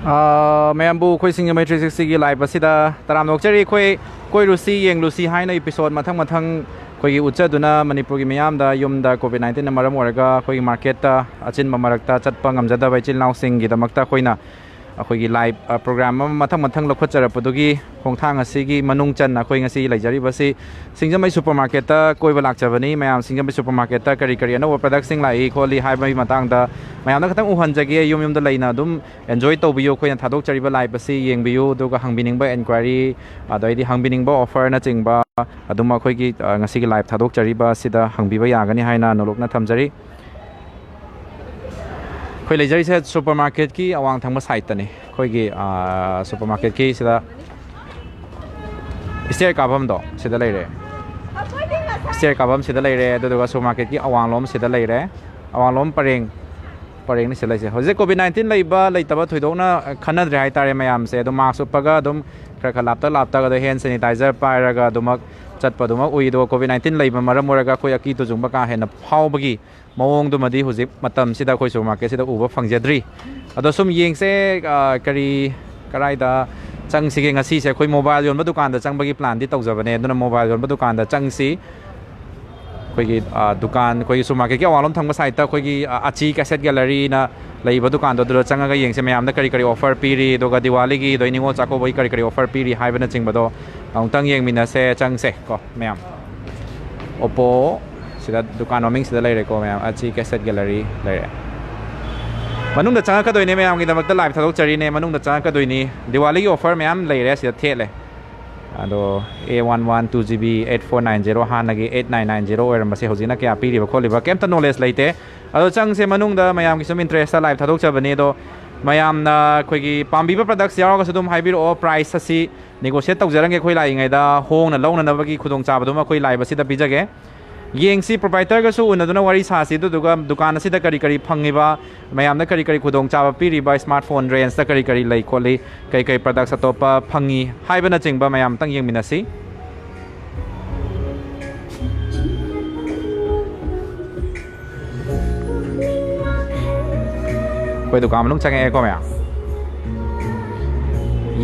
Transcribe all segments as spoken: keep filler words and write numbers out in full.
ꯑꯥ, ꯃꯌꯥꯝꯕꯨ ꯑꯩꯈꯣꯏ ꯁꯤꯡꯖꯃꯩ three ꯁꯤꯛꯁꯇꯤꯒꯤ life ꯑꯁꯤꯗ ꯇꯔꯥꯝꯅ ꯑꯣꯛꯆꯔꯤ꯫ ꯑꯩꯈꯣꯏ ꯀꯣꯏꯔꯨꯁꯤ ꯌꯦꯡꯂꯨꯁꯤ ꯍꯥꯏꯅ ꯏꯄꯤꯁꯣꯠ ꯃꯊꯪ ꯃꯊꯪ ꯑꯩꯈꯣꯏꯒꯤ ꯎꯠꯆꯗꯨꯅ ꯃꯅꯤꯄꯨꯔꯒꯤ ꯃꯤꯌꯥꯝꯗ ꯌꯨꯝꯗ ꯀꯣꯚꯤꯗ ꯅꯥꯏꯟꯇꯤꯟꯅ ꯃꯔꯝ ꯑꯣꯏꯔꯒ ꯑꯩꯈꯣꯏꯒꯤ ꯃꯥꯔꯀꯦꯠꯇ ꯑꯆꯤꯟꯕ ꯃꯔꯛꯇ ꯆꯠꯄ ꯉꯝꯖꯗꯕ ꯏꯆꯤꯜ ꯏꯅꯥꯎꯁꯤꯡꯒꯤꯗꯃꯛꯇ ꯑꯩꯈꯣꯏꯅ ꯑꯩꯈꯣꯏꯒꯤ ꯂꯥꯏꯞ, ꯑ, ꯄ꯭ꯔꯣꯒ꯭ꯔꯥꯝ ꯑꯃ ꯃꯊꯪ ꯃꯊꯪ ꯂꯧꯈꯠꯆꯔꯛꯄꯗꯨꯒꯤ ꯈꯣꯡꯊꯥꯡ ꯑꯁꯤꯒꯤ ꯃꯅꯨꯡ ꯆꯟꯅ ꯑꯩꯈꯣꯏ ꯉꯁꯤ ꯂꯩꯖꯔꯤꯕꯁꯤ ꯁꯤꯡꯖꯃꯩ ꯁꯨꯄꯔ ꯃꯥꯔꯀꯦꯠꯇ ꯀꯣꯏꯕ ꯂꯥꯛꯆꯕꯅꯤ꯫ ꯃꯌꯥꯝ ꯁꯤꯡꯖꯃꯩ ꯁꯨꯄꯔ ꯃꯥꯔꯀꯦꯠꯇ ꯀꯔꯤ ꯀꯔꯤ ꯑꯅꯧꯕ ꯄ꯭ꯔꯗꯛꯁꯤꯡ ꯂꯥꯛꯏ ꯈꯣꯠꯂꯤ ꯍꯥꯏꯕꯒꯤ ꯃꯇꯥꯡꯗ ꯃꯌꯥꯝꯗ ꯈꯤꯇꯪ ꯎꯍꯟꯖꯒꯦ꯫ ꯌꯨꯝ ꯌꯨꯝꯗ ꯂꯩꯅ ꯑꯗꯨꯝ ꯑꯦꯟꯖꯣꯏ ꯇꯧꯕꯤꯌꯨ꯫ ꯑꯩꯈꯣꯏꯅ ꯊꯥꯗꯣꯛꯆꯔꯤꯕ ꯂꯥꯏꯞ ꯑꯁꯤ ꯌꯦꯡꯕꯤꯌꯨ, ꯑꯗꯨꯒ ꯍꯪꯕꯤꯅꯤꯡꯕ ꯏꯟꯀ꯭ꯋꯥꯏꯔꯤ, ꯑꯗꯩꯗꯤ ꯍꯪꯕꯤꯅꯤꯡꯕ ꯑꯣꯐꯔꯅꯆꯤꯡꯕ ꯑꯗꯨꯝ ꯑꯩꯈꯣꯏꯒꯤ, ꯑ, ꯉꯁꯤꯒꯤ ꯂꯥꯏꯞ ꯊꯥꯗꯣꯛꯆꯔꯤꯕ ꯑꯁꯤꯗ ꯍꯪꯕꯤꯕ ꯌꯥꯒꯅꯤ ꯍꯥꯏꯅ ꯅꯣꯂꯨꯛꯅ ꯊꯝꯖꯔꯤ꯫ ꯑꯩꯈꯣꯏ ꯂꯩꯖꯔꯤꯁꯦ ꯁꯨꯄꯔ ꯃꯥꯔꯀꯦꯠꯀꯤ ꯑꯋꯥꯡ ꯊꯪꯕ ꯁꯥꯏꯠꯇꯅꯤ꯫ ꯑꯩꯈꯣꯏꯒꯤ, ꯑ, ꯁꯨꯄꯔ ꯃꯥꯔꯀꯦꯠꯀꯤ ꯁꯤꯗ ꯁ꯭ꯇꯦꯌꯔ ꯀꯥꯐꯝꯗꯣ ꯁꯤꯗ ꯂꯩꯔꯦ꯫ ꯁ꯭ꯇꯦꯌꯔ ꯀꯥꯐꯝ ꯁꯤꯗ ꯂꯩꯔꯦ, ꯑꯗꯨꯗꯨꯒ ꯁꯨꯄꯔ ꯃꯥꯔꯀꯦꯠꯀꯤ ꯑꯋꯥꯡꯂꯣꯝ ꯁꯤꯗ ꯂꯩꯔꯦ꯫ ꯑꯋꯥꯡꯂꯣꯝ ꯄꯔꯦꯡ, ꯄꯔꯦꯡꯅꯤ ꯁꯤꯗ ꯂꯩꯁꯦ꯫ ꯍꯧꯖꯤꯛ ꯀꯣꯚꯤꯗ ꯅꯥꯏꯟꯇꯤꯟ ꯂꯩꯕ ꯂꯩꯇꯕ ꯊꯣꯏꯗꯣꯛꯅ ꯈꯟꯅꯗ꯭ꯔꯦ ꯍꯥꯏꯇꯥꯔꯦ ꯃꯌꯥꯝꯁꯦ꯫ ꯑꯗꯨꯝ ꯃꯥꯁꯛ ꯎꯞꯄꯒ ꯑꯗꯨꯝ ꯈꯔ ꯈꯔ ꯂꯥꯞꯇꯛ ꯂꯥꯞꯇꯛ, ꯑꯗ ꯍꯦꯟ ꯁꯦꯅꯤꯇꯥꯏꯖꯔ ꯄꯥꯏꯔꯒ ꯑꯗꯨꯃꯛ ꯆꯠꯄ ꯑꯗꯨꯃꯛ ꯎꯏ꯫ ꯑꯗꯨꯒ ꯀꯣꯚꯤꯗ ꯅꯥꯏꯟꯇꯤꯟ ꯂꯩꯕ ꯃꯔꯝ ꯑꯣꯏꯔꯒ ꯑꯩꯈꯣꯏ ꯑꯀꯤ ꯇꯨꯖꯨꯡꯕ ꯀꯥ ꯍꯦꯟꯅ ꯐꯥꯎꯕꯒꯤ ꯃꯑꯣꯡꯗꯨꯃꯗꯤ ꯍꯧꯖꯤꯛ ꯃꯇꯝꯁꯤꯗ ꯑꯩꯈꯣꯏ ꯁꯨꯄꯔ ꯃꯥꯔꯀꯦꯠꯁꯤꯗ ꯎꯕ ꯐꯪꯖꯗ꯭ꯔꯤ꯫ ꯑꯗꯣ ꯁꯨꯝ ꯌꯦꯡꯁꯦ, ꯑ, ꯀꯔꯤ, ꯀꯔꯥꯏꯗ ꯆꯪꯁꯤꯒꯦ꯫ ꯉꯁꯤꯁꯦ ꯑꯩꯈꯣꯏ ꯃꯣꯕꯥꯏꯜ ꯌꯣꯟꯕ ꯗꯨꯀꯥꯟꯗ ꯆꯪꯕꯒꯤ ꯄ꯭ꯂꯥꯟꯗꯤ ꯇꯧꯖꯕꯅꯦ, ꯑꯗꯨꯅ ꯃꯣꯕꯥꯏꯜ ꯌꯣꯟꯕ ꯗꯨꯀꯥꯟꯗ ꯆꯪꯁꯤ꯫ ꯑꯩꯈꯣꯏꯒꯤ, ꯑ, ꯗꯨꯀꯥꯟ, ꯑꯩꯈꯣꯏꯒꯤ ꯁꯨꯄꯔ ꯃꯥꯔꯀꯦꯠꯀꯤ ꯑꯋꯥꯡꯂꯣꯝ ꯊꯪꯕ ꯁꯥꯏꯠꯇ ꯑꯩꯈꯣꯏꯒꯤ, ꯑ, ꯑꯆꯤ ꯀꯦꯁꯦꯠ ꯒꯦꯂꯔꯤꯅ ꯂꯩꯕ ꯗꯨꯀꯥꯟꯗꯣ, ꯑꯗꯨꯗ ꯆꯪꯉꯒ ꯌꯦꯡꯁꯦ ꯃꯌꯥꯝꯗ ꯀꯔꯤ ꯀꯔꯤ ꯑꯣꯐꯔ ꯄꯤꯔꯤ, ꯑꯗꯨꯒ ꯗꯤꯋꯥꯂꯤꯒꯤ, ꯑꯗꯩ ꯅꯤꯉꯣꯜ ꯆꯥꯛꯀꯧꯕꯒꯤ ꯀꯔꯤ ꯀꯔꯤ ꯑꯣꯐꯔ ꯄꯤꯔꯤ ꯍꯥꯏꯕꯅꯆꯤꯡꯕꯗꯣ ꯑꯃꯨꯛꯇꯪ ꯌꯦꯡꯃꯤꯟꯅꯁꯦ꯫ ꯆꯪꯁꯦ ꯀꯣ ꯃꯌꯥꯝ꯫ ꯑꯣꯞꯄꯣ ꯁꯤꯗ ꯗꯨꯀꯥꯟ ꯃꯃꯤꯡꯁꯤꯗ ꯂꯩꯔꯦꯀꯣ ꯃꯌꯥꯝ, ꯑꯆꯤ ꯀꯦꯁꯦꯠ ꯒꯦꯂꯔꯤ ꯂꯩꯔꯦ꯫ ꯃꯅꯨꯡꯗ ꯆꯪꯉꯛꯀꯗꯣꯏꯅꯦ, ꯃꯌꯥꯝꯒꯤꯗꯃꯛꯇ ꯂꯥꯏꯚ ꯊꯥꯗꯣꯛꯆꯔꯤꯅꯦ꯫ ꯃꯅꯨꯡꯗ ꯆꯪꯉꯛꯀꯗꯣꯏꯅꯤ꯫ ꯗꯤꯋꯥꯂꯤꯒꯤ ꯑꯣꯐꯔ ꯃꯌꯥꯝ ꯂꯩꯔꯦ ꯁꯤꯗ ꯊꯦꯠꯂꯦ꯫ ꯑꯗꯣ A one one two G B eight four nine zero, ꯍꯥꯟꯅꯒꯤ ꯑꯩꯠ ꯅꯥꯏꯟ ꯅꯥꯏꯟ ꯖꯦꯔꯣ ꯑꯣꯏꯔꯝꯕꯁꯦ ꯍꯧꯖꯤꯛꯅ ꯀꯌꯥ ꯄꯤꯔꯤꯕ ꯈꯣꯠꯂꯤꯕ ꯀꯩꯝꯇ ꯅꯣꯂꯦꯖ ꯂꯩꯇꯦ꯫ ꯑꯗꯣ ꯆꯪꯁꯦ ꯃꯅꯨꯡꯗ, ꯃꯌꯥꯝꯒꯤ ꯁꯨꯝ ꯏꯟꯇꯔꯦꯁꯇ ꯂꯥꯏꯚ ꯊꯥꯗꯣꯛꯆꯕꯅꯤ꯫ ꯑꯗꯣ ꯃꯌꯥꯝꯅ ꯑꯩꯈꯣꯏꯒꯤ ꯄꯥꯝꯕꯤꯕ ꯄ꯭ꯔꯗꯛꯁ ꯌꯥꯎꯔꯒꯁꯨ ꯑꯗꯨꯝ ꯍꯥꯏꯕꯤꯔꯛꯑꯣ꯫ ꯄ꯭ꯔꯥꯏꯁ ꯑꯁꯤ ꯅꯦꯒꯣꯁꯤꯌꯦꯠ ꯇꯧꯖꯔꯝꯒꯦ ꯑꯩꯈꯣꯏ ꯂꯥꯛꯏꯉꯩꯗ, ꯍꯣꯡꯅ ꯂꯧꯅꯅꯕꯒꯤ ꯈꯨꯗꯣꯡꯆꯥꯕꯗꯨꯃ ꯑꯩꯈꯣꯏ ꯂꯥꯏꯚ ꯑꯁꯤꯗ ꯄꯤꯖꯒꯦ꯫ ꯌꯦꯡꯁꯤ, ꯄ꯭ꯔꯣꯄ꯭ꯔꯥꯏꯇꯔꯒꯁꯨ ꯎꯅꯗꯨꯅ ꯋꯥꯔꯤ ꯁꯥꯁꯤ꯫ ꯑꯗꯨꯗꯨꯒ ꯗꯨꯀꯥꯟ ꯑꯁꯤꯗ ꯀꯔꯤ ꯀꯔꯤ ꯐꯪꯉꯤꯕ, ꯃꯌꯥꯝꯗ ꯀꯔꯤ ꯀꯔꯤ ꯈꯨꯗꯣꯡꯆꯥꯕ ꯄꯤꯔꯤꯕ, ꯁ꯭ꯃꯥꯔꯠ ꯐꯣꯟ ꯔꯦꯟꯖꯇ ꯀꯔꯤ ꯀꯔꯤ ꯂꯩ ꯈꯣꯠꯂꯤ, ꯀꯩ ꯀꯩ ꯄ꯭ꯔꯗꯛꯁ ꯑꯇꯣꯞꯄ ꯐꯪꯉꯤ ꯍꯥꯏꯕꯅꯆꯤꯡꯕ ꯃꯌꯥꯝ ꯑꯝꯇꯪ ꯌꯦꯡꯃꯤꯟꯅꯁꯤ꯫ ꯑꯩꯈꯣꯏ ꯗꯨꯀꯥꯟ ꯃꯅꯨꯡ ꯆꯪꯉꯛꯑꯦꯀꯣ ꯃꯌꯥꯝ꯫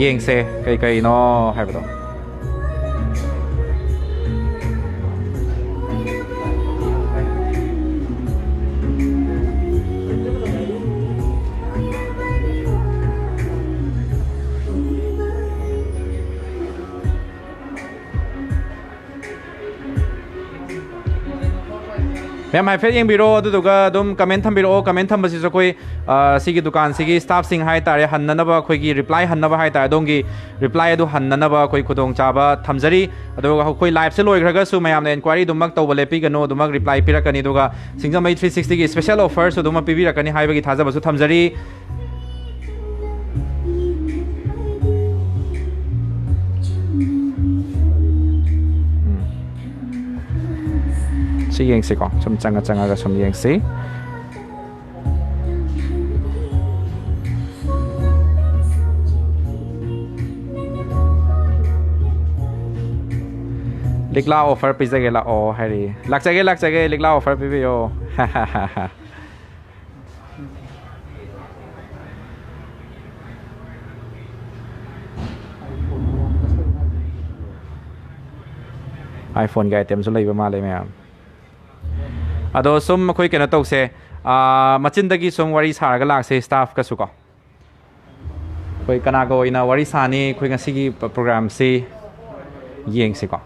ꯌꯦꯡꯁꯦ ꯀꯩ ꯀꯩꯅꯣ ꯍꯥꯏꯕꯗꯣ꯫ ꯃꯌꯥꯝ ꯍꯥꯏꯐꯦꯠ ꯌꯦꯡꯕꯤꯔꯣ, ꯑꯗꯨꯗꯨꯒ ꯑꯗꯨꯝ ꯀꯃꯦꯟ ꯊꯝꯕꯤꯔꯛꯑꯣ꯫ ꯀꯃꯦꯟ ꯊꯝꯕꯁꯤꯁꯨ ꯑꯩꯈꯣꯏ, ꯑ, ꯁꯤꯒꯤ ꯗꯨꯀꯥꯟꯁꯤꯒꯤ ꯁ꯭ꯇꯥꯐꯁꯤꯡ ꯍꯥꯏ ꯇꯥꯔꯦ, ꯍꯟꯅꯅꯕ, ꯑꯩꯈꯣꯏꯒꯤ ꯔꯤꯄ꯭ꯂꯥꯏ ꯍꯟꯅꯕ ꯍꯥꯏ ꯇꯥꯔꯦ, ꯑꯗꯣꯝꯒꯤ ꯔꯤꯄ꯭ꯂꯥꯏ ꯑꯗꯨ ꯍꯟꯅꯅꯕ ꯑꯩꯈꯣꯏ ꯈꯨꯗꯣꯡꯆꯥꯕ ꯊꯝꯖꯔꯤ꯫ ꯑꯗꯨꯒ ꯑꯩꯈꯣꯏ ꯂꯥꯏꯞꯁꯦ ꯂꯣꯏꯈ꯭ꯔꯒꯁꯨ ꯃꯌꯥꯝꯅ ꯏꯟꯀ꯭ꯋꯥꯏꯔꯤ ꯑꯗꯨꯃꯛ ꯇꯧꯕ ꯂꯦꯞꯄꯤꯒꯅꯨ, ꯑꯗꯨꯃꯛ ꯔꯤꯄ꯭ꯂꯥꯏ ꯄꯤꯔꯛꯀꯅꯤ꯫ ꯑꯗꯨꯒ ꯁꯤꯡꯖꯃꯩ ꯊ꯭ꯔꯤ ꯁꯤꯛꯁꯇꯤꯒꯤ ꯁ꯭ꯄꯦꯁꯦꯜ ꯑꯣꯐꯔꯁꯨ ꯑꯗꯨꯃꯛ ꯄꯤꯕꯤꯔꯛꯀꯅꯤ ꯍꯥꯏꯕꯒꯤ ꯊꯥꯖꯕꯁꯨ ꯊꯝꯖꯔꯤ꯫ ꯁꯤ ꯌꯦꯡꯁꯤꯀꯣ, ꯁꯨꯝ ꯆꯪꯉ ꯆꯪꯉꯒ ꯁꯨꯝ ꯌꯦꯡꯁꯤ꯫ ꯂꯤꯛꯂꯥ ꯑꯣꯐꯔ ꯄꯤꯖꯒꯦ ꯂꯥꯛꯑꯣ ꯍꯥꯏꯔꯤ꯫ ꯂꯥꯛꯆꯒꯦ, ꯂꯥꯛꯆꯒꯦ, ꯂꯤꯛꯂꯥ ꯑꯣꯐꯔ ꯄꯤꯕꯤꯌꯣ꯫ iPhone-ꯒꯤ item-ꯁꯨ ꯂꯩꯕ ꯃꯥꯜꯂꯦ ꯃꯌꯥꯝ꯫ ꯑꯗꯣ ꯁꯨꯝ ꯑꯩꯈꯣꯏ ꯀꯩꯅꯣ ꯇꯧꯁꯦ, ꯑꯥ, ꯃꯆꯤꯟꯗꯒꯤ ꯁꯨꯝ ꯋꯥꯔꯤ ꯁꯥꯔꯒ ꯂꯥꯛꯁꯦ staff-ꯀꯁꯨ ꯀꯣ꯫ ꯑꯩꯈꯣꯏ ꯀꯅꯥꯒ ꯑꯣꯏꯅ ꯋꯥꯔꯤ ꯁꯥꯅꯤ ꯑꯩꯈꯣꯏ ꯉꯁꯤꯒꯤ ꯄ-, program-ꯁꯤ ꯌꯦꯡꯁꯤꯀꯣ꯫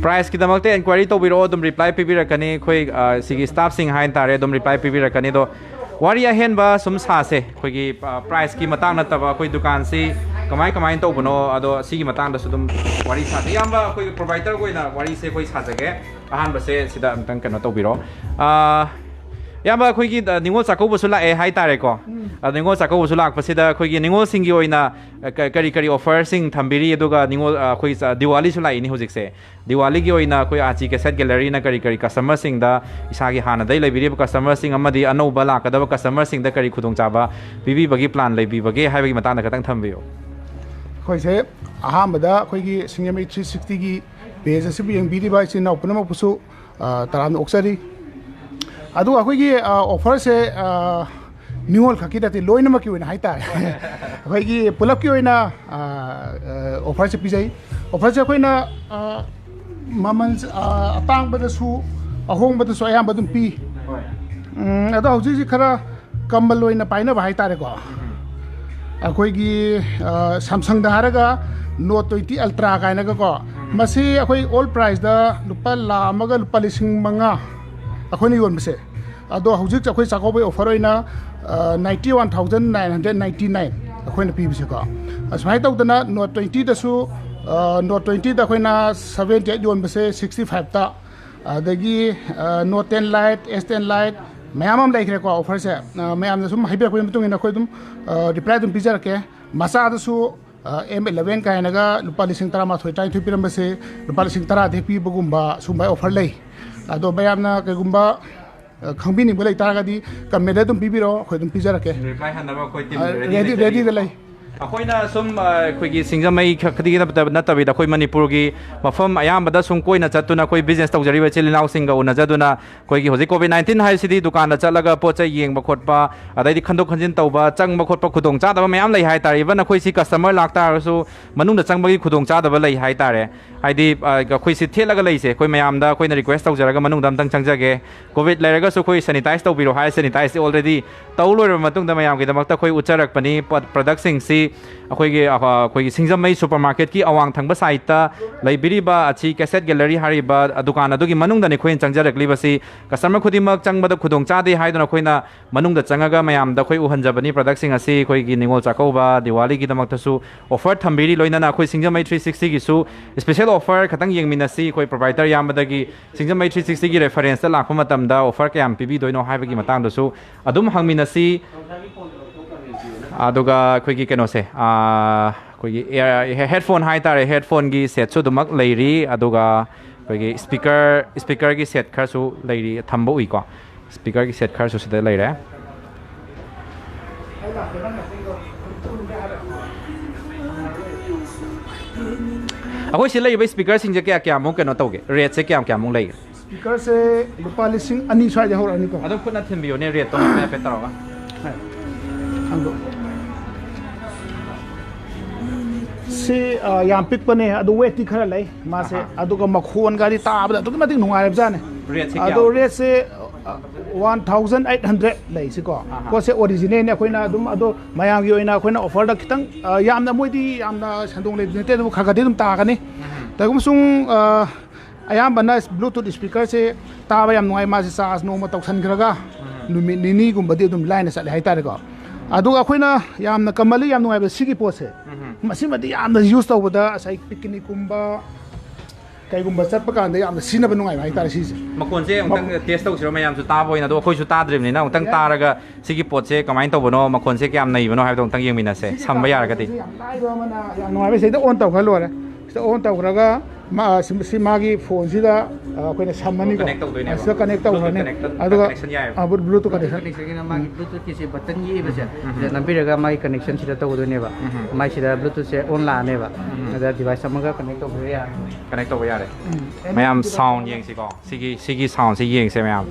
Price-ꯀꯤꯗꯃꯛꯇ inquiry ꯇꯧꯕꯤꯔꯛꯑꯣ, ꯑꯗꯨꯝ reply ꯄꯤꯕꯤꯔꯛꯀꯅꯤ꯫ ꯑꯩꯈꯣꯏ, ꯑ, ꯁꯤꯒꯤ staff-ꯁꯤꯡ ꯍꯥꯏ ꯇꯥꯔꯦ, ꯑꯗꯨꯝ reply ꯄꯤꯕꯤꯔꯛꯀꯅꯤ꯫ ꯑꯗꯣ ꯋꯥꯔꯤ ꯑꯍꯦꯟꯕ ꯁꯨꯝ ꯁꯥꯁꯦ, ꯑꯩꯈꯣꯏꯒꯤ, ꯑ, price-ꯀꯤ ꯃꯇꯥꯡ ꯅꯠꯇꯕ, ꯑꯩꯈꯣꯏ ꯗꯨꯀꯥꯟꯁꯤ ꯀꯃꯥꯏ ꯀꯃꯥꯏꯅ ꯇꯧꯕꯅꯣ, ꯑꯗꯣ ꯁꯤꯒꯤ ꯃꯇꯥꯡꯗꯁꯨ ꯑꯗꯨꯝ ꯋꯥꯔꯤ ꯁꯥꯁꯦ꯫ ꯏꯌꯥꯝꯕ, ꯑꯩꯈꯣꯏꯒꯤ provider-ꯒꯤ ꯑꯣꯏꯅ ꯋꯥꯔꯤꯁꯦ ꯑꯩꯈꯣꯏ ꯁꯥꯖꯒꯦ꯫ ꯑꯍꯥꯟꯕꯁꯦ ꯁꯤꯗ ꯑꯝꯇꯪ ꯀꯩꯅꯣ ꯇꯧꯕꯤꯔꯣ꯫ ꯑ, ꯏꯌꯥꯝꯕ, ꯑꯩꯈꯣꯏꯒꯤ, ꯑ, ꯅꯤꯉꯣꯜ ꯆꯥꯛꯀꯧꯕꯁꯨ ꯂꯥꯛꯑꯦ ꯍꯥꯏꯇꯥꯔꯦꯀꯣ꯫ ꯎꯝ꯫ ꯑ, ꯅꯤꯉꯣꯜ ꯆꯥꯛꯀꯧꯕꯁꯨ ꯂꯥꯛꯄꯁꯤꯗ ꯑꯩꯈꯣꯏꯒꯤ ꯅꯤꯉꯣꯜꯁꯤꯡꯒꯤ ꯑꯣꯏꯅ, ꯑ, ꯀ-, ꯀꯔꯤ ꯀꯔꯤ offerꯁꯤꯡ ꯊꯝꯕꯤꯔꯤ? ꯑꯗꯨꯒ ꯅꯤꯉꯣꯜ, ꯑ, ꯑꯩꯈꯣꯏ ꯆ-, ꯗꯤꯋꯥꯂꯤꯁꯨ ꯂꯥꯛꯏꯅꯤ ꯍꯧꯖꯤꯛꯁꯦ꯫ ꯗꯤꯋꯥꯂꯤꯒꯤ ꯑꯣꯏꯅ ꯑꯩꯈꯣꯏ ꯑꯥꯔ ꯖꯤ ꯀꯦꯁꯦꯠ ꯒꯦꯂꯔꯤꯅ ꯀꯔꯤ ꯀꯔꯤ customerꯁꯤꯡꯗ, ꯏꯁꯥꯒꯤ ꯍꯥꯟꯅꯗꯩ ꯂꯩꯕꯤꯔꯤꯕ customerꯁꯤꯡ ꯑꯃꯗꯤ ꯑꯅꯧꯕ ꯂꯥꯛꯀꯗꯕ customerꯁꯤꯡꯗ ꯀꯔꯤ ꯈꯨꯗꯣꯡꯆꯥꯕ ꯄꯤꯕꯤꯕꯒꯤ plan ꯂꯩꯕꯤꯕꯒꯦ ꯍꯥꯏꯕꯒꯤ ꯃꯇꯥꯡꯗ ꯈꯤꯇꯪ ꯊꯝꯕꯤꯌꯨ꯫ ꯑꯩꯈꯣꯏꯁꯦ ꯑꯍꯥꯟꯕꯗ ꯑꯩꯈꯣꯏꯒꯤ ꯁꯤꯡꯖꯃꯩ three sixtyꯒꯤ page ꯑꯁꯤꯕꯨ ꯌꯦꯡꯕꯤꯔꯤꯕ ꯏꯆꯤꯟ ꯏꯅꯥꯎ ꯄꯨꯝꯅꯃꯛꯄꯨꯁꯨ, ꯑ, ꯇꯔꯥꯝꯅ ꯑꯣꯛꯆꯔꯤ꯫ ꯑꯗꯨꯒ ꯑꯩꯈꯣꯏꯒꯤ, ꯑ, offerꯁꯦ, ꯑ, ꯅꯤꯉꯣꯜ ꯈꯛꯀꯤ ꯅꯠꯇꯦ, ꯂꯣꯏꯅꯃꯛꯀꯤ ꯑꯣꯏꯅ ꯍꯥꯏꯇꯥꯔꯦ꯫ ꯑꯩꯈꯣꯏꯒꯤ ꯄꯨꯂꯞꯀꯤ ꯑꯣꯏꯅ, ꯑ, ꯑ, offerꯁꯦ ꯄꯤꯖꯩ꯫ Offerꯁꯦ ꯑꯩꯈꯣꯏꯅ, ꯑ, ꯃꯃꯜ, ꯑ, ꯑꯇꯥꯡꯕꯗꯁꯨ, ꯑꯍꯣꯡꯕꯗꯁꯨ ꯑꯌꯥꯝꯕ ꯑꯗꯨꯝ ꯄꯤ꯫ ꯎꯝ, ꯑꯗꯣ ꯍꯧꯖꯤꯛ ꯍꯧꯖꯤꯛ ꯈꯔ ꯀꯃꯟ ꯑꯣꯏꯅ ꯄꯥꯏꯅꯕ ꯍꯥꯏꯇꯥꯔꯦꯀꯣ꯫ ꯑꯩꯈꯣꯏꯒꯤ, ꯑ, Samsungꯗ ꯍꯥꯏꯔꯒ Note twenty Ultra ꯀꯥꯏꯅꯒꯀꯣ, ꯃꯁꯤ ꯑꯩꯈꯣꯏ all priceꯇ ꯂꯨꯄꯥ ꯂꯥꯈ ꯑꯃꯒ ꯂꯨꯄꯥ ꯂꯤꯁꯤꯡ ꯃꯉꯥ ꯑꯩꯈꯣꯏꯅ ꯌꯣꯟꯕꯁꯦ꯫ ꯑꯗꯣ ꯍꯧꯖꯤꯛ ꯑꯩꯈꯣꯏ ꯆꯥꯛꯀꯧꯕꯩ offer ꯑꯣꯏꯅ, ꯑ, ninety one thousand nine hundred ninety nine ꯑꯩꯈꯣꯏꯅ ꯄꯤꯕꯁꯦꯀꯣ꯫ ꯑꯁꯨꯃꯥꯏꯅ ꯇꯧꯗꯅ Note twentyꯗꯁꯨ, ꯑ, Note twentyꯗ ꯑꯩꯈꯣꯏꯅ seventy eight ꯌꯣꯟꯕꯁꯦ sixty fiveꯇ, ꯑꯗꯒꯤ, ꯑ, Note ten Lite, S ten Lite ꯃꯌꯥꯝ ꯑꯃ ꯂꯩꯈ꯭ꯔꯦꯀꯣ offerꯁꯦ꯫ ꯑ, ꯃꯌꯥꯝꯅ ꯁꯨꯝ ꯍꯥꯏꯕꯤꯔꯛꯄꯒꯤ ꯃꯇꯨꯡ ꯏꯟꯅ ꯑꯩꯈꯣꯏ ꯑꯗꯨꯝ, ꯑ, reply ꯑꯗꯨꯝ ꯄꯤꯖꯔꯛꯀꯦ꯫ ꯃꯆꯥꯗꯁꯨ, ꯑ, M eleven ꯀꯥꯏꯅꯒ ꯂꯨꯄꯥ ꯂꯤꯁꯤꯡ ꯇꯔꯥꯃꯥꯊꯣꯏ, ꯇꯔꯥꯅꯤꯊꯣꯏ ꯄꯤꯔꯝꯕꯁꯦ ꯂꯨꯄꯥ ꯂꯤꯁꯤꯡ ꯇꯔꯥꯗ ꯍꯦꯛ ꯄꯤꯕꯒꯨꯝꯕ ꯁꯨꯝꯕ offer ꯂꯩ꯫ ꯑꯗꯣ ꯃꯌꯥꯝꯅ ꯀꯩꯒꯨꯝꯕ, ꯑ, ꯈꯪꯕꯤꯅꯤꯡꯕ ꯂꯩꯇꯥꯔꯒꯗꯤ commentꯗ ꯑꯗꯨꯝ ꯄꯤꯕꯤꯔꯛꯑꯣ, ꯑꯩꯈꯣꯏ ꯑꯗꯨꯝ ꯄꯤꯖꯔꯛꯀꯦ꯫ Reply ꯍꯟꯅꯕ ꯑꯩꯈꯣꯏ team ꯑ, ready ready, readyꯗ ꯂꯩ꯫ ꯑꯩꯈꯣꯏꯅ ꯁꯨꯝ, ꯑ, ꯑꯩꯈꯣꯏꯒꯤ ꯁꯤꯡꯖꯃꯩ ꯈꯛꯇꯒꯤ ꯅꯠꯇꯕ, ꯅꯠꯇꯕꯤꯗ ꯑꯩꯈꯣꯏ ꯃꯅꯤꯄꯨꯔꯒꯤ ꯃꯐꯝ ꯑꯌꯥꯝꯕꯗ ꯁꯨꯝ ꯀꯣꯏꯅ ꯆꯠꯇꯨꯅ ꯑꯩꯈꯣꯏ business ꯇꯧꯖꯔꯤꯕ ꯏꯆꯤꯜ ꯏꯅꯥꯎꯁꯤꯡꯒ ꯎꯅꯖꯗꯨꯅ ꯑꯩꯈꯣꯏꯒꯤ ꯍꯧꯖꯤꯛ COVID nineteen ꯍꯥꯏꯁꯤꯗꯤ ꯗꯨꯀꯥꯟꯗ ꯆꯠꯂꯒ ꯄꯣꯠ ꯆꯩ ꯌꯦꯡꯕ ꯈꯣꯠꯄ, ꯑꯗꯩꯗꯤ ꯈꯟꯗꯣꯛ ꯈꯟꯖꯤꯟ ꯇꯧꯕ, ꯆꯪꯕ ꯈꯣꯠꯄ ꯈꯨꯗꯣꯡꯆꯥꯗꯕ ꯃꯌꯥꯝ ꯂꯩ ꯍꯥꯏꯇꯥꯔꯦ꯫ Even ꯑꯩꯈꯣꯏ ꯁꯤ customer ꯂꯥꯛꯇꯥꯔꯒꯁꯨ ꯃꯅꯨꯡꯗ ꯆꯪꯕꯒꯤ ꯈꯨꯗꯣꯡꯆꯥꯗꯕ ꯂꯩ ꯍꯥꯏꯇꯥꯔꯦ꯫ ꯍꯥꯏꯗꯤ, ꯑ, ꯑꯩꯈꯣꯏ ꯁꯤ ꯊꯦꯠꯂꯒ ꯂꯩꯁꯦ, ꯑꯩꯈꯣꯏ ꯃꯌꯥꯝꯗ ꯑꯩꯈꯣꯏꯅ request ꯇꯧꯖꯔꯒ ꯃꯅꯨꯡꯗ ꯑꯝꯇꯪ ꯆꯪꯖꯒꯦ꯫ COVID ꯂꯩꯔꯒꯁꯨ ꯑꯩꯈꯣꯏ sanitize ꯇꯧꯕꯤꯔꯣ ꯍꯥꯏ, sanitizeꯁꯦ already ꯇꯧ ꯂꯣꯏꯔꯕ ꯃꯇꯨꯡꯗ ꯃꯌꯥꯝꯒꯤꯗꯃꯛꯇ ꯑꯩꯈꯣꯏ ꯎꯠꯆꯔꯛꯄꯅꯤ꯫ ꯄꯣꯠ, productꯁꯤꯡꯁꯤ ꯑꯩꯈꯣꯏꯒꯤ ꯑꯩꯈꯣꯏꯒꯤ ꯁꯤꯡꯖꯃꯩ ꯁꯨꯄꯔ ꯃꯥꯔꯀꯦꯠꯀꯤ ꯑꯋꯥꯡ ꯊꯪꯕ ꯁꯥꯏꯠꯇ ꯂꯩꯕꯤꯔꯤꯕ ꯑꯁꯤ ꯀꯦꯁꯦꯠ ꯒꯦꯂꯔꯤ ꯍꯥꯏꯔꯤꯕ ꯗꯨꯀꯥꯟ ꯑꯗꯨꯒꯤ ꯃꯅꯨꯡꯗꯅꯤ ꯑꯩꯈꯣꯏꯅ ꯆꯪꯖꯔꯛꯂꯤꯕꯁꯤ꯫ ꯀꯁꯇꯃꯔ ꯈꯨꯗꯤꯡꯃꯛ ꯆꯪꯕꯗ ꯈꯨꯗꯣꯡ ꯆꯥꯗꯦ ꯍꯥꯏꯗꯨꯅ ꯑꯩꯈꯣꯏꯅ ꯃꯅꯨꯡꯗ ꯆꯪꯉꯒ ꯃꯌꯥꯝꯗ ꯑꯩꯈꯣꯏ ꯎꯍꯟꯖꯕꯅꯤ꯫ ꯄ꯭ꯔꯗꯛꯁꯤꯡ ꯑꯁꯤ ꯑꯩꯈꯣꯏꯒꯤ ꯅꯤꯉꯣꯜ ꯆꯥꯛꯀꯧꯕ, ꯗꯤꯋꯥꯂꯤꯒꯤꯗꯃꯛꯇꯁꯨ ꯑꯣꯐꯔ ꯊꯝꯕꯤꯔꯤ꯫ ꯂꯣꯏꯅꯅ ꯑꯩꯈꯣꯏ ꯁꯤꯡꯖꯃꯩ ꯊ꯭ꯔꯤ ꯁꯤꯛꯁꯇꯤꯒꯤꯁꯨ ꯏꯁꯄꯤꯁꯦꯜ ꯑꯣꯐꯔ ꯈꯇꯪ ꯌꯦꯡꯃꯤꯟꯅꯁꯤ꯫ ꯑꯩꯈꯣꯏ ꯄ꯭ꯔꯣꯚꯥꯏꯗꯔ ꯏꯌꯥꯝꯕꯗꯒꯤ ꯁꯤꯡꯖꯃꯩ ꯊ꯭ꯔꯤ ꯁꯤꯛꯁꯇꯤꯒꯤ ꯔꯦꯐꯔꯦꯟꯁꯇ ꯂꯥꯛꯄ ꯃꯇꯝꯗ ꯑꯣꯐꯔ ꯀꯌꯥꯝ ꯄꯤꯕꯤꯗꯣꯏꯅꯣ ꯍꯥꯏꯕꯒꯤ ꯃꯇꯥꯡꯗꯁꯨ ꯑꯗꯨꯝ ꯍꯪꯃꯤꯟꯅꯁꯤ꯫ ꯑꯗꯨꯒ ꯑꯩꯈꯣꯏꯒꯤ ꯀꯩꯅꯣꯁꯦ, ꯑꯩꯈꯣꯏꯒꯤ ꯍꯦꯠꯐꯣꯟ ꯍꯥꯏꯇꯥꯔꯦ, ꯍꯦꯠꯐꯣꯟꯒꯤ ꯁꯦꯠꯁꯨ ꯑꯗꯨꯃꯛ ꯂꯩꯔꯤ꯫ ꯑꯗꯨꯒ ꯑꯩꯈꯣꯏꯒꯤ ꯏꯁꯄꯤꯀꯔ ꯏꯁꯄꯤꯀꯔꯒꯤ ꯁꯦꯠ ꯈꯔꯁꯨ ꯂꯩꯔꯤ, ꯊꯝꯕ ꯎꯏꯀꯣ꯫ ꯏꯁꯄꯤꯀꯔꯒꯤ ꯁꯦꯠ ꯈꯔꯁꯨ ꯁꯤꯗ ꯂꯩꯔꯦ꯫ ꯑꯩꯈꯣꯏ ꯁꯤ ꯂꯩꯔꯤꯕ ꯏꯁꯄꯤꯀꯔꯁꯤꯡꯁꯦ ꯀꯌꯥ ꯀꯌꯥꯃꯨꯛ ꯀꯩꯅꯣ ꯇꯧꯒꯦ? ꯔꯦꯠꯁꯦ ꯀꯌꯥꯝ ꯀꯌꯥꯃꯨꯛ ꯂꯩꯒꯦ? ꯏꯁꯄꯤꯀꯔꯁꯦ ꯂꯨꯄꯥ ꯂꯤꯁꯤꯡ ꯑꯅꯤ ꯁ꯭ꯋꯥꯏꯗꯩ ꯍꯧꯔꯛꯑꯅꯤꯀꯣ꯫ ꯑꯗꯨꯝ ꯈꯨꯠꯅ ꯊꯤꯟꯕꯤꯌꯣꯅꯦ, ꯔꯦꯠꯇꯣ ꯍꯥꯏꯐꯦꯠ ꯇꯧꯔꯒ꯫ ꯍꯥꯏ꯫ ꯍꯥꯡꯗꯣꯛ꯫ ꯁꯤ ꯑ, ꯌꯥꯝ ꯄꯤꯛꯄꯅꯦ, ꯑꯗꯨ ꯋꯦꯠꯇꯤ ꯈꯔ ꯂꯩ ꯃꯥꯁꯦ꯫ ꯑꯍꯥ꯫ ꯑꯗꯨꯒ ꯃꯈꯣꯟꯒꯗꯤ ꯇꯥꯕꯗ ꯑꯗꯨꯛꯀꯤ ꯃꯇꯤꯛ ꯅꯨꯡꯉꯥꯏꯔꯕꯖꯥꯠꯅꯦ꯫ ꯔꯦꯠꯁꯦ ꯑꯗꯣ ꯀꯌꯥ? ꯔꯦꯠꯁꯦ ꯋꯥꯟ ꯊꯥꯎꯖꯟ ꯑꯩꯠ ꯍꯟꯗ꯭ꯔꯦꯠ ꯂꯩꯁꯤꯀꯣ꯫ ꯑꯍꯥ꯫ ꯄꯣꯠꯁꯦ ꯑꯣꯔꯤꯖꯤꯅꯦꯜꯅꯦ꯫ ꯑꯩꯈꯣꯏꯅ ꯑꯗꯨꯝ ꯑꯗꯣ ꯃꯌꯥꯝꯒꯤ ꯑꯣꯏꯅ ꯑꯩꯈꯣꯏꯅ ꯑꯣꯐꯔꯗ ꯈꯤꯇꯪ ꯑ, ꯌꯥꯝꯅ ꯃꯣꯏꯗꯤ ꯌꯥꯝꯅ ꯁꯦꯟꯗꯣꯡ ꯂꯩꯕꯗꯤ ꯅꯠꯇꯦ, ꯑꯗꯨꯕꯨ ꯈꯔ ꯈꯔꯗꯤ ꯑꯗꯨꯝ ꯇꯥꯒꯅꯤ꯫ ꯀꯩꯒꯨꯝꯕ ꯁꯨꯝ ꯑ, ꯑꯌꯥꯝꯕꯅ ꯕ꯭ꯂꯨꯇꯨꯠ ꯏꯁꯄꯤꯀꯔꯁꯦ ꯇꯥꯕ ꯌꯥꯝ ꯅꯨꯡꯉꯥꯏ꯫ ꯃꯥꯁꯦ ꯆꯥꯔꯖ ꯅꯣꯡꯃ ꯇꯧꯁꯟꯈ꯭ꯔꯒ ꯅꯨꯃꯤꯠ ꯅꯤꯅꯤꯒꯨꯝꯕꯗꯤ ꯑꯗꯨꯝ ꯂꯥꯏꯅ ꯆꯠꯂꯦ ꯍꯥꯏꯇꯥꯔꯦꯀꯣ꯫ ꯑꯗꯨꯒ ꯑꯩꯈꯣꯏꯅ ꯌꯥꯝꯅ ꯀꯃꯜꯂꯤ ꯌꯥꯝ ꯅꯨꯡꯉꯥꯏꯕ ꯁꯤꯒꯤ ꯄꯣꯠꯁꯦ, ꯃꯁꯤꯃꯗꯤ ꯌꯥꯝꯅ ꯌꯨꯁ ꯇꯧꯕꯗ ꯉꯁꯥꯏ ꯄꯤꯛꯅꯤꯛꯀꯨꯝꯕ ꯀꯩꯒꯨꯝꯕ ꯆꯠꯄ ꯀꯥꯟꯗ ꯌꯥꯝꯅ ꯁꯤꯖꯤꯟꯅꯕ ꯅꯨꯡꯉꯥꯏꯕ ꯍꯥꯏꯇꯥꯔꯦ ꯁꯤꯁꯦ꯫ ꯃꯈꯣꯟꯁꯦ ꯑꯃꯨꯛꯇꯪ ꯇꯦꯁ ꯇꯧꯁꯤꯔꯣ ꯃꯌꯥꯝꯁꯨ ꯇꯥꯕ ꯑꯣꯏꯅ? ꯑꯗꯣ ꯑꯩꯈꯣꯏꯁꯨ ꯇꯥꯗ꯭ꯔꯤꯕꯅꯤꯅ ꯑꯃꯨꯛꯇꯪ ꯇꯥꯔꯒ ꯁꯤꯒꯤ ꯄꯣꯠꯁꯦ ꯀꯃꯥꯏꯅ ꯇꯧꯕꯅꯣ, ꯃꯈꯣꯟꯁꯦ ꯀꯌꯥꯝ ꯅꯩꯕꯅꯣ ꯍꯥꯏꯕꯗꯣ ꯑꯃꯨꯛꯇꯪ ꯌꯦꯡꯃꯤꯟꯅꯁꯦ, ꯁꯝꯕ ꯌꯥꯔꯒꯗꯤ꯫ ꯌꯥꯝ ꯂꯥꯏꯕ ꯑꯃꯅ ꯌꯥꯝ ꯅꯨꯡꯉꯥꯏꯕ, ꯁꯤꯗ ꯑꯣꯟ ꯇꯧꯈ꯭ꯔ ꯂꯣꯏꯔꯦ꯫ ꯁꯤꯗ ꯑꯣꯟ ꯇꯧꯈ꯭ꯔꯒ ꯃꯥ-, ꯁꯤ ꯁꯤ ꯃꯥꯒꯤ ꯐꯣꯟꯁꯤꯗ ꯑ, ꯑꯩꯈꯣꯏꯅ ꯁꯝꯃꯅꯤꯀꯣ꯫ ꯀꯅꯦꯛ ꯇꯧꯗꯣꯏꯅꯦꯕ꯫ ꯁꯤꯗ ꯀꯅꯦꯛ ꯇꯧꯈ꯭ꯔꯅꯤ꯫ Bluetooth connect, ꯑꯗꯨꯒ connection ꯌꯥꯏꯑꯕ꯫ ꯑ, Bluetooth connection꯫ ꯀꯅꯦꯛꯁꯟꯒꯤꯅ ꯃꯥꯒꯤ ꯕ꯭ꯂꯨꯇꯨꯠꯀꯤꯁꯦ ꯕꯇꯟ ꯌꯦꯛꯏꯕꯁꯦ ꯁꯤꯗ ꯅꯝꯕꯤꯔꯒ ꯃꯥꯒꯤ ꯀꯅꯦꯛꯁꯟꯁꯤꯗ ꯇꯧꯒꯗꯣꯏꯅꯦꯕ꯫ ꯃꯥꯏꯁꯤꯗ ꯕ꯭ꯂꯨꯇꯨꯠꯁꯦ ꯑꯣꯟ ꯂꯥꯛꯑꯅꯦꯕ꯫ ꯑꯗ ꯗꯤꯚꯥꯏꯁ ꯑꯃꯒ ꯀꯅꯦꯛ ꯇꯧꯕꯤꯕ ꯌꯥꯔꯅꯤ꯫ ꯀꯅꯦꯛ ꯇꯧꯕ ꯌꯥꯔꯦ꯫ ꯃꯌꯥꯝ ꯁꯥꯎꯟ ꯌꯦꯡꯁꯤꯀꯣ, ꯁꯤꯒꯤ ꯁꯤꯒꯤ ꯁꯥꯎꯟꯁꯤ ꯌꯦꯡꯁꯦ ꯃꯌꯥꯝ꯫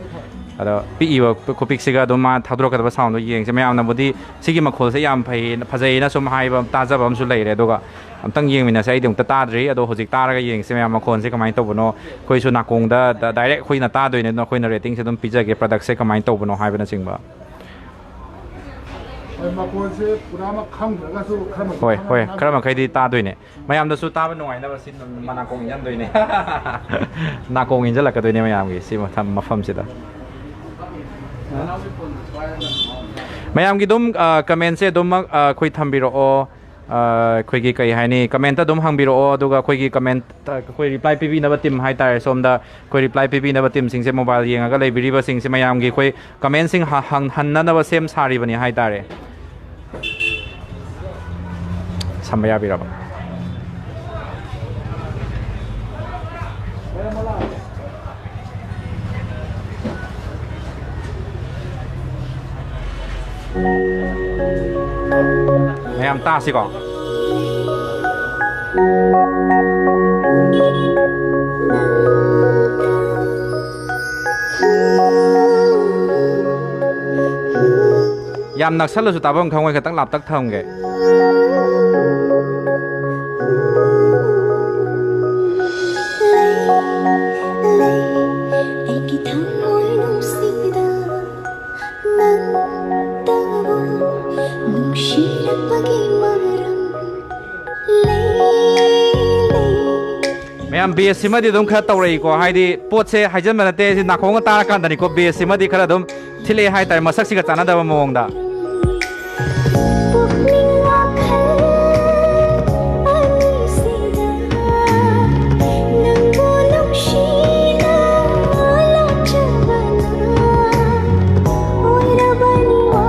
ꯑꯗꯣ ꯄꯤꯛꯏꯕ ꯈꯨꯄꯤꯛꯁꯤꯒ ꯑꯗꯨꯝ ꯃꯥ ꯊꯥꯗꯣꯔꯛꯀꯗꯕ ꯁꯥꯎꯟꯗꯣ ꯌꯦꯡꯁꯦ꯫ ꯃꯌꯥꯝꯅꯕꯨꯗꯤ ꯁꯤꯒꯤ ꯃꯈꯣꯜꯁꯦ ꯌꯥꯝ ꯐꯩ, ꯐꯖꯩꯅ ꯁꯨꯝ ꯍꯥꯏꯕ, ꯇꯥꯖꯕ ꯑꯃꯁꯨ ꯂꯩꯔꯦ꯫ ꯑꯗꯨꯒ ꯑꯝꯇꯪ ꯌꯦꯡꯃꯤꯟꯅꯁꯦ꯫ ꯑꯩꯗꯤ ꯑꯃꯨꯛꯇ ꯇꯥꯗ꯭ꯔꯤ, ꯑꯗꯣ ꯍꯧꯖꯤꯛ ꯇꯥꯔꯒ ꯌꯦꯡꯁꯦ ꯃꯌꯥꯝ, ꯃꯈꯣꯟꯁꯦ ꯀꯃꯥꯏꯅ ꯇꯧꯕꯅꯣ꯫ ꯑꯩꯈꯣꯏꯁꯨ ꯅꯥꯀꯣꯡꯗ ꯗ-, ꯗꯥꯏꯔꯦꯛ ꯑꯩꯈꯣꯏꯅ ꯇꯥꯗꯣꯏꯅꯦ, ꯑꯗꯨꯅ ꯑꯩꯈꯣꯏꯅ ꯔꯦꯇꯤꯡꯁꯦ ꯑꯗꯨꯝ ꯄꯤꯖꯒꯦ, ꯄ꯭ꯔꯗꯛꯁꯦ ꯀꯃꯥꯏꯅ ꯇꯧꯕꯅꯣ ꯍꯥꯏꯕꯅꯆꯤꯡꯕ꯫ ꯃꯈꯣꯟꯁꯦ ꯄꯨꯔꯥꯃꯛ ꯈꯪꯗ꯭ꯔꯒꯁꯨ ꯈꯔ ꯃꯈꯩ ꯍꯣꯏ, ꯍꯣꯏ, ꯈꯪꯉꯒ ꯈꯔ ꯃꯈꯩꯗꯤ ꯇꯥꯗꯣꯏꯅꯦ꯫ ꯃꯌꯥꯝꯗꯁꯨ ꯇꯥꯕ ꯅꯨꯡꯉꯥꯏꯅꯕ ꯁꯤ ꯃꯅꯥꯀꯣꯡ ꯏꯟꯖꯟꯗꯣꯏꯅꯦ꯫ ꯅꯥꯀꯣꯡ ꯏꯟꯖꯜꯂꯛꯀꯗꯣꯏꯅꯦ ꯃꯌꯥꯝꯒꯤ ꯁꯤ ꯃꯐꯝ, ꯃꯐꯝꯁꯤꯗ꯫ ꯃꯌꯥꯝꯒꯤ ꯑꯗꯨꯝ, ꯑ, comment-ꯁꯦ ꯑꯗꯨꯝꯃꯛ, ꯑ, ꯑꯩꯈꯣꯏ ꯊꯝꯕꯤꯔꯛꯑꯣ꯫ ꯑ, ꯑꯩꯈꯣꯏꯒꯤ ꯀꯩ ꯍꯥꯏꯅꯤ, comment ꯑꯗꯨꯝ ꯍꯪꯕꯤꯔꯛꯑꯣ, ꯑꯗꯨꯒ ꯑꯩꯈꯣꯏꯒꯤ comment, ꯑ, ꯑꯩꯈꯣꯏ reply ꯄꯤꯕꯤꯅꯕ team ꯍꯥꯏꯇꯥꯔꯦ, ꯁꯣꯝꯗ ꯑꯩꯈꯣꯏ reply ꯄꯤꯕꯤꯅꯕ team-ꯁꯤꯡꯁꯦ, mobile ꯌꯦꯡꯉꯒ ꯂꯩꯕꯤꯔꯤꯕꯁꯤꯡꯁꯦ, ꯃꯌꯥꯝꯒꯤ ꯑꯩꯈꯣꯏ comment-ꯁꯤꯡ ꯍ-, ꯍꯪ-, ꯍꯟꯅꯅꯕ ꯁꯦꯝ ꯁꯥꯔꯤꯕꯅꯤ ꯍꯥꯏꯇꯥꯔꯦ꯫ ꯁꯝꯕ ꯌꯥꯕꯤꯔꯕ? ꯃꯌꯥꯝ ꯇꯥꯁꯤꯀꯣ꯫ ꯌꯥꯝ ꯅꯛꯁꯜꯂꯁꯨ ꯇꯥꯐꯝ ꯈꯪꯉꯣꯏ, ꯈꯤꯇꯪ ꯂꯥꯞꯇꯛ ꯊꯝꯒꯦ꯫ ꯑꯩꯒꯤ ꯊꯃꯣꯏ ꯅꯨꯡꯁꯤꯗ ꯅꯪꯇꯕꯨ ꯅꯨꯡꯁꯤꯔꯛꯄꯒꯤ ꯃꯔꯝ ꯂꯩ, ꯂꯩ꯫ ꯃꯌꯥꯝ bass ꯁꯤꯃꯗꯤ ꯑꯗꯨꯝ ꯈꯔ ꯇꯧꯔꯛꯏꯀꯣ, ꯍꯥꯏꯗꯤ ꯄꯣꯠꯁꯦ ꯍꯥꯏꯖꯟꯕ ꯅꯠꯇꯦ, ꯁꯤ ꯅꯥꯀꯣꯡꯒ ꯇꯥꯔꯀꯥꯟꯗꯅꯤꯀꯣ, bass ꯁꯤꯃꯗꯤ ꯈꯔ ꯑꯗꯨꯝ ꯊꯤꯜꯂꯛꯑꯦ ꯍꯥꯏꯇꯥꯔꯦ, ꯃꯁꯛꯁꯤꯒ ꯆꯥꯟꯅꯗꯕ ꯃꯑꯣꯡꯗ꯫ ꯄꯨꯛꯅꯤꯡ ꯋꯥꯈꯜ ꯑꯅꯤꯁꯤꯗ ꯅꯪꯕꯨ ꯅꯨꯡꯁꯤꯅ ꯂꯣꯠꯆꯕꯅ ꯑꯣꯏꯔꯕꯅꯤ ꯋꯥ꯫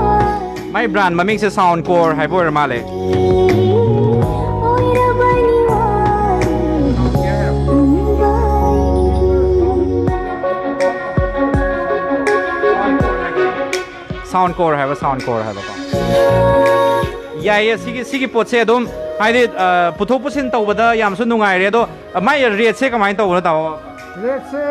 ꯃꯥꯏ brand ꯃꯃꯤꯡꯁꯦ Soundcore ꯍꯥꯏꯕ ꯑꯣꯏꯔ ꯃꯥꯜꯂꯦ꯫ ꯑꯣꯏꯔꯕꯅꯤ ꯋꯥꯔꯤ ꯎꯕ ꯑꯩꯒꯤ꯫ Soundcore ꯍꯥꯏꯕ, Soundcore ꯍꯥꯏꯕꯀꯣ꯫ ꯌꯥꯏꯌꯦ, ꯁꯤꯒꯤ, ꯁꯤꯒꯤ ꯄꯣꯠꯁꯦ ꯑꯗꯨꯝ, ꯍꯥꯏꯗꯤ, ꯑ, ꯄꯨꯊꯣꯛ ꯄꯨꯁꯤꯟ ꯇꯧꯕꯗ ꯌꯥꯝꯁꯨ ꯅꯨꯡꯉꯥꯏꯔꯦ꯫ ꯑꯗꯣ, ꯑ, ꯃꯥꯏ rate-ꯁꯦ ꯀꯃꯥꯏꯅ ꯇꯧꯕꯅꯣ, ꯇꯥꯃꯣ? Rate-ꯁꯦ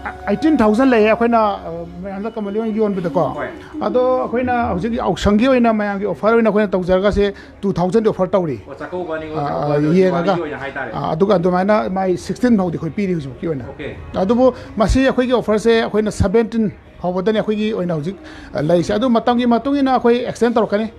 ꯑꯩꯠꯇꯤꯟ ꯊꯥꯎꯖꯟ ꯂꯩꯌꯦ ꯑꯩꯈꯣꯏꯅ, ꯑ, ꯃꯌꯥꯝꯗ ꯀꯃꯟꯂꯤ ꯑꯣꯏꯅ ꯌꯣꯟꯕꯗꯀꯣ꯫ ꯍꯣꯏ꯫ ꯑꯗꯣ ꯑꯩꯈꯣꯏꯅ ꯍꯧꯖꯤꯛ ꯌꯥꯎꯁꯪꯒꯤ ꯑꯣꯏꯅ ꯃꯌꯥꯝꯒꯤ ꯑꯣꯐꯔ ꯑꯣꯏꯅ ꯑꯩꯈꯣꯏꯅ ꯇꯧꯖꯔꯒꯁꯦ ꯇꯨ ꯊꯥꯎꯖꯟ ꯑꯣꯐꯔ ꯇꯧꯔꯤ꯫ ꯑꯣ, ꯆꯥꯛꯀꯧꯕ, ꯅꯤꯉꯣꯜ ꯑ, ꯆꯥꯛꯀꯧꯕ, ꯑꯗꯨꯒ ꯌꯦꯡꯉꯒ꯫ ꯗꯤꯋꯥꯂꯤꯒꯤ ꯑꯣꯏꯅ ꯍꯥꯏꯇꯥꯔꯦ꯫ ꯑ, ꯑꯗꯨꯒ ꯑꯗꯨꯃꯥꯏꯅ ꯃꯥꯏ ꯁꯤꯛꯁꯇꯤꯟ ꯐꯥꯎꯗꯤ ꯑꯩꯈꯣꯏ ꯄꯤꯔꯤ ꯍꯧꯖꯤꯛꯀꯤ ꯑꯣꯏꯅ꯫ ꯑꯣꯀꯦ꯫ ꯑꯗꯨꯕꯨ ꯃꯁꯤ ꯑꯩꯈꯣꯏꯒꯤ ꯑꯣꯐꯔꯁꯦ ꯑꯩꯈꯣꯏꯅ ꯁꯕꯦꯟꯇꯤꯟ ꯐꯥꯎꯕꯗꯅꯤ ꯑꯩꯈꯣꯏꯒꯤ ꯑꯣꯏꯅ ꯍꯧꯖꯤꯛ, ꯑ, ꯂꯩꯔꯤꯁꯦ꯫ ꯑꯗꯨ ꯃꯇꯝꯒꯤ ꯃꯇꯨꯡ ꯏꯟꯅ ꯑꯩꯈꯣꯏ ꯑꯦꯛꯁꯇꯦꯟ ꯇꯧꯔꯛꯀꯅꯤ꯫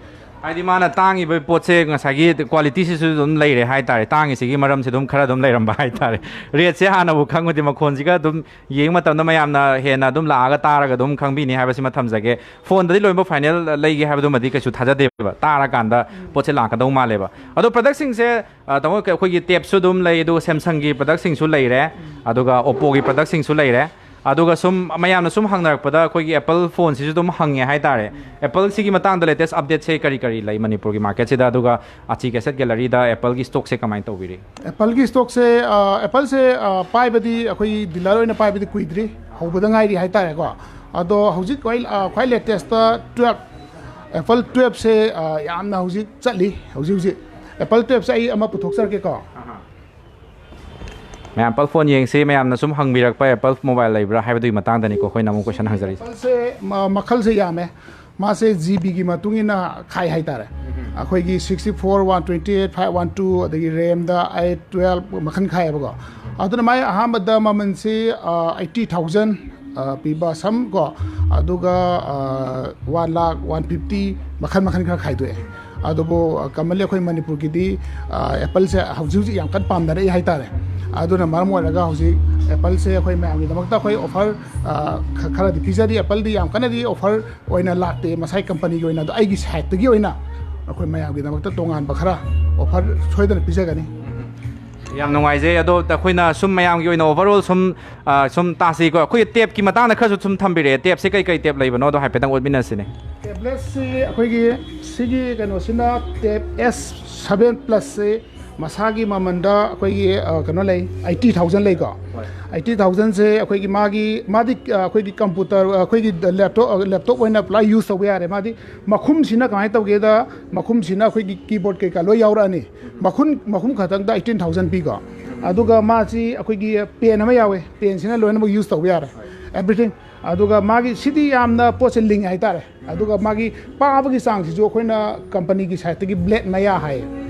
ꯍꯥꯏꯗꯤ ꯃꯥꯅ ꯇꯥꯡꯉꯤꯕ ꯄꯣꯠꯁꯦ ꯉꯁꯥꯏꯒꯤ ꯀ꯭ꯋꯥꯂꯤꯇꯤꯁꯤꯁꯨ ꯑꯗꯨꯝ ꯂꯩꯔꯦ ꯍꯥꯏꯇꯥꯔꯦ, ꯇꯥꯡꯉꯤꯁꯤꯒꯤ ꯃꯔꯝꯁꯦ ꯑꯗꯨꯝ ꯈꯔ ꯑꯗꯨꯝ ꯂꯩꯔꯝꯕ ꯍꯥꯏꯇꯥꯔꯦ꯫ ꯔꯦꯠꯁꯦ ꯍꯥꯟꯅꯕꯨ ꯈꯪꯕꯗꯤ ꯃꯈꯣꯟꯁꯤꯒ ꯑꯗꯨꯝ ꯌꯦꯡꯕ ꯃꯇꯝꯗ ꯃꯌꯥꯝꯅ ꯍꯦꯟꯅ ꯑꯗꯨꯝ ꯂꯥꯛꯑꯒ ꯇꯥꯔꯒ ꯑꯗꯨꯝ ꯈꯪꯕꯤꯅꯤ ꯍꯥꯏꯕꯁꯤꯃ ꯊꯝꯖꯒꯦ꯫ ꯐꯣꯟꯗꯗꯤ ꯂꯣꯏꯅꯃꯛ ꯐꯥꯏꯅꯦꯜ ꯂꯩꯒꯦ ꯍꯥꯏꯕꯗꯨꯃꯗꯤ ꯀꯩꯁꯨ ꯊꯥꯖꯗꯦꯕ, ꯇꯥꯔꯀꯥꯟꯗ ꯄꯣꯠꯁꯦ ꯂꯥꯛꯀꯗꯧ ꯃꯥꯜꯂꯦꯕ꯫ ꯑꯗꯣ ꯄ꯭ꯔꯗꯛꯁꯤꯡꯁꯦ, ꯑ, ꯇꯥꯃꯣ, ꯑꯩꯈꯣꯏꯒꯤ ꯇꯦꯞꯁꯨ ꯑꯗꯨꯝ ꯂꯩ, ꯑꯗꯨꯒ ꯁꯦꯝꯁꯪꯒꯤ ꯄ꯭ꯔꯗꯛꯁꯤꯡꯁꯨ ꯂꯩꯔꯦ, ꯑꯗꯨꯒ ꯑꯣꯞꯄꯣꯒꯤ ꯄ꯭ꯔꯗꯛꯁꯤꯡꯁꯨ ꯂꯩꯔꯦ꯫ ꯑꯗꯨꯒ ꯁꯨꯝ ꯃꯌꯥꯝꯅ ꯁꯨꯝ ꯍꯪꯅꯔꯛꯄꯗ ꯑꯩꯈꯣꯏꯒꯤ ꯑꯦꯄꯜ ꯐꯣꯟꯁꯤꯁꯨ ꯑꯗꯨꯝ ꯍꯪꯉꯦ ꯍꯥꯏꯇꯥꯔꯦ꯫ ꯑꯦꯄꯜꯁꯤꯒꯤ ꯃꯇꯥꯡꯗ ꯂꯦꯇꯦꯁ ꯑꯞꯗꯦꯠꯁꯦ ꯀꯔꯤ ꯀꯔꯤ ꯂꯩ ꯃꯅꯤꯄꯨꯔꯒꯤ ꯃꯥꯔꯀꯦꯠꯁꯤꯗ, ꯑꯗꯨꯒ ꯑꯆꯤ ꯀꯦꯁꯦꯠ ꯒꯦꯂꯔꯤꯗ ꯑꯦꯄꯜꯒꯤ ꯁ꯭ꯇꯣꯛꯁꯦ ꯀꯃꯥꯏꯅ ꯇꯧꯕꯤꯔꯤ? ꯑꯦꯄꯜꯒꯤ ꯁ꯭ꯇꯣꯛꯁꯦ, ꯑ, ꯑꯦꯄꯜꯁꯦ, ꯑ, ꯄꯥꯏꯕꯗꯤ ꯑꯩꯈꯣꯏ ꯗꯤꯂꯔ ꯑꯣꯏꯅ ꯄꯥꯏꯕꯗꯤ ꯀꯨꯏꯗ꯭ꯔꯤ, ꯍꯧꯕꯗ ꯉꯥꯏꯔꯤ ꯍꯥꯏꯇꯥꯔꯦꯀꯣ꯫ ꯑꯗꯣ ꯍꯧꯖꯤꯛ ꯈ꯭ꯋꯥꯏ, ꯑ, ꯈ꯭ꯋꯥꯏ ꯂꯦꯇꯦꯁꯇ ꯇꯨꯌꯦꯜꯞ, ꯑꯦꯄꯜ ꯇꯨꯌꯦꯜꯞꯁꯦ, ꯑ, ꯌꯥꯝꯅ ꯍꯧꯖꯤꯛ ꯆꯠꯂꯤ꯫ ꯍꯧꯖꯤꯛ ꯍꯧꯖꯤꯛ ꯑꯦꯄꯜ ꯇꯨꯌꯦꯜꯞꯁꯦ ꯑꯩ ꯑꯃ ꯄꯨꯊꯣꯛꯆꯔꯛꯀꯦꯀꯣ꯫ ꯃꯌꯥꯝ ꯑꯦꯄꯜ ꯐꯣꯟ ꯌꯦꯡꯁꯤ, ꯃꯌꯥꯝꯅ ꯁꯨꯝ ꯍꯪꯕꯤꯔꯛꯄ ꯑꯦꯄꯜ ꯃꯣꯕꯥꯏꯜ ꯂꯩꯕ꯭ꯔꯥ ꯍꯥꯏꯕꯗꯨꯒꯤ ꯃꯇꯥꯡꯗꯅꯤꯀꯣ ꯑꯩꯈꯣꯏꯅ ꯑꯃꯨꯛ ꯀꯣꯏꯁꯟ ꯍꯪꯖꯔꯤꯁꯦ꯫ ꯑꯦꯄꯜꯁꯦ ꯃ-, ꯃꯈꯜꯁꯦ ꯌꯥꯝꯃꯦ꯫ ꯃꯥꯁꯦ ꯖꯤ ꯕꯤꯒꯤ ꯃꯇꯨꯡ ꯏꯟꯅ ꯈꯥꯏ ꯍꯥꯏꯇꯥꯔꯦ꯫ ꯑꯩꯈꯣꯏꯒꯤ sixty four, one twenty eight, five one two, ꯑꯗꯒꯤ ꯔꯦꯝꯗ ꯑꯩꯠ, ꯇꯨꯌꯦꯜꯞ ꯃꯈꯜ ꯈꯥꯏꯌꯦꯕꯀꯣ꯫ ꯑꯗꯨꯅ ꯃꯥꯏ ꯑꯍꯥꯟꯕꯗ ꯃꯃꯜꯁꯤ, ꯑ, ꯑꯩꯠꯇꯤ ꯊꯥꯎꯖꯟ, ꯑ, ꯄꯤꯕ ꯁꯝ ꯀꯣ, ꯑꯗꯨꯒ, ꯑ, ꯋꯥꯟ ꯂꯥꯈ, ꯋꯥꯟ ꯐꯤꯐꯇꯤ, ꯃꯈꯜ ꯃꯈꯜ ꯈꯔ ꯈꯥꯏꯗꯣꯛꯑꯦ꯫ ꯑꯗꯨꯕꯨ, ꯑ, ꯀꯃꯟꯂꯤ ꯑꯩꯈꯣꯏ ꯃꯅꯤꯄꯨꯔꯒꯤꯗꯤ, ꯑ, ꯑꯦꯄꯜꯁꯦ ꯍꯧꯖꯤꯛ ꯍꯧꯖꯤꯛ ꯌꯥꯝ ꯀꯟꯅ ꯄꯥꯝꯅꯔꯛꯏ ꯍꯥꯏꯇꯥꯔꯦ꯫ ꯑꯗꯨꯅ ꯃꯔꯝ ꯑꯣꯏꯔꯒ ꯍꯧꯖꯤꯛ ꯑꯦꯄꯜꯁꯦ ꯑꯩꯈꯣꯏ ꯃꯌꯥꯝꯒꯤꯗꯃꯛꯇ ꯑꯩꯈꯣꯏ ꯑꯣꯐꯔ, ꯑ, ꯈ-, ꯈꯔꯗꯤ ꯄꯤꯖꯔꯤ꯫ ꯑꯦꯄꯜꯗꯤ ꯌꯥꯝ ꯀꯟꯅꯗꯤ ꯑꯣꯐꯔ ꯑꯣꯏꯅ ꯂꯥꯛꯇꯦ, ꯃꯁꯥꯏ ꯀꯝꯄꯅꯤꯒꯤ ꯑꯣꯏꯅ꯫ ꯑꯗꯣ ꯑꯩꯒꯤ ꯁꯥꯏꯠꯇꯒꯤ ꯑꯣꯏꯅ ꯑꯩꯈꯣꯏ ꯃꯌꯥꯝꯒꯤꯗꯃꯛꯇ ꯇꯣꯉꯥꯟꯕ ꯈꯔ ꯑꯣꯐꯔ ꯁꯣꯏꯗꯅ ꯄꯤꯖꯒꯅꯤ꯫ ꯌꯥꯝ ꯅꯨꯡꯉꯥꯏꯖꯩ꯫ ꯑꯗꯣ ꯑꯩꯈꯣꯏꯅ ꯁꯨꯝ ꯃꯌꯥꯝꯒꯤ ꯑꯣꯏꯅ ꯑꯣꯚꯔꯑꯣꯜ ꯁꯨꯝ, ꯑ, ꯁꯨꯝ ꯇꯥꯁꯤꯀꯣ꯫ ꯑꯩꯈꯣꯏꯒꯤ ꯇꯦꯞꯀꯤ ꯃꯇꯥꯡꯗ ꯈꯔꯁꯨ ꯁꯨꯝ ꯊꯝꯕꯤꯔꯛꯑꯦ꯫ ꯇꯦꯞꯁꯦ ꯀꯩ ꯀꯩ ꯇꯦꯞ ꯂꯩꯕꯅꯣꯗꯣ ꯍꯥꯏꯐꯦꯠꯇꯪ ꯎꯠꯃꯤꯟꯅꯁꯤꯅꯦ꯫ ꯇꯦꯕ꯭ꯂꯦꯠꯁꯤ ꯑꯩꯈꯣꯏꯒꯤ ꯁꯤꯒꯤ ꯀꯩꯅꯣꯁꯤꯅ ꯇꯦꯞ ꯑꯦꯁ ꯁꯚꯦꯟ ꯄ꯭ꯂꯁꯁꯤ ꯃꯁꯥꯒꯤ ꯃꯃꯜꯗ ꯑꯩꯈꯣꯏꯒꯤ, ꯑ, ꯀꯩꯅꯣ ꯂꯩ, ꯑꯩꯠꯇꯤ ꯊꯥꯎꯖꯟ ꯂꯩꯀꯣ꯫ ꯑꯩꯠꯇꯤ ꯊꯥꯎꯖꯟꯁꯦ ꯑꯩꯈꯣꯏꯒꯤ ꯃꯥꯒꯤ, ꯃꯥꯗꯤ, ꯑ, ꯑꯩꯈꯣꯏꯒꯤ ꯀꯝꯄ꯭ꯌꯨꯇꯔ, ꯑꯩꯈꯣꯏꯒꯤ ꯂꯦꯞꯇꯣꯞ, ꯂꯦꯞꯇꯣꯞ ꯑꯣꯏꯅ ꯄꯨꯔꯥ ꯌꯨꯁ ꯇꯧꯕ ꯌꯥꯔꯦ꯫ ꯃꯥꯗꯤ ꯃꯈꯨꯝꯁꯤꯅ ꯀꯃꯥꯏꯅ ꯇꯧꯒꯦꯗ, ꯃꯈꯨꯝꯁꯤꯅ ꯑꯩꯈꯣꯏꯒꯤ ꯀꯤꯕꯣꯔꯗ ꯀꯩꯀꯥ ꯂꯣꯏ ꯌꯥꯎꯔꯛꯑꯅꯤ꯫ ꯃꯈꯨꯝ, ꯃꯈꯨꯝ ꯈꯛꯇꯪꯗ ꯑꯩꯠꯇꯤꯟ ꯊꯥꯎꯖꯟ ꯄꯤꯀꯣ꯫ ꯑꯗꯨꯒ ꯃꯥꯁꯤ ꯑꯩꯈꯣꯏꯒꯤ ꯄꯦꯟ ꯑꯃ ꯌꯥꯎꯋꯦ, ꯄꯦꯟꯁꯤꯅ ꯂꯣꯏꯅꯃꯛ ꯌꯨꯁ ꯇꯧꯕ ꯌꯥꯔꯦ, ꯑꯦꯕ꯭ꯔꯤꯊꯤꯡ꯫ ꯑꯗꯨꯒ ꯃꯥꯒꯤ ꯁꯤꯗꯤ ꯌꯥꯝꯅ ꯄꯣꯠꯁꯦ ꯂꯤꯡꯉꯦ ꯍꯥꯏꯇꯥꯔꯦ꯫ ꯑꯗꯨꯒ ꯃꯥꯒꯤ ꯄꯥꯕꯒꯤ ꯆꯥꯡꯁꯤꯁꯨ ꯑꯩꯈꯣꯏꯅ ꯀꯝꯄꯅꯤꯒꯤ ꯁꯥꯏꯠꯇꯒꯤ ꯕ꯭ꯂꯦꯗ ꯃꯌꯥ ꯍꯥꯏꯌꯦ꯫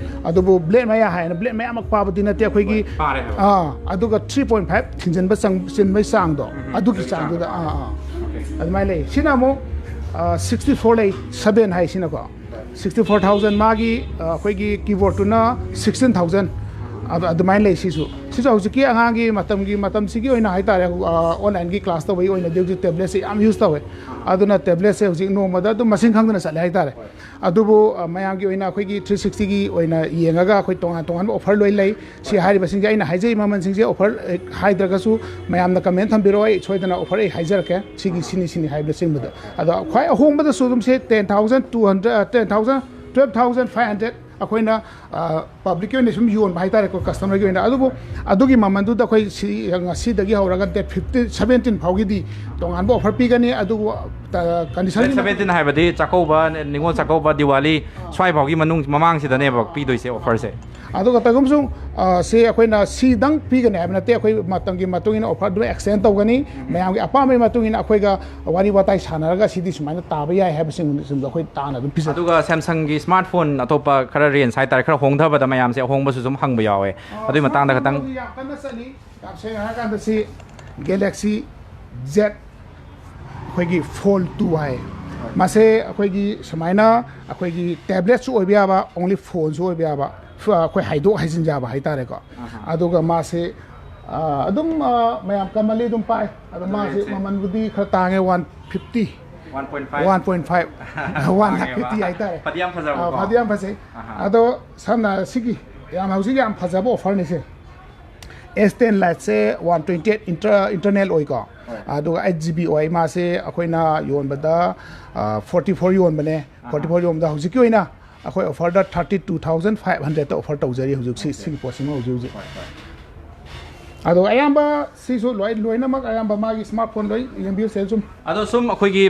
ꯑꯗꯨꯕꯨ ꯕ꯭ꯂꯦꯗ ꯃꯌꯥ ꯍꯥꯏꯅ ꯕ꯭ꯂꯦꯗ ꯃꯌꯥꯃꯛ ꯄꯥꯕꯗꯤ ꯅꯠꯇꯦ ꯑꯩꯈꯣꯏꯒꯤ꯫ ꯄꯥꯔꯦ ꯍꯥꯏꯕ꯫ ꯑꯥ, ꯑꯗꯨꯒ ꯊ꯭ꯔꯤ ꯄꯣꯏꯟ ꯐꯥꯏꯚ ꯊꯤꯟꯖꯤꯟꯕ ꯆꯪ-, ꯆꯤꯟꯕꯒꯤ ꯆꯥꯡꯗꯣ, ꯎꯝ, ꯑꯗꯨꯒꯤ ꯑꯗꯨꯒꯤ ꯆꯥꯡꯗꯨꯗ꯫ ꯆꯥꯡꯗꯣ꯫ ꯑꯥ, ꯑꯥ, ꯑꯣꯀꯦ꯫ ꯑꯗꯨꯃꯥꯏꯅ ꯂꯩ꯫ ꯁꯤꯅ ꯑꯃꯨꯛ ꯁꯤꯛꯁꯇꯤ ꯐꯣꯔ ꯂꯩ, ꯁꯦꯚꯦꯟ ꯍꯥꯏꯁꯤꯅꯀꯣ꯫ ꯁꯤꯛꯁꯇꯤ ꯐꯣꯔ ꯊꯥꯎꯖꯟ, ꯃꯥꯒꯤ, ꯑ, ꯑꯩꯈꯣꯏꯒꯤ ꯀꯤꯕꯣꯔꯗꯇꯨꯅ ꯁꯤꯛꯁꯇꯤꯟ ꯊꯥꯎꯖꯟ꯫ ꯑꯗꯨ ꯑꯗꯨꯃꯥꯏꯅ ꯂꯩ꯫ ꯁꯤꯁꯨ, ꯁꯤꯁꯨ ꯍꯧꯖꯤꯛꯀꯤ ꯑꯉꯥꯡꯒꯤ ꯃꯇꯝꯒꯤ, ꯃꯇꯝꯁꯤꯒꯤ ꯑꯣꯏꯅ ꯍꯥꯏꯇꯥꯔꯦ, ꯑ, ꯑꯣꯟꯂꯥꯏꯟꯒꯤ ꯀ꯭ꯂꯥꯁ ꯇꯧꯕꯒꯤ ꯑꯣꯏꯅꯗꯤ ꯍꯧꯖꯤꯛ ꯇꯦꯕ꯭ꯂꯦꯠꯁꯦ ꯌꯥꯝ ꯌꯨꯁ ꯇꯧꯋꯦ꯫ ꯑꯗꯨꯅ ꯇꯦꯕ꯭ꯂꯦꯠꯁꯦ ꯍꯧꯖꯤꯛ ꯅꯣꯡꯃꯗ ꯑꯗꯨꯝ ꯃꯁꯤꯡ ꯈꯪꯗꯅ ꯆꯠꯂꯦ ꯍꯥꯏꯇꯥꯔꯦ꯫ ꯑꯗꯨꯕꯨ, ꯑ, ꯃꯌꯥꯝꯒꯤ ꯑꯣꯏꯅ ꯑꯩꯈꯣꯏꯒꯤ ꯊ꯭ꯔꯤ ꯁꯤꯛꯁꯇꯤꯒꯤ ꯑꯣꯏꯅ ꯌꯦꯡꯉꯒ ꯑꯩꯈꯣꯏ ꯇꯣꯉꯥꯟ ꯇꯣꯉꯥꯟꯕ ꯑꯣꯐꯔ ꯂꯣꯏ ꯂꯩ꯫ ꯁꯤ ꯍꯥꯏꯔꯤꯕꯁꯤꯡꯁꯦ ꯑꯩꯅ ꯍꯥꯏꯖꯩ ꯃꯃꯜꯁꯤꯡꯁꯦ, ꯑꯣꯐꯔ, ꯑꯦ, ꯍꯥꯏꯗ꯭ꯔꯒꯁꯨ ꯃꯌꯥꯝꯅ ꯀꯃꯦꯟ ꯊꯝꯕꯤꯔꯛꯑꯣ, ꯑꯩ ꯁꯣꯏꯗꯅ ꯑꯣꯐꯔ ꯑꯩ ꯍꯥꯏꯖꯔꯛꯀꯦ꯫ ꯁꯤꯒꯤ ꯁꯤꯅꯤ ꯁꯤꯅꯤ ꯍꯥꯏꯕꯅꯆꯤꯡꯕꯗꯣ꯫ ꯑꯗꯣ ꯈ꯭ꯋꯥꯏ ꯑꯍꯣꯡꯕꯗꯁꯨ ꯑꯗꯨꯝ ꯁꯤ ten thousand two hundred, ten thousand, twelve thousand five hundred ꯑꯩꯈꯣꯏꯅ, ꯑ, ꯄꯕ꯭ꯂꯤꯛꯀꯤ ꯑꯣꯏꯅ ꯁꯨꯝ ꯌꯣꯟꯕ ꯍꯥꯏꯇꯥꯔꯦꯀꯣ, ꯀꯁꯇꯃꯔꯒꯤ ꯑꯣꯏꯅ꯫ ꯑꯗꯨꯕꯨ ꯑꯗꯨꯒꯤ ꯃꯃꯜꯗꯨꯗ ꯑꯩꯈꯣꯏ ꯁꯤ, ꯉꯁꯤꯗꯒꯤ ꯍꯧꯔꯒ ꯗꯦꯠ ꯐꯤꯐꯇꯤꯟ, ꯁꯕꯦꯟꯇꯤꯟ ꯐꯥꯎꯒꯤꯗꯤ ꯇꯣꯉꯥꯟꯕ ꯑꯣꯐꯔ ꯄꯤꯒꯅꯤ꯫ ꯑꯗꯨꯕꯨ, ꯑ, ꯀꯟꯗꯤꯁꯟꯒꯤ ꯗꯦꯠ ꯁꯕꯦꯟꯇꯤꯟ ꯍꯥꯏꯕꯗꯤ ꯆꯥꯛꯀꯧꯕ, ꯅꯤꯉꯣꯜ ꯆꯥꯛꯀꯧꯕ, ꯗꯤꯋꯥꯂꯤ, ꯁ꯭ꯋꯥꯏ ꯐꯥꯎꯒꯤ ꯃꯅꯨꯡ, ꯃꯃꯥꯡꯁꯤꯗꯅꯦꯕ ꯄꯤꯗꯣꯏꯁꯦ ꯑꯣꯐꯔꯁꯦ꯫ ꯑꯗꯨꯒ ꯀꯩꯒꯨꯝꯁꯨ, ꯑ, ꯁꯤ ꯑꯩꯈꯣꯏꯅ ꯁꯤꯗꯪ ꯄꯤꯒꯅꯤ ꯍꯥꯏꯕ ꯅꯠꯇꯦ, ꯑꯩꯈꯣꯏ ꯃꯇꯝꯒꯤ ꯃꯇꯨꯡ ꯏꯟꯅ ꯑꯣꯐꯔ ꯑꯗꯨꯝ ꯑꯦꯛꯁꯇꯦꯟ ꯇꯧꯒꯅꯤ꯫ ꯃꯌꯥꯝꯒꯤ ꯑꯄꯥꯝꯕꯒꯤ ꯃꯇꯨꯡ ꯏꯟꯅ ꯑꯩꯈꯣꯏꯒ ꯋꯥꯔꯤ ꯋꯥꯇꯥꯏ ꯁꯥꯟꯅꯔꯒ ꯁꯤꯗꯤ ꯁꯨꯃꯥꯏꯅ ꯇꯥꯕ ꯌꯥꯏ ꯍꯥꯏꯕꯁꯤꯡꯗꯨꯁꯨ ꯑꯩꯈꯣꯏ ꯇꯥꯅ ꯑꯗꯨꯝ ꯄꯤꯖꯒꯅꯤ꯫ ꯑꯗꯨꯒ ꯁꯦꯝꯁꯪꯒꯤ ꯁ꯭ꯃꯥꯔꯠ ꯐꯣꯟ ꯑꯇꯣꯞꯄ ꯈꯔ ꯔꯦꯟꯖ ꯍꯥꯏꯇꯥꯔꯦ, ꯈꯔ ꯍꯣꯡꯊꯕꯗ ꯃꯌꯥꯝꯁꯦ ꯑꯍꯣꯡꯕꯁꯨ ꯑꯗꯨꯝ ꯍꯪꯕ ꯌꯥꯎꯋꯦ꯫ ꯑꯗꯨꯒꯤ ꯃꯇꯥꯡꯗ ꯈꯇꯪ꯫ ꯁ꯭ꯃꯥꯔꯠ ꯐꯣꯟꯁꯨ ꯌꯥꯝ ꯀꯟꯅ ꯆꯠꯂꯤ꯫ ꯌꯥꯝ ꯁꯦꯡꯅ ꯍꯥꯏꯔꯀꯥꯟꯗ ꯁꯤ ꯒꯦꯂꯦꯛꯁꯤ ꯖꯦꯠ ꯑꯩꯈꯣꯏꯒꯤ ꯐꯣꯜ ꯇꯨ ꯍꯥꯏ꯫ ꯃꯥꯁꯦ ꯑꯩꯈꯣꯏꯒꯤ ꯁꯨꯃꯥꯏꯅ ꯑꯩꯈꯣꯏꯒꯤ ꯇꯦꯕ꯭ꯂꯦꯠꯁꯨ ꯑꯣꯏꯕ ꯌꯥꯕ, ꯑꯣꯡꯂꯤ ꯐꯣꯟꯁꯨ ꯑꯣꯏꯕ ꯌꯥꯕ, ꯐ-, ꯑꯩꯈꯣꯏ ꯍꯥꯏꯗꯣꯛ ꯍꯥꯏꯖꯤꯟ ꯌꯥꯕ ꯍꯥꯏꯇꯥꯔꯦꯀꯣ꯫ ꯑꯗꯨꯒ ꯃꯥꯁꯦ, ꯑ, ꯑꯗꯨꯝ, ꯑ, ꯃꯌꯥꯝ ꯀꯃꯟꯂꯤ ꯑꯗꯨꯝ ꯄꯥꯏ꯫ ꯑꯗꯣ ꯃꯥꯁꯦ ꯔꯦꯠꯁꯦ? ꯃꯃꯜꯕꯨꯗꯤ ꯈꯔ ꯇꯥꯡꯉꯦ, one fifty. One point five? One point five. One lakh fifty ꯍꯥꯏꯇꯥꯔꯦ꯫ ꯐꯗꯤ ꯌꯥꯝ ꯐꯖꯕꯀꯣ? ꯑ, ꯐꯗꯤ ꯌꯥꯝ ꯐꯖꯩ꯫ ꯑꯗꯣ ꯁꯝꯅ ꯁꯤꯒꯤ ꯌꯥꯝ ꯍꯧꯖꯤꯛ ꯌꯥꯝ ꯐꯖꯕ ꯑꯣꯐꯔꯅꯤꯁꯦ꯫ ꯑꯦꯁ ꯇꯦꯟ ꯂꯥꯏꯠꯁꯦ one twenty eight inter-, internal ꯑꯣꯏꯀꯣ꯫ ꯑꯗꯨꯒ ꯑꯩꯠ ꯖꯤ ꯕꯤ ꯑꯣꯏ꯫ ꯃꯥꯁꯦ ꯑꯩꯈꯣꯏꯅ ꯌꯣꯟꯕꯗ, ꯑ, ꯐꯣꯔꯇꯤ ꯐꯣꯔ ꯌꯣꯟꯕꯅꯦ꯫ ꯐꯣꯔꯇꯤ ꯐꯣꯔ ꯌꯣꯟꯕꯗ ꯍꯧꯖꯤꯛꯀꯤ ꯑꯣꯏꯅ ꯑꯩꯈꯣꯏ ꯑꯣꯐꯔꯗ ꯊꯥꯔꯇꯤ ꯇꯨ ꯊꯥꯎꯖꯟ ꯐꯥꯏꯚ ꯍꯟꯗ꯭ꯔꯦꯗꯇ ꯑꯣꯐꯔ ꯇꯧꯖꯔꯤ ꯍꯧꯖꯤꯛ ꯁꯤ-, ꯁꯤꯒꯤ ꯄꯣꯠꯁꯤꯃ ꯍꯧꯖꯤꯛ ꯍꯧꯖꯤꯛ꯫ ꯑꯗꯣ ꯑꯌꯥꯝꯕ ꯁꯤꯁꯨ ꯂꯣꯏ ꯂꯣꯏꯅꯃꯛ ꯑꯌꯥꯝꯕ ꯃꯥꯒꯤ ꯁ꯭ꯃꯥꯔꯠ ꯐꯣꯟ ꯂꯣꯏ ꯌꯦꯡꯕꯤꯌꯨ ꯁꯦ ꯁꯨꯝ꯫ ꯑꯗꯣ ꯁꯨꯝ ꯑꯩꯈꯣꯏꯒꯤ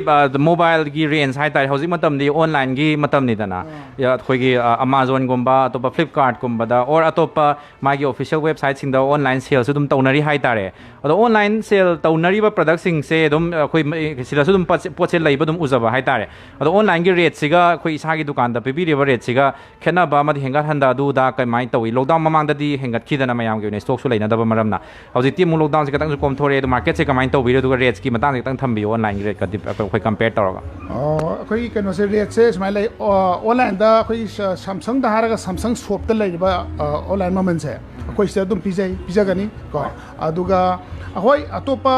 ꯃꯣꯕꯥꯏꯜꯒꯤ ꯔꯦꯟꯖ ꯍꯥꯏꯇꯥꯔꯦ, ꯍꯧꯖꯤꯛ ꯃꯇꯝꯗꯤ ꯑꯣꯟꯂꯥꯏꯟꯒꯤ ꯃꯇꯝꯅꯤꯗꯅ꯫ ꯑꯩꯈꯣꯏꯒꯤ ꯑꯃꯥꯖꯣꯟꯒꯨꯝꯕ, ꯑꯇꯣꯞꯄ ꯐ꯭ꯂꯤꯞꯀꯥꯔꯠꯀꯨꯝꯕꯗ, ꯑꯣꯔ ꯑꯇꯣꯞꯄ ꯃꯥꯒꯤ ꯑꯣꯐꯤꯁꯤꯌꯦꯜ ꯋꯦꯕꯁꯥꯏꯠꯁꯤꯡꯗ ꯑꯣꯟꯂꯥꯏꯟ ꯁꯦꯜꯁꯨ ꯑꯗꯨꯝ ꯇꯧꯅꯔꯤ ꯍꯥꯏꯇꯥꯔꯦ꯫ ꯑꯗꯣ ꯑꯣꯟꯂꯥꯏꯟ ꯁꯦꯜ ꯇꯧꯅꯔꯤꯕ ꯄ꯭ꯔꯗꯛꯁꯤꯡꯁꯦ ꯑꯗꯨꯝ ꯑꯩꯈꯣꯏ ꯁꯤꯗꯁꯨ ꯑꯗꯨꯝ ꯄꯣꯠꯁꯦ ꯂꯩꯕ ꯑꯗꯨꯝ ꯎꯖꯕ ꯍꯥꯏꯇꯥꯔꯦ꯫ ꯑꯗꯣ ꯑꯣꯟꯂꯥꯏꯟꯒꯤ ꯔꯦꯠꯁꯤꯒ ꯑꯩꯈꯣꯏ ꯏꯁꯥꯒꯤ ꯗꯨꯀꯥꯟꯗ ꯄꯤꯕꯤꯔꯤꯕ ꯔꯦꯠꯁꯤꯒ ꯈꯦꯠꯅꯕ ꯑꯃꯗꯤ ꯍꯦꯟꯒꯠ ꯍꯟꯗ ꯑꯗꯨꯗ ꯀꯃꯥꯏꯅ ꯇꯧꯏ? ꯂꯣꯛꯗꯥꯎꯟ ꯃꯃꯥꯡꯗꯗꯤ ꯍꯦꯟꯒꯠꯈꯤꯗꯅ, ꯃꯌꯥꯝꯒꯤ ꯑꯣꯏꯅ ꯁ꯭ꯇꯣꯛꯁꯨ ꯂꯩꯅꯗꯕ ꯃꯔꯝꯅ꯫ ꯍꯧꯖꯤꯛꯇꯤ ꯑꯃꯨꯛ ꯂꯣꯛꯗꯥꯎꯟꯁꯦ ꯈꯤꯇꯪꯁꯨ ꯀꯣꯝꯊꯣꯔꯛꯑꯦ, ꯑꯗꯣ ꯃꯥꯔꯀꯦꯠꯁꯦ ꯀꯃꯥꯏꯅ ꯇꯧꯕꯤꯔꯤ? ꯑꯗꯨꯒ ꯔꯦꯠꯁꯀꯤ ꯃꯇꯥꯡꯁꯦ ꯈꯤꯇꯪ ꯊꯝꯕꯤꯌꯨ, ꯑꯣꯟꯂꯥꯏꯟꯒꯤ ꯔꯦꯠꯀꯗꯤ ꯑꯩꯈꯣꯏ ꯀꯝꯄꯦꯌꯔ ꯇꯧꯔꯒ꯫ ꯑꯣ, ꯑꯩꯈꯣꯏꯒꯤ ꯀꯩꯅꯣꯁꯦ, ꯔꯦꯠꯁꯦ ꯁꯨꯃꯥꯏꯅ ꯂꯩ꯫ ꯑꯣ, ꯑꯣꯟꯂꯥꯏꯟꯗ ꯑꯩꯈꯣꯏꯒꯤ ꯁ- ꯁꯥꯝꯁꯪꯗ ꯍꯥꯏꯔꯒ ꯁꯥꯝꯁꯪ ꯁꯣꯞꯇ ꯂꯩꯔꯤꯕ ꯑꯣꯟꯂꯥꯏꯟ ꯃꯃꯜꯁꯦ ꯑꯩꯈꯣꯏ ꯁꯤꯗ ꯑꯗꯨꯝ ꯄꯤꯖꯩ ꯄꯤꯖꯒꯅꯤ ꯀꯣ꯫ ꯑꯗꯨꯒ ꯑꯩꯈꯣꯏ ꯑꯇꯣꯞꯄ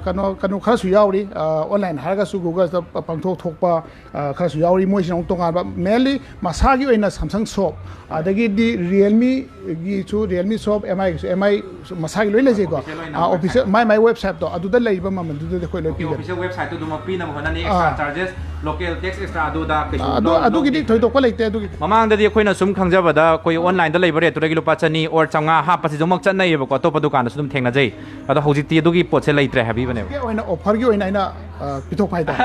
ꯀꯩꯅꯣ ꯀꯩꯅꯣ ꯈꯔꯁꯨ ꯌꯥꯎꯔꯤ꯫ ꯑꯣꯟꯂꯥꯏꯟ ꯍꯥꯏꯔꯒꯁꯨ ꯒꯨꯒꯜꯗ ꯄ- ꯄꯥꯡꯊꯣꯛ ꯊꯣꯛꯄ ꯑ, ꯈꯔꯁꯨ ꯌꯥꯎꯔꯤ꯫ ꯃꯣꯏꯁꯤꯅ ꯑꯃꯨꯛ ꯇꯣꯉꯥꯟꯕ, ꯃꯦꯟꯂꯤ ꯃꯁꯥꯒꯤ ꯑꯣꯏꯅ ꯁꯥꯝꯁꯪ ꯁꯣꯞ, ꯑꯗꯒꯤꯗꯤ ꯔꯤꯌꯦꯜꯃꯤꯒꯤꯁꯨ ꯔꯤꯌꯦꯜꯃꯤ ꯁꯣꯞ, ꯑꯦꯝ ꯑꯥꯏꯒꯤꯁꯨ ꯑꯦꯝ ꯑꯥꯏ ꯃꯁꯥꯒꯤ ꯂꯣꯏ ꯂꯩꯖꯩꯀꯣ꯫ Official ꯑꯣꯏꯅ ꯑꯣꯐꯤꯁꯤꯌꯦꯜ ꯃꯥꯏ ꯃꯥꯏ ꯋꯦꯕꯁꯥꯏꯠꯇꯣ ꯑꯗꯨꯗ ꯂꯩꯕ ꯃꯃꯜꯗꯨꯗꯗꯤ ꯑꯩꯈꯣꯏ ꯂꯣꯏ ꯄꯤꯒꯅꯤ꯫ ꯑꯣꯐꯤꯁꯤꯌꯦꯜ ꯋꯦꯕꯁꯥꯏꯠꯇꯨ ꯑꯗꯨꯃꯛ ꯄꯤꯅꯕ ꯍꯣꯠꯅꯅꯤ꯫ ꯑꯦꯛꯁꯇ꯭ꯔꯥ ꯑꯥ꯫ ꯆꯥꯔꯖꯦꯁ, ꯂꯣꯀꯦꯜ ꯇꯦꯛꯁ ꯑꯦꯛꯁꯇ꯭ꯔꯥ ꯑꯗꯨꯗ ꯀꯩꯁꯨ ꯑꯗꯨ ꯂꯧ- ꯑꯗꯨꯒꯤꯗꯤ ꯂꯧꯗꯦ꯫ ꯊꯣꯏꯗꯣꯛꯄ ꯂꯩꯇꯦ ꯑꯗꯨꯒꯤ꯫ ꯃꯃꯥꯡꯗꯗꯤ ꯑꯩꯈꯣꯏꯅ ꯁꯨꯝ ꯈꯪꯖꯕꯗ ꯑꯩꯈꯣꯏ ꯑꯣꯟꯂꯥꯏꯟꯗ ꯂꯩꯕ ꯔꯦꯠꯇꯨꯗꯒꯤ ꯂꯨꯄꯥ ꯆꯅꯤ ꯑꯣꯔ ꯆꯥꯝꯃꯉꯥ ꯍꯥꯞꯄꯁꯤꯗꯃꯛ ꯆꯠꯅꯩꯌꯦꯕꯀꯣ, ꯑꯇꯣꯞꯄ ꯗꯨꯀꯥꯟꯗꯁꯨ ꯑꯗꯨꯝ ꯊꯦꯡꯅꯖꯩ꯫ ꯑꯗꯣ ꯍꯧꯖꯤꯛꯇꯤ ꯑꯗꯨꯒꯤ ꯄꯣꯠꯁꯦ ꯂꯩꯇ꯭ꯔꯦ ꯍꯥꯏꯕꯤꯕꯅꯦꯕ꯫ ꯑꯣꯏꯅ ꯑꯣꯐꯔꯒꯤ ꯑꯣꯏꯅ ꯑꯩꯅ ꯑ, ꯄꯤꯊꯣꯛꯄ ꯍꯥꯏꯇꯥꯔꯦ꯫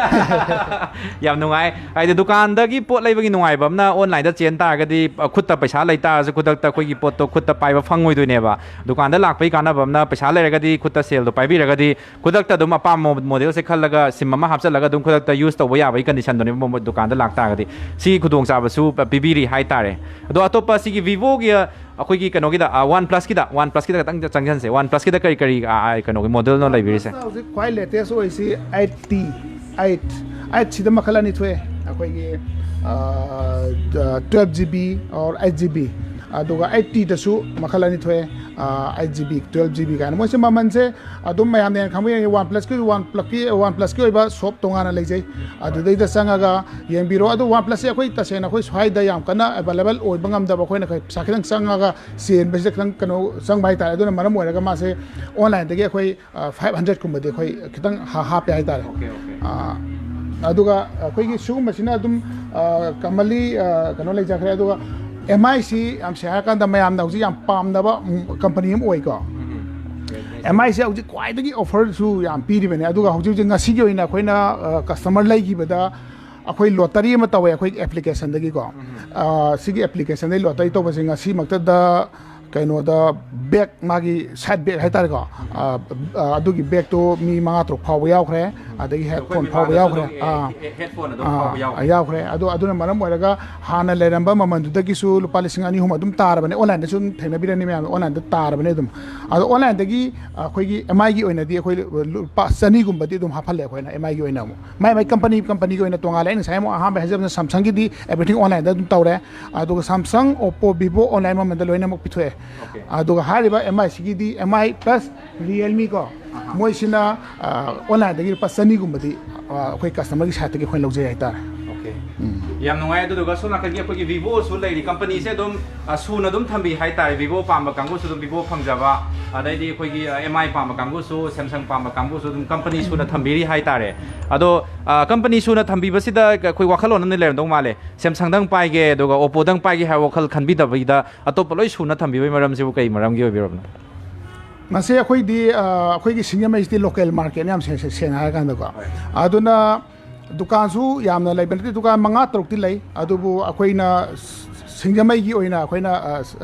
ꯌꯥꯝ ꯅꯨꯡꯉꯥꯏ꯫ ꯍꯥꯏꯗꯤ ꯗꯨꯀꯥꯟꯗꯒꯤ ꯄꯣꯠ ꯂꯩꯕꯒꯤ ꯅꯨꯡꯉꯥꯏꯕ ꯑꯃꯅ, ꯑꯣꯟꯂꯥꯏꯟꯗ ꯆꯦꯟ ꯇꯥꯔꯒꯗꯤ ꯑ, ꯈꯨꯠꯇ ꯄꯩꯁꯥ ꯂꯩ ꯇꯥꯔꯁꯨ ꯈꯨꯗꯛꯇ ꯑꯩꯈꯣꯏꯒꯤ ꯄꯣꯠꯇꯣ ꯈꯨꯠꯇ ꯄꯥꯏꯕ ꯐꯪꯉꯣꯏꯗꯣꯏꯅꯦꯕ꯫ ꯗꯨꯀꯥꯟꯗ ꯂꯥꯛꯄꯒꯤ ꯀꯥꯟꯅꯕ ꯑꯃꯅ, ꯄꯩꯁꯥ ꯂꯩꯔꯒꯗꯤ ꯈꯨꯠꯇ ꯁꯦꯜꯗꯣ ꯄꯥꯏꯕꯤꯔꯒꯗꯤ ꯈꯨꯗꯛꯇ ꯑꯗꯨꯝ ꯑꯄꯥꯝꯕ ꯃꯣꯗꯦꯜꯁꯦ ꯈꯜꯂꯒ ꯁꯤꯝ ꯑꯃ ꯍꯥꯞꯆꯤꯜꯂꯒ ꯑꯗꯨꯝ ꯈꯨꯗꯛꯇ ꯌꯨꯁ ꯇꯧꯕ ꯌꯥꯕꯒꯤ ꯀꯟꯗꯤꯁꯟꯗꯨꯅꯦꯕ ꯃꯣ- ꯗꯨꯀꯥꯟꯗ ꯂꯥꯛꯇꯥꯔꯒꯗꯤ꯫ ꯁꯤ ꯈꯨꯗꯣꯡꯆꯥꯕꯁꯨ ꯄ- ꯄꯤꯕꯤꯔꯤ ꯍꯥꯏꯇꯥꯔꯦ꯫ ꯑꯗꯣ ꯑꯇꯣꯞꯄ ꯁꯤꯒꯤ ꯚꯤꯚꯣꯒꯤ ꯑ, ꯑꯩꯈꯣꯏꯒꯤ ꯀꯩꯅꯣꯒꯤꯗ, ꯑ, ꯋꯥꯟ ꯄ꯭ꯂꯁꯀꯤꯗ, ꯋꯥꯟ ꯄ꯭ꯂꯁꯀꯤꯗ ꯈꯤꯇꯪ ꯆꯪꯁꯤꯟꯁꯦ꯫ ꯋꯥꯟ ꯄ꯭ꯂꯁꯀꯤꯗ ꯀꯔꯤ ꯀꯔꯤ, ꯑ, ꯑ, ꯀꯩꯅꯣꯒꯤ ꯃꯣꯗꯦꯜꯅꯣ ꯂꯩꯕꯤꯔꯤꯁꯦ? ꯍꯧꯖꯤꯛ ꯈ꯭ꯋꯥꯏ ꯂꯦꯇꯦꯁ ꯑꯣꯏꯁꯤ ꯑꯩꯠ ꯇꯤ, ꯑꯩꯠ, ꯑꯩꯠꯁꯤꯗ ꯃꯈꯜ ꯑꯅꯤ ꯊꯣꯛꯑꯦ꯫ ꯑꯩꯈꯣꯏꯒꯤ twelve G B or eight G B, ꯑꯗꯨꯒ ꯑꯩꯠ ꯇꯤꯗꯁꯨ ꯃꯈꯜ ꯑꯅꯤ ꯊꯣꯛꯑꯦ꯫ Eight G B, twelve G B ꯀꯥꯏꯅ꯫ ꯃꯣꯏꯁꯦ ꯃꯃꯜꯁꯦ ꯑꯗꯨꯝ ꯃꯌꯥꯝꯅ ꯍꯦꯟꯅ ꯈꯪꯕ ꯌꯥꯏ꯫ ꯋꯥꯟ ꯄ꯭ꯂꯁꯀꯤ, ꯋꯥꯟ ꯄ꯭ꯂꯁꯀꯤ, ꯋꯥꯟ ꯄ꯭ꯂꯁꯀꯤ ꯑꯣꯏꯕ ꯁꯣꯞ ꯇꯣꯉꯥꯟꯅ ꯂꯩꯖꯩ, ꯑꯗꯨꯗꯩꯗ ꯆꯪꯉꯒ ꯌꯦꯡꯕꯤꯔꯣ꯫ ꯑꯗꯨ ꯋꯥꯟ ꯄ꯭ꯂꯁꯁꯦ ꯑꯩꯈꯣꯏ ꯇꯁꯦꯡꯅ ꯑꯩꯈꯣꯏ ꯁ꯭ꯋꯥꯏꯗ ꯌꯥꯝ ꯀꯟꯅ ꯑꯦꯕꯥꯏꯂꯦꯕꯜ ꯑꯣꯏꯕ ꯉꯝꯗꯕ, ꯑꯩꯈꯣꯏꯅ ꯈꯔ ꯄꯩꯁꯥ ꯈꯤꯇꯪ ꯆꯪꯉꯒ ꯆꯦꯟꯕꯁꯤꯗ ꯈꯤꯇꯪ ꯀꯩꯅꯣ ꯆꯪꯕ ꯍꯥꯏꯇꯥꯔꯦ꯫ ꯑꯗꯨꯅ ꯃꯔꯝ ꯑꯣꯏꯔꯒ ꯃꯥꯁꯦ ꯑꯣꯟꯂꯥꯏꯟꯗꯒꯤ ꯑꯩꯈꯣꯏ ꯐꯥꯏꯚ ꯍꯟꯗ꯭ꯔꯦꯠꯀꯨꯝꯕꯗꯤ ꯑꯩꯈꯣꯏ ꯈꯤꯇꯪ ꯍꯥ- ꯍꯥꯞꯄꯦ ꯍꯥꯏꯇꯥꯔꯦ꯫ Okay, okay. ꯑꯥ, ꯑꯗꯨꯒ ꯑꯩꯈꯣꯏꯒꯤ ꯁꯤꯒꯨꯝꯕꯁꯤꯅ ꯑꯗꯨꯝ ꯀꯃꯟꯂꯤ ꯀꯩꯅꯣ ꯂꯩꯖꯈ꯭ꯔꯦ꯫ ꯑꯗꯨꯒ ꯑꯦꯝ ꯑꯥꯏꯁꯤ ꯌꯥꯝ ꯁꯦꯡꯅ ꯍꯥꯏꯔꯀꯥꯟꯗ ꯃꯌꯥꯝꯅ ꯍꯧꯖꯤꯛ ꯌꯥꯝ ꯄꯥꯝꯅꯕ ꯀꯝꯄꯅꯤ ꯑꯃ ꯑꯣꯏꯀꯣ꯫ ꯑꯦꯝ ꯑꯥꯏꯁꯦ ꯍꯧꯖꯤꯛ ꯈ꯭ꯋꯥꯏꯗꯒꯤ ꯑꯣꯐꯔꯁꯨ ꯌꯥꯝ ꯄꯤꯔꯤꯕꯅꯦ꯫ ꯑꯗꯨꯒ ꯍꯧꯖꯤꯛ ꯍꯧꯖꯤꯛ ꯉꯁꯤꯒꯤ ꯑꯣꯏꯅ ꯑꯩꯈꯣꯏꯅ ꯀꯁꯇꯃꯔ ꯂꯩꯈꯤꯕꯗ ꯑꯩꯈꯣꯏ ꯂꯣꯇꯔꯤ ꯑꯃ ꯇꯧꯋꯦ ꯑꯩꯈꯣꯏꯒꯤ ꯑꯦꯄ꯭ꯂꯤꯀꯦꯁꯟꯗꯒꯤꯀꯣ꯫ ꯑ, ꯁꯤꯒꯤ ꯑꯦꯄ꯭ꯂꯤꯀꯦꯁꯟꯗꯒꯤ ꯂꯣꯇꯔꯤ ꯇꯧꯕꯁꯦ ꯉꯁꯤꯃꯛꯇꯗ ꯀꯩꯅꯣꯗ ꯕꯦꯛ, ꯃꯥꯒꯤ ꯁꯥꯏꯠ ꯕꯦꯛ ꯍꯥꯏꯇꯥꯔꯦꯀꯣ꯫ ꯑ, ꯑ, ꯑꯗꯨꯒꯤ ꯕꯦꯛꯇꯣ ꯃꯤ ꯃꯉꯥ ꯇꯔꯨꯛ ꯐꯥꯎꯕ ꯌꯥꯎꯈ꯭ꯔꯦ꯫ ꯑꯗꯒꯤ ꯍꯦꯗꯐꯣꯟ ꯐꯥꯎꯕ ꯌꯥꯎꯈ꯭ꯔꯦ꯫ ꯑꯥ꯫ ꯍꯦꯗꯐꯣꯟ ꯑꯗꯨꯝ ꯑꯥ, ꯐꯥꯎꯕ ꯌꯥꯎꯈ꯭ꯔꯦ꯫ ꯌꯥꯎꯈ꯭ꯔꯦ꯫ ꯑꯗꯣ ꯑꯗꯨꯅ ꯃꯔꯝ ꯑꯣꯏꯔꯒ ꯍꯥꯟꯅ ꯂꯩꯔꯝꯕ ꯃꯃꯜꯗꯨꯗꯒꯤꯁꯨ ꯂꯨꯄꯥ ꯂꯤꯁꯤꯡ ꯑꯅꯤ ꯑꯍꯨꯝ ꯑꯗꯨꯝ ꯇꯥꯔꯕꯅꯦ꯫ ꯑꯣꯟꯂꯥꯏꯟꯗꯁꯨ ꯑꯗꯨꯝ ꯊꯦꯡꯅꯕꯤꯔꯅꯤ ꯃꯌꯥꯝ, ꯑꯣꯟꯂꯥꯏꯟꯗ ꯇꯥꯔꯕꯅꯦ ꯑꯗꯨꯝ꯫ ꯑꯗꯣ ꯑꯣꯟꯂꯥꯏꯟꯗꯒꯤ ꯑꯩꯈꯣꯏꯒꯤ ꯑꯦꯝ ꯑꯥꯏꯒꯤ ꯑꯣꯏꯅꯗꯤ ꯑꯩꯈꯣꯏ ꯂꯨꯄꯥ ꯆꯅꯤꯒꯨꯝꯕꯗꯤ ꯑꯗꯨꯝ ꯍꯥꯞꯍꯜꯂꯦ ꯑꯩꯈꯣꯏꯅ ꯑꯦꯝ ꯑꯥꯏꯒꯤ ꯑꯣꯏꯅ ꯑꯃꯨꯛ꯫ ꯃꯥꯏ ꯃꯥꯏ ꯀꯝꯄꯅꯤ, ꯀꯝꯄꯅꯤꯒꯤ ꯑꯣꯏꯅ ꯇꯣꯉꯥꯜꯂꯦ꯫ ꯑꯩ ꯉꯁꯥꯏ ꯑꯃꯨꯛ ꯑꯍꯥꯟꯕ ꯍꯥꯏꯖꯕꯗ Samsungꯒꯤꯗꯤ everything ꯑꯣꯟꯂꯥꯏꯟꯗ ꯑꯗꯨꯝ ꯇꯧꯔꯦ꯫ ꯑꯗꯨꯒ Samsung, Oppo, Vivo ꯑꯣꯟꯂꯥꯏꯟ ꯃꯃꯜꯗ ꯂꯣꯏꯅꯃꯛ ꯄꯤꯊꯣꯛꯑꯦ꯫ ꯑꯣꯀꯦ꯫ ꯑꯗꯨꯒ ꯍꯥꯏꯔꯤꯕ ꯑꯦꯝ ꯑꯥꯏꯁꯤꯒꯤꯗꯤ ꯑꯦꯝ ꯑꯥꯏ ꯄ꯭ꯂꯁ ꯔꯤꯌꯦꯜꯃꯤ ꯀꯣ, ꯑꯍꯥ꯫ ꯃꯣꯏꯁꯤꯅ, ꯑ, ꯑꯣꯟꯂꯥꯏꯟꯗꯒꯤ ꯂꯨꯄꯥ ꯆꯅꯤꯒꯨꯝꯕꯗꯤ, ꯑ, ꯑꯩꯈꯣꯏ ꯀꯁꯇꯃꯔꯒꯤ ꯁꯥꯏꯠꯇꯒꯤ ꯑꯩꯈꯣꯏꯅ ꯂꯧꯖꯩ ꯍꯥꯏꯇꯥꯔꯦ꯫ ꯑꯣꯀꯦ꯫ ꯎꯝ꯫ ꯌꯥꯝ ꯅꯨꯡꯉꯥꯏ꯫ ꯑꯗꯨꯗꯨꯒ ꯁꯣꯝ ꯅꯥꯀꯟꯒꯤ ꯑꯩꯈꯣꯏꯒꯤ Vivoꯁꯨ ꯂꯩꯔꯤ, ꯀꯝꯄꯅꯤꯁꯦ ꯑꯗꯨꯝ, ꯑ, ꯁꯨꯅ ꯑꯗꯨꯝ ꯊꯝꯕꯤ ꯍꯥꯏꯇꯥꯔꯦ꯫ Vivo ꯄꯥꯝꯕ ꯀꯥꯡꯕꯨꯁꯨ ꯑꯗꯨꯝ Vivo ꯐꯪꯖꯕ, ꯑꯗꯩꯗꯤ ꯑꯩꯈꯣꯏꯒꯤ, ꯑ, ꯑꯦꯝ ꯑꯥꯏ ꯄꯥꯝꯕ ꯀꯥꯡꯕꯨꯁꯨ, Samsung ꯄꯥꯝꯕ ꯀꯥꯡꯕꯨꯁꯨ ꯑꯗꯨꯝ ꯀꯝꯄꯅꯤ ꯁꯨꯅ ꯊꯝꯕꯤꯔꯤ ꯍꯥꯏꯇꯥꯔꯦ꯫ ꯑꯗꯣ, ꯑ, ꯀꯝꯄꯅꯤ ꯁꯨꯅ ꯊꯝꯕꯤꯕꯁꯤꯗ ꯑꯩꯈꯣꯏ ꯋꯥꯈꯜꯂꯣꯟ ꯑꯃ ꯂꯩꯔꯝꯗꯧ ꯃꯥꯜꯂꯦ, Samsungꯗꯪ ꯄꯥꯏꯒꯦ ꯑꯗꯨꯒ Oppoꯗꯪ ꯄꯥꯏꯒꯦ ꯍꯥꯏꯕ ꯋꯥꯈꯜ ꯈꯟꯕꯤꯗꯕꯤꯗ ꯑꯇꯣꯞꯄ ꯂꯣꯏ ꯁꯨꯅ ꯊꯝꯕꯤꯕꯒꯤ ꯃꯔꯝꯁꯤꯕꯨ ꯀꯩ ꯃꯔꯝꯒꯤ ꯑꯣꯏꯕꯤꯔꯕꯅꯣ? ꯃꯁꯤ ꯑꯩꯈꯣꯏꯗꯤ, ꯑ, ꯑꯩꯈꯣꯏꯒꯤ ꯁꯤꯡꯖꯃꯩꯁꯤꯗꯤ ꯂꯣꯀꯦꯜ ꯃꯥꯔꯀꯦꯠꯅꯤ ꯌꯥꯝ ꯁꯦꯡ-, ꯁꯦꯡ-, ꯁꯦꯡꯅ ꯍꯥꯏꯔꯀꯥꯟꯗꯀꯣ꯫ ꯍꯣꯏ꯫ ꯑꯗꯨꯅ ꯗꯨꯀꯥꯟꯁꯨ ꯌꯥꯝꯅ ꯂꯩꯕ ꯅꯠꯇꯦ, ꯗꯨꯀꯥꯟ ꯃꯉꯥ ꯇꯔꯨꯛꯇꯤ ꯂꯩ꯫ ꯑꯗꯨꯕꯨ ꯑꯩꯈꯣꯏꯅ ꯁꯤꯡꯖꯃꯩꯒꯤ ꯑꯣꯏꯅ ꯑꯩꯈꯣꯏꯅ, ꯑ,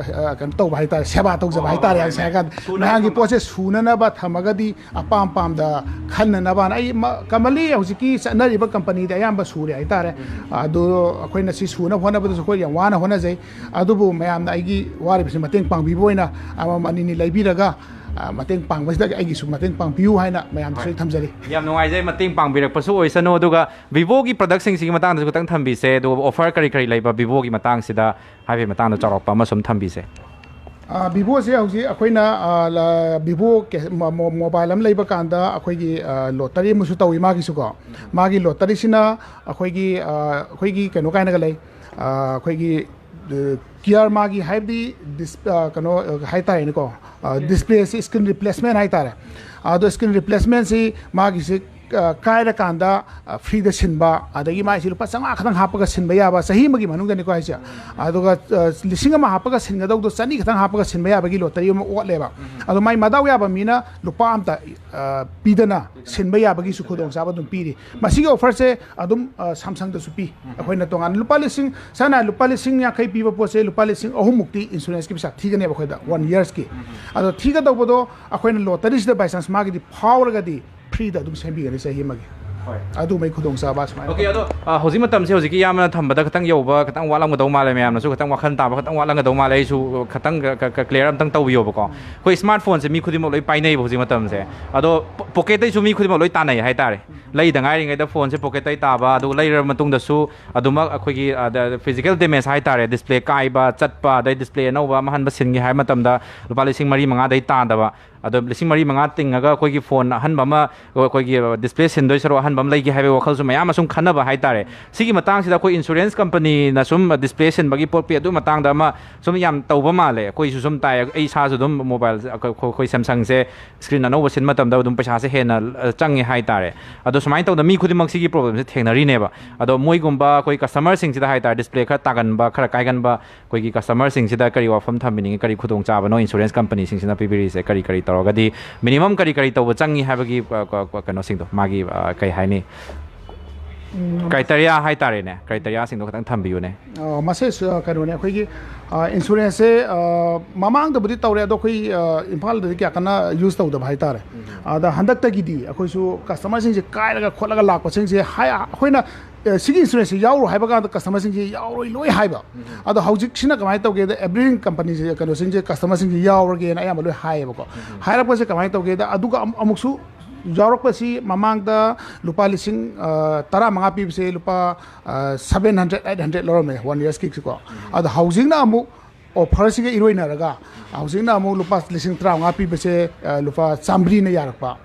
ꯑ, ꯀꯩꯅꯣ ꯇꯧꯕ ꯍꯥꯏꯇꯥꯔꯦ, ꯁꯦꯕꯥ ꯇꯧꯖꯕ ꯑꯣ, ꯍꯥꯏꯇꯥꯔꯦ꯫ ꯍꯣꯏ, ꯍꯥꯏꯁꯦ ꯍꯣꯏ꯫ ꯍꯥꯏꯔꯀꯥꯟꯗ ꯁꯨꯅꯕ ꯃꯌꯥꯝꯒꯤ ꯊꯝꯕ꯫ ꯄꯣꯠꯁꯦ ꯁꯨꯅꯅꯕ ꯊꯝꯃꯒꯗꯤ ꯑꯄꯥꯝ ꯄꯥꯝꯗ ꯈꯟꯅꯅꯕꯅ ꯑꯩ ꯃ-, commonly ꯍꯧꯖꯤꯛꯀꯤ ꯆꯠꯅꯔꯤꯕ ꯀꯝꯄꯅꯤꯗꯤ ꯑꯌꯥꯝꯕ ꯁꯨꯔꯦ ꯍꯥꯏꯇꯥꯔꯦ꯫ ꯎꯝ꯫ ꯑꯗꯨ ꯑꯩꯈꯣꯏꯅ ꯁꯤ ꯁꯨꯅꯕ ꯍꯣꯠꯅꯕꯗꯁꯨ ꯑꯩꯈꯣꯏ ꯌꯥꯝ ꯋꯥꯅ ꯍꯣꯠꯅꯖꯩ꯫ ꯑꯗꯨꯕꯨ ꯃꯌꯥꯝꯅ ꯑꯩꯒꯤ ꯋꯥꯔꯤꯕꯁꯤ ꯃꯇꯦꯡ ꯄꯥꯡꯕꯤꯕ ꯑꯣꯏꯅ ꯑꯃꯃꯝ ꯑꯅꯤꯅꯤ ꯂꯩꯕꯤꯔꯒ, ꯑ, ꯃꯇꯦꯡ ꯄꯥꯡꯕꯁꯤꯗ ꯑꯩꯒꯤꯁꯨ ꯃꯇꯦꯡ ꯄꯥꯡꯕꯤꯌꯨ ꯍꯥꯏꯅ ꯃꯌꯥꯝꯗꯁꯨ ꯍꯣꯏ꯫ ꯑꯩ ꯊꯝꯖꯔꯤ꯫ ꯌꯥꯝ ꯅꯨꯡꯉꯥꯏꯖꯩ, ꯃꯇꯦꯡ ꯄꯥꯡꯕꯤꯔꯛꯄꯁꯨ ꯑꯣꯏꯁꯅꯨ꯫ ꯑꯗꯨꯒ Vivoꯒꯤ productꯁꯤꯡꯁꯤꯒꯤ ꯃꯇꯥꯡꯗꯁꯨ ꯈꯤꯇꯪ ꯊꯝꯕꯤꯁꯦ, ꯑꯗꯨꯒ offer ꯀꯔꯤ ꯀꯔꯤ ꯂꯩꯕ Vivoꯒꯤ ꯃꯇꯥꯡꯁꯤꯗ ꯍꯥꯏꯕꯒꯤ ꯃꯇꯥꯡꯗ ꯆꯥꯎꯔꯥꯛꯄ ꯑꯃ ꯁꯨꯝ ꯊꯝꯕꯤꯁꯦ꯫ ꯑ, Vivoꯁꯦ ꯍꯧꯖꯤꯛ ꯑꯩꯈꯣꯏꯅ, ꯑ, ꯂ-, Vivo ꯀꯦ-, ꯃꯣ-, ꯃꯣ-, mobile ꯑꯃ ꯂꯩꯕ ꯀꯥꯟꯗ ꯑꯩꯈꯣꯏꯒꯤ, ꯑ, lottery ꯑꯃꯁꯨ ꯇꯧꯏ ꯃꯥꯒꯤꯁꯨꯀꯣ꯫ ꯃꯥꯒꯤ lotteryꯁꯤꯅ ꯑꯩꯈꯣꯏꯒꯤ, ꯑ, ꯑꯩꯈꯣꯏꯒꯤ ꯀꯩꯅꯣ ꯀꯥꯏꯅꯒ ꯂꯩ, ꯑ, ꯑꯩꯈꯣꯏꯒꯤ, ꯑ, ꯀꯤꯌꯥꯔ ꯃꯥꯒꯤ ꯍꯥꯏꯕꯗꯤ ꯗꯤꯁ-, ꯑ, ꯀꯩꯅꯣ, ꯑ, ꯍꯥꯏꯇꯥꯔꯦꯅꯦꯀꯣ, ꯑ, displayꯁꯤ screen replacement ꯍꯥꯏꯇꯥꯔꯦ꯫ ꯑꯗꯣ screen replacementꯁꯤ ꯃꯥꯒꯤꯁꯤ ꯑ, ꯀꯥꯏꯔꯀꯥꯟꯗ, ꯑ, ꯐ꯭ꯔꯤꯗ ꯁꯤꯟꯕ, ꯑꯗꯒꯤ ꯃꯥꯏꯁꯤ ꯂꯨꯄꯥ ꯆꯥꯝꯃꯉꯥ ꯈꯛꯇꯪ ꯍꯥꯞꯄꯒ ꯁꯤꯟꯕ ꯌꯥꯕ, ꯆꯍꯤ ꯑꯃꯒꯤ ꯃꯅꯨꯡꯗꯅꯤꯀꯣ ꯍꯥꯏꯁꯦ꯫ ꯑꯗꯨꯒ, ꯑ, ꯂꯤꯁꯤꯡ ꯑꯃ ꯍꯥꯞꯄꯒ ꯁꯤꯟꯒꯗꯧꯗꯣ ꯆꯅꯤ ꯈꯛꯇꯪ ꯍꯥꯞꯄꯒ ꯁꯤꯟꯕ ꯌꯥꯕꯒꯤ ꯂꯣꯇꯔꯤ ꯑꯃ ꯑꯣꯠꯂꯦꯕ꯫ ꯑꯗꯣ ꯃꯥꯏ ꯃꯗꯥꯎ ꯌꯥꯕ ꯃꯤꯅ ꯂꯨꯄꯥ ꯑꯝꯇ, ꯑ, ꯄꯤꯗꯅ ꯁꯤꯟꯕ ꯌꯥꯕꯒꯤꯁꯨ ꯈꯨꯗꯣꯡꯆꯥꯕ ꯑꯗꯨꯝ ꯄꯤꯔꯤ꯫ ꯃꯁꯤꯒꯤ ꯑꯣꯐꯔꯁꯦ ꯑꯗꯨꯝ, ꯑ, ꯁꯥꯝꯁꯪꯗꯁꯨ ꯄꯤ꯫ ꯑꯩꯈꯣꯏꯅ ꯇꯣꯉꯥꯟꯅ ꯂꯨꯄꯥ ꯂꯤꯁꯤꯡ, ꯁꯝꯅ ꯍꯥꯏꯔꯕꯗ ꯂꯨꯄꯥ ꯂꯤꯁꯤꯡ ꯌꯥꯡꯈꯩ ꯄꯤꯕ ꯄꯣꯠꯁꯦ ꯂꯨꯄꯥ ꯂꯤꯁꯤꯡ ꯑꯍꯨꯝꯃꯨꯛꯇꯤ ꯏꯟꯁꯨꯔꯦꯟꯁꯀꯤ ꯄꯩꯁꯥ ꯊꯤꯒꯅꯦꯕ ꯑꯩꯈꯣꯏꯗ, ꯋꯥꯟ ꯌꯔꯁꯀꯤ꯫ ꯑꯗꯣ ꯊꯤꯒꯗꯧꯕꯗꯣ ꯑꯩꯈꯣꯏꯅ ꯂꯣꯇꯔꯤꯁꯤꯗ by chance ꯃꯥꯒꯤꯗꯤ ꯐꯥꯎꯔꯒꯗꯤ ꯐ꯭ꯔꯤꯗ ꯑꯗꯨꯝ ꯁꯦꯝꯕꯤꯒꯅꯤ ꯆꯍꯤ ꯑꯃꯒꯤ꯫ ꯑꯗꯨꯃꯩ ꯈꯨꯗꯣꯡꯆꯥꯕ ꯁꯨꯃꯥꯏꯅ꯫ ꯑꯣꯀꯦ, ꯑꯗꯣ, ꯑ, ꯍꯧꯖꯤꯛ ꯃꯇꯝꯁꯦ ꯍꯧꯖꯤꯛꯀꯤ ꯏꯌꯥꯝꯕꯅ ꯊꯝꯕꯗ ꯈꯤꯇꯪ ꯌꯧꯕ, ꯈꯤꯇꯪ ꯋꯥꯠꯂꯝꯒꯗꯧ ꯃꯥꯜꯂꯦ, ꯃꯌꯥꯝꯅꯁꯨ ꯈꯤꯇꯪ ꯋꯥꯈꯜ ꯇꯥꯕ ꯈꯤꯇꯪ ꯋꯥꯠꯂꯝꯒꯗꯧ ꯃꯥꯜꯂꯦ꯫ ꯑꯩꯁꯨ ꯈꯤꯇꯪ ꯀ꯭ꯂꯤꯌꯥꯔ ꯑꯝꯇꯪ ꯇꯧꯕꯤꯌꯣꯕꯀꯣ꯫ ꯑꯩꯈꯣꯏ ꯁ꯭ꯃꯥꯔꯠ ꯐꯣꯟꯁꯦ ꯃꯤ ꯈꯨꯗꯤꯡꯃꯛ ꯂꯣꯏ ꯄꯥꯏꯅꯩꯕ ꯍꯧꯖꯤꯛ ꯃꯇꯝꯁꯦ꯫ ꯑꯗꯣ ꯄꯣ-, ꯄꯣꯀꯦꯠꯇꯩꯁꯨ ꯃꯤ ꯈꯨꯗꯤꯡꯃꯛ ꯂꯣꯏ ꯇꯥꯟꯅꯩ ꯍꯥꯏꯇꯥꯔꯦ꯫ ꯂꯩꯗ ꯉꯥꯏꯔꯤꯉꯩꯗ ꯐꯣꯟꯁꯦ ꯄꯣꯀꯦꯠꯇꯩ ꯇꯥꯕ, ꯑꯗꯨꯒ ꯂꯩꯔꯕ ꯃꯇꯨꯡꯗꯁꯨ ꯑꯗꯨꯃꯛ ꯑꯩꯈꯣꯏꯒꯤ, ꯑ, ꯗ-, ꯐꯤꯖꯤꯀꯦꯜ ꯗꯦꯃꯦꯖ ꯍꯥꯏꯇꯥꯔꯦ, ꯗꯤꯁꯄ꯭ꯂꯦ ꯀꯥꯏꯕ, ꯆꯠꯄ, ꯑꯗꯩ ꯗꯤꯁꯄ꯭ꯂꯦ ꯑꯅꯧꯕ ꯑꯃ ꯍꯟꯕ ꯁꯤꯟꯒꯦ ꯍꯥꯏꯕ ꯃꯇꯝꯗ ꯂꯨꯄꯥ ꯂꯤꯁꯤꯡ ꯃꯔꯤ ꯃꯉꯥꯗꯩ ꯇꯥꯗꯕ꯫ ꯑꯗꯣ ꯂꯤꯁꯤꯡ ꯃꯔꯤ ꯃꯉꯥ ꯇꯤꯡꯉꯒ ꯑꯩꯈꯣꯏꯒꯤ ꯐꯣꯟ ꯑꯍꯟꯕ ꯑꯃ, ꯑꯩꯈꯣꯏꯒꯤ ꯗꯤꯁꯄ꯭ꯂꯦ ꯁꯤꯟꯗꯣꯏ ꯁꯔꯨꯛ ꯑꯍꯟꯕ ꯑꯃ ꯂꯩꯒꯦ ꯍꯥꯏꯕꯒꯤ ꯋꯥꯈꯜꯁꯨ ꯃꯌꯥꯝ ꯑꯃ ꯁꯨꯝ ꯈꯟꯅꯕ ꯍꯥꯏꯇꯥꯔꯦ꯫ ꯁꯤꯒꯤ ꯃꯇꯥꯡꯁꯤꯗ ꯑꯩꯈꯣꯏ ꯏꯟꯁꯨꯔꯦꯟꯁ ꯀꯝꯄꯅꯤꯅ ꯁꯨꯝ ꯗꯤꯁꯄ꯭ꯂꯦ ꯁꯤꯟꯕꯒꯤ ꯄꯣꯠꯀꯤ ꯑꯗꯨ ꯃꯇꯥꯡꯗ ꯑꯃ ꯁꯨꯝ ꯌꯥꯝ ꯇꯧꯕ ꯃꯥꯜꯂꯦ꯫ ꯑꯩꯈꯣꯏꯁꯨ ꯁꯨꯝ ꯇꯥꯏ, ꯑꯩ ꯏꯁꯥꯁꯨ ꯑꯗꯨꯝ ꯃꯣꯕꯥꯏꯜꯁꯦ, ꯑꯩꯈꯣꯏ, ꯑꯩꯈꯣꯏ ꯁꯦꯝꯁꯪꯁꯦ ꯁ꯭ꯀ꯭ꯔꯤꯟ ꯑꯅꯧꯕ ꯁꯤꯟ ꯃꯇꯝꯗ ꯑꯗꯨꯝ ꯄꯩꯁꯥꯁꯦ ꯍꯦꯟꯅ, ꯑ, ꯆꯪꯉꯦ ꯍꯥꯏꯇꯥꯔꯦ꯫ ꯑꯗꯣ ꯁꯨꯃꯥꯏꯅ ꯇꯧꯗꯅ ꯃꯤ ꯈꯨꯗꯤꯡꯃꯛ ꯁꯤꯒꯤ ꯄ꯭ꯔꯣꯕ꯭ꯂꯦꯝꯁꯦ ꯊꯦꯡꯅꯔꯤꯅꯦꯕ꯫ ꯑꯗꯣ ꯃꯣꯏꯒꯨꯝꯕ ꯑꯩꯈꯣꯏ ꯀꯁꯇꯃꯔꯁꯤꯡꯁꯤꯗ ꯍꯥꯏꯇꯥꯔꯦ, ꯗꯤꯁꯄ꯭ꯂꯦ ꯈꯔ ꯇꯥꯒꯟꯕ, ꯈꯔ ꯀꯥꯏꯒꯟꯕ ꯑꯩꯈꯣꯏꯒꯤ ꯀꯁꯇꯃꯔꯁꯤꯡꯁꯤꯗ ꯀꯔꯤ ꯋꯥꯐꯝ ꯊꯝꯕꯤꯅꯤꯡꯉꯤ, ꯀꯔꯤ ꯈꯨꯗꯣꯡꯆꯥꯕꯅꯣ ꯏꯟꯁꯨꯔꯦꯟꯁ ꯀꯝꯄꯅꯤꯁꯤꯡꯁꯤꯅ ꯄꯤꯕꯤꯔꯤꯁꯦ, ꯀꯔꯤ ꯀꯔꯤ ꯇꯧꯔꯒꯗꯤ, ꯃꯤꯅꯤꯃꯝ ꯀꯔꯤ ꯀꯔꯤ ꯇꯧꯕ ꯆꯪꯉꯤ ꯍꯥꯏꯕꯒꯤ, ꯑ, ꯀ-, ꯀ-, ꯀꯩꯅꯣꯁꯤꯡꯗꯣ, ꯃꯥꯒꯤ, ꯑ, ꯀꯩ ꯍꯥꯏꯅꯤ, ꯀ꯭ꯔꯥꯏꯇꯦꯔꯤꯌꯥ ꯍꯥꯏꯇꯥꯔꯦꯅꯦ, ꯀ꯭ꯔꯥꯏꯇꯦꯔꯤꯌꯥꯁꯤꯡꯗꯣ ꯈꯤꯇꯪ ꯊꯝꯕꯤꯌꯨꯅꯦ꯫ ꯑ, ꯃꯁꯦ, ꯑ, ꯀꯩꯅꯣꯅꯦ, ꯑꯩꯈꯣꯏꯒꯤ, ꯑ, ꯏꯟꯁꯨꯔꯦꯟꯁꯁꯦ, ꯑ, ꯃꯃꯥꯡꯗꯕꯨꯗꯤ ꯇꯧꯔꯦ, ꯑꯗꯣ ꯑꯩꯈꯣꯏ, ꯑ, ꯏꯝꯐꯥꯜꯗꯗꯤ ꯀꯌꯥ ꯀꯟꯅ ꯌꯨꯁ ꯇꯧꯗꯕ ꯍꯥꯏꯇꯥꯔꯦ꯫ ꯑꯗ ꯍꯟꯗꯛꯇꯒꯤꯗꯤ ꯑꯩꯈꯣꯏꯁꯨ ꯀꯁꯇꯃꯔꯁꯤꯡꯁꯦ ꯀꯥꯏꯔꯒ ꯈꯣꯠꯂꯒ ꯂꯥꯛꯄꯁꯤꯡꯁꯦ ꯍꯥꯏ-, ꯑꯩꯈꯣꯏꯅ, ꯑ, ꯁꯤꯒꯤ ꯏꯟꯁꯨꯔꯦꯟꯁꯁꯦ ꯌꯥꯎꯔꯣ ꯍꯥꯏꯕ ꯀꯥꯟꯗ ꯀꯁꯇꯃꯔꯁꯤꯡꯁꯦ ꯌꯥꯎꯔꯣꯏ ꯂꯣꯏ ꯍꯥꯏꯕ꯫ ꯑꯗꯣ ꯍꯧꯖꯤꯛꯁꯤꯅ ꯀꯃꯥꯏꯅ ꯇꯧꯒꯦꯗ, ꯑꯦꯚ꯭ꯔꯤꯊꯤꯡ ꯀꯝꯄꯅꯤꯁꯦ, ꯀꯩꯅꯣꯁꯤꯡꯁꯦ, ꯀꯁꯇꯃꯔꯁꯤꯡꯁꯦ ꯌꯥꯎꯔꯒꯦꯅ ꯑꯌꯥꯝꯕ ꯂꯣꯏ ꯍꯥꯏꯌꯦꯕꯀꯣ꯫ ꯍꯥꯏꯔꯛꯄꯁꯦ ꯀꯃꯥꯏꯅ ꯇꯧꯒꯦꯗ, ꯑꯗꯨꯒ ꯑꯃꯨꯛ-, ꯑꯃꯨꯛꯁꯨ ꯌꯥꯎꯔꯛꯄꯁꯤ ꯃꯃꯥꯡꯗ ꯂꯨꯄꯥ ꯂꯤꯁꯤꯡ, ꯑ, ꯇꯔꯥꯃꯉꯥ ꯄꯤꯕꯁꯦ ꯂꯨꯄꯥ, ꯑ, ꯁꯚꯦꯟ ꯍꯟꯗ꯭ꯔꯦꯠ, ꯑꯩꯠ ꯍꯟꯗ꯭ꯔꯦꯠ ꯂꯧꯔꯝꯃꯦ ꯋꯥꯟ ꯌꯔꯁꯀꯤꯁꯤꯀꯣ꯫ ꯑꯗꯣ ꯍꯧꯖꯤꯛꯅ ꯑꯃꯨꯛ ꯑꯣꯐꯔꯁꯤꯒ ꯏꯔꯣꯏꯅꯔꯒ ꯍꯧꯖꯤꯛꯅ ꯑꯃꯨꯛ ꯂꯨꯄꯥ ꯂꯤꯁꯤꯡ ꯇꯔꯥꯃꯉꯥ ꯄꯤꯕꯁꯦ, ꯑ, ꯂꯨꯄꯥ ꯆꯥꯝꯃꯔꯤꯅ ꯌꯥꯔꯛꯄ꯫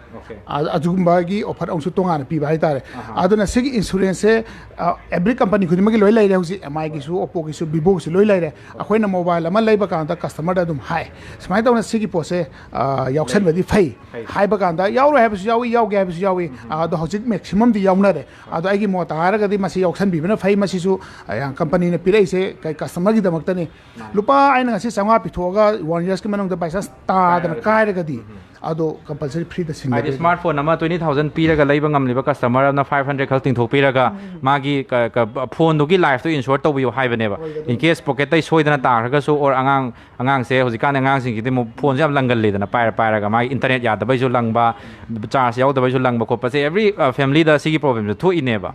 ꯑꯗꯨꯒꯨꯝꯕꯒꯤ ꯑꯣꯐꯔ ꯑꯃꯁꯨ ꯇꯣꯉꯥꯟꯅ ꯄꯤꯕ ꯍꯥꯏꯇꯥꯔꯦ꯫ ꯑꯗꯨꯅ ꯁꯤꯒꯤ ꯏꯟꯁꯨꯔꯦꯟꯁꯁꯦ ꯑꯦꯕ꯭ꯔꯤ ꯀꯝꯄꯅꯤ ꯈꯨꯗꯤꯡꯃꯛꯀꯤ ꯂꯣꯏ ꯂꯩꯔꯦ ꯍꯧꯖꯤꯛ꯫ ꯑꯦꯝ ꯑꯥꯏꯒꯤꯁꯨ, ꯑꯣꯞꯄꯣꯒꯤꯁꯨ, ꯚꯤꯚꯣꯒꯤꯁꯨ ꯂꯣꯏ ꯂꯩꯔꯦ꯫ ꯑꯩꯈꯣꯏꯅ ꯃꯣꯕꯥꯏꯜ ꯑꯃ ꯂꯩꯕ ꯀꯥꯟꯗ ꯀꯁꯇꯃꯔꯗ ꯑꯗꯨꯝ ꯍꯥꯏ, ꯁꯨꯃꯥꯏꯅ ꯇꯧꯅ ꯁꯤꯒꯤ ꯄꯣꯠꯁꯦ ꯌꯥꯎꯁꯟꯕꯗꯤ ꯐꯩ ꯍꯥꯏꯕ ꯀꯥꯟꯗ, ꯌꯥꯎꯔꯣꯏ ꯍꯥꯏꯕꯁꯨ ꯌꯥꯎꯏ, ꯌꯥꯎꯒꯦ ꯍꯥꯏꯕꯁꯨ ꯌꯥꯎꯏ꯫ ꯑꯗꯣ ꯍꯧꯖꯤꯛ ꯃꯦꯛꯁꯤꯃꯝꯗꯤ ꯌꯥꯎꯅꯔꯦ꯫ ꯑꯗꯣ ꯑꯩꯒꯤ ꯃꯣꯠꯇ ꯍꯥꯏꯔꯒꯗꯤ ꯃꯁꯤ ꯌꯥꯎꯁꯟꯕꯤꯕꯅ ꯐꯩ꯫ ꯃꯁꯤꯁꯨ ꯀꯝꯄꯅꯤꯅ ꯄꯤꯔꯛꯏꯁꯦ ꯀꯁꯇꯃꯔꯒꯤꯗꯃꯛꯇꯅꯤ꯫ ꯂꯨꯄꯥ, ꯑꯩꯅ ꯉꯁꯤ ꯆꯥꯝꯃꯉꯥ ꯄꯤꯊꯣꯛꯑꯒ ꯋꯥꯟ ꯌꯔꯁꯀꯤ ꯃꯅꯨꯡꯗ ꯕꯥꯏ ꯆꯥꯟꯁ ꯇꯥꯗꯅ ꯀꯥꯏꯔꯒꯗꯤ, ꯑꯗꯣ ꯀꯝꯄꯜꯁꯔꯤ ꯐ꯭ꯔꯤꯗ ꯍꯥꯏꯗꯤ ꯁꯤꯟꯒꯗꯣꯏꯅꯤ꯫ ꯁ꯭ꯃꯥꯔꯠ ꯐꯣꯟ ꯑꯃ ꯇ꯭ꯋꯦꯟꯇꯤ ꯊꯥꯎꯖꯟ ꯄꯤꯔꯒ ꯂꯩꯕ ꯉꯝꯂꯤꯕ ꯀꯁꯇꯃꯔ ꯑꯃꯅ ꯐꯥꯏꯚ ꯍꯟꯗ꯭ꯔꯦꯗ ꯈꯛ ꯇꯤꯡꯊꯣꯛꯄꯤꯔꯒ ꯃꯥꯒꯤ ꯐꯣꯟꯗꯨꯒꯤ ꯂꯥꯏꯐꯇꯨ ꯏꯟꯁꯨꯔ ꯇꯧꯕꯤꯌꯨ ꯍꯥꯏꯕꯅꯦꯕ꯫ ꯏꯟ ꯀꯦꯁ ꯄꯣꯀꯦꯠꯇꯩ ꯁꯣꯏꯗꯅ ꯇꯥꯈ꯭ꯔꯒꯁꯨ, ꯑꯣꯔ ꯑꯉꯥꯡ ꯑꯉꯥꯡꯁꯦ, ꯍꯧꯖꯤꯛꯀꯥꯟꯗꯤ ꯑꯉꯥꯡꯁꯤꯡꯁꯤꯗꯤ ꯑꯃꯨꯛ ꯐꯣꯟꯁꯦ ꯌꯥꯝ ꯂꯪꯒꯜꯂꯤꯗꯅ, ꯄꯥꯏꯔ ꯄꯥꯏꯔꯒ ꯃꯥꯒꯤ ꯏꯟꯇꯔꯅꯦꯠ ꯌꯥꯗꯕꯩꯁꯨ ꯂꯪꯕ, ꯆꯥꯔꯖ ꯌꯥꯎꯗꯕꯩꯁꯨ ꯂꯪꯕ ꯈꯣꯠꯄꯁꯦ ꯑꯦꯕ꯭ꯔꯤ ꯐꯦꯃꯤꯂꯤꯗ ꯁꯤꯒꯤ ꯄ꯭ꯔꯣꯕ꯭ꯂꯦꯝꯁꯦ ꯊꯣꯛꯏꯅꯦꯕ꯫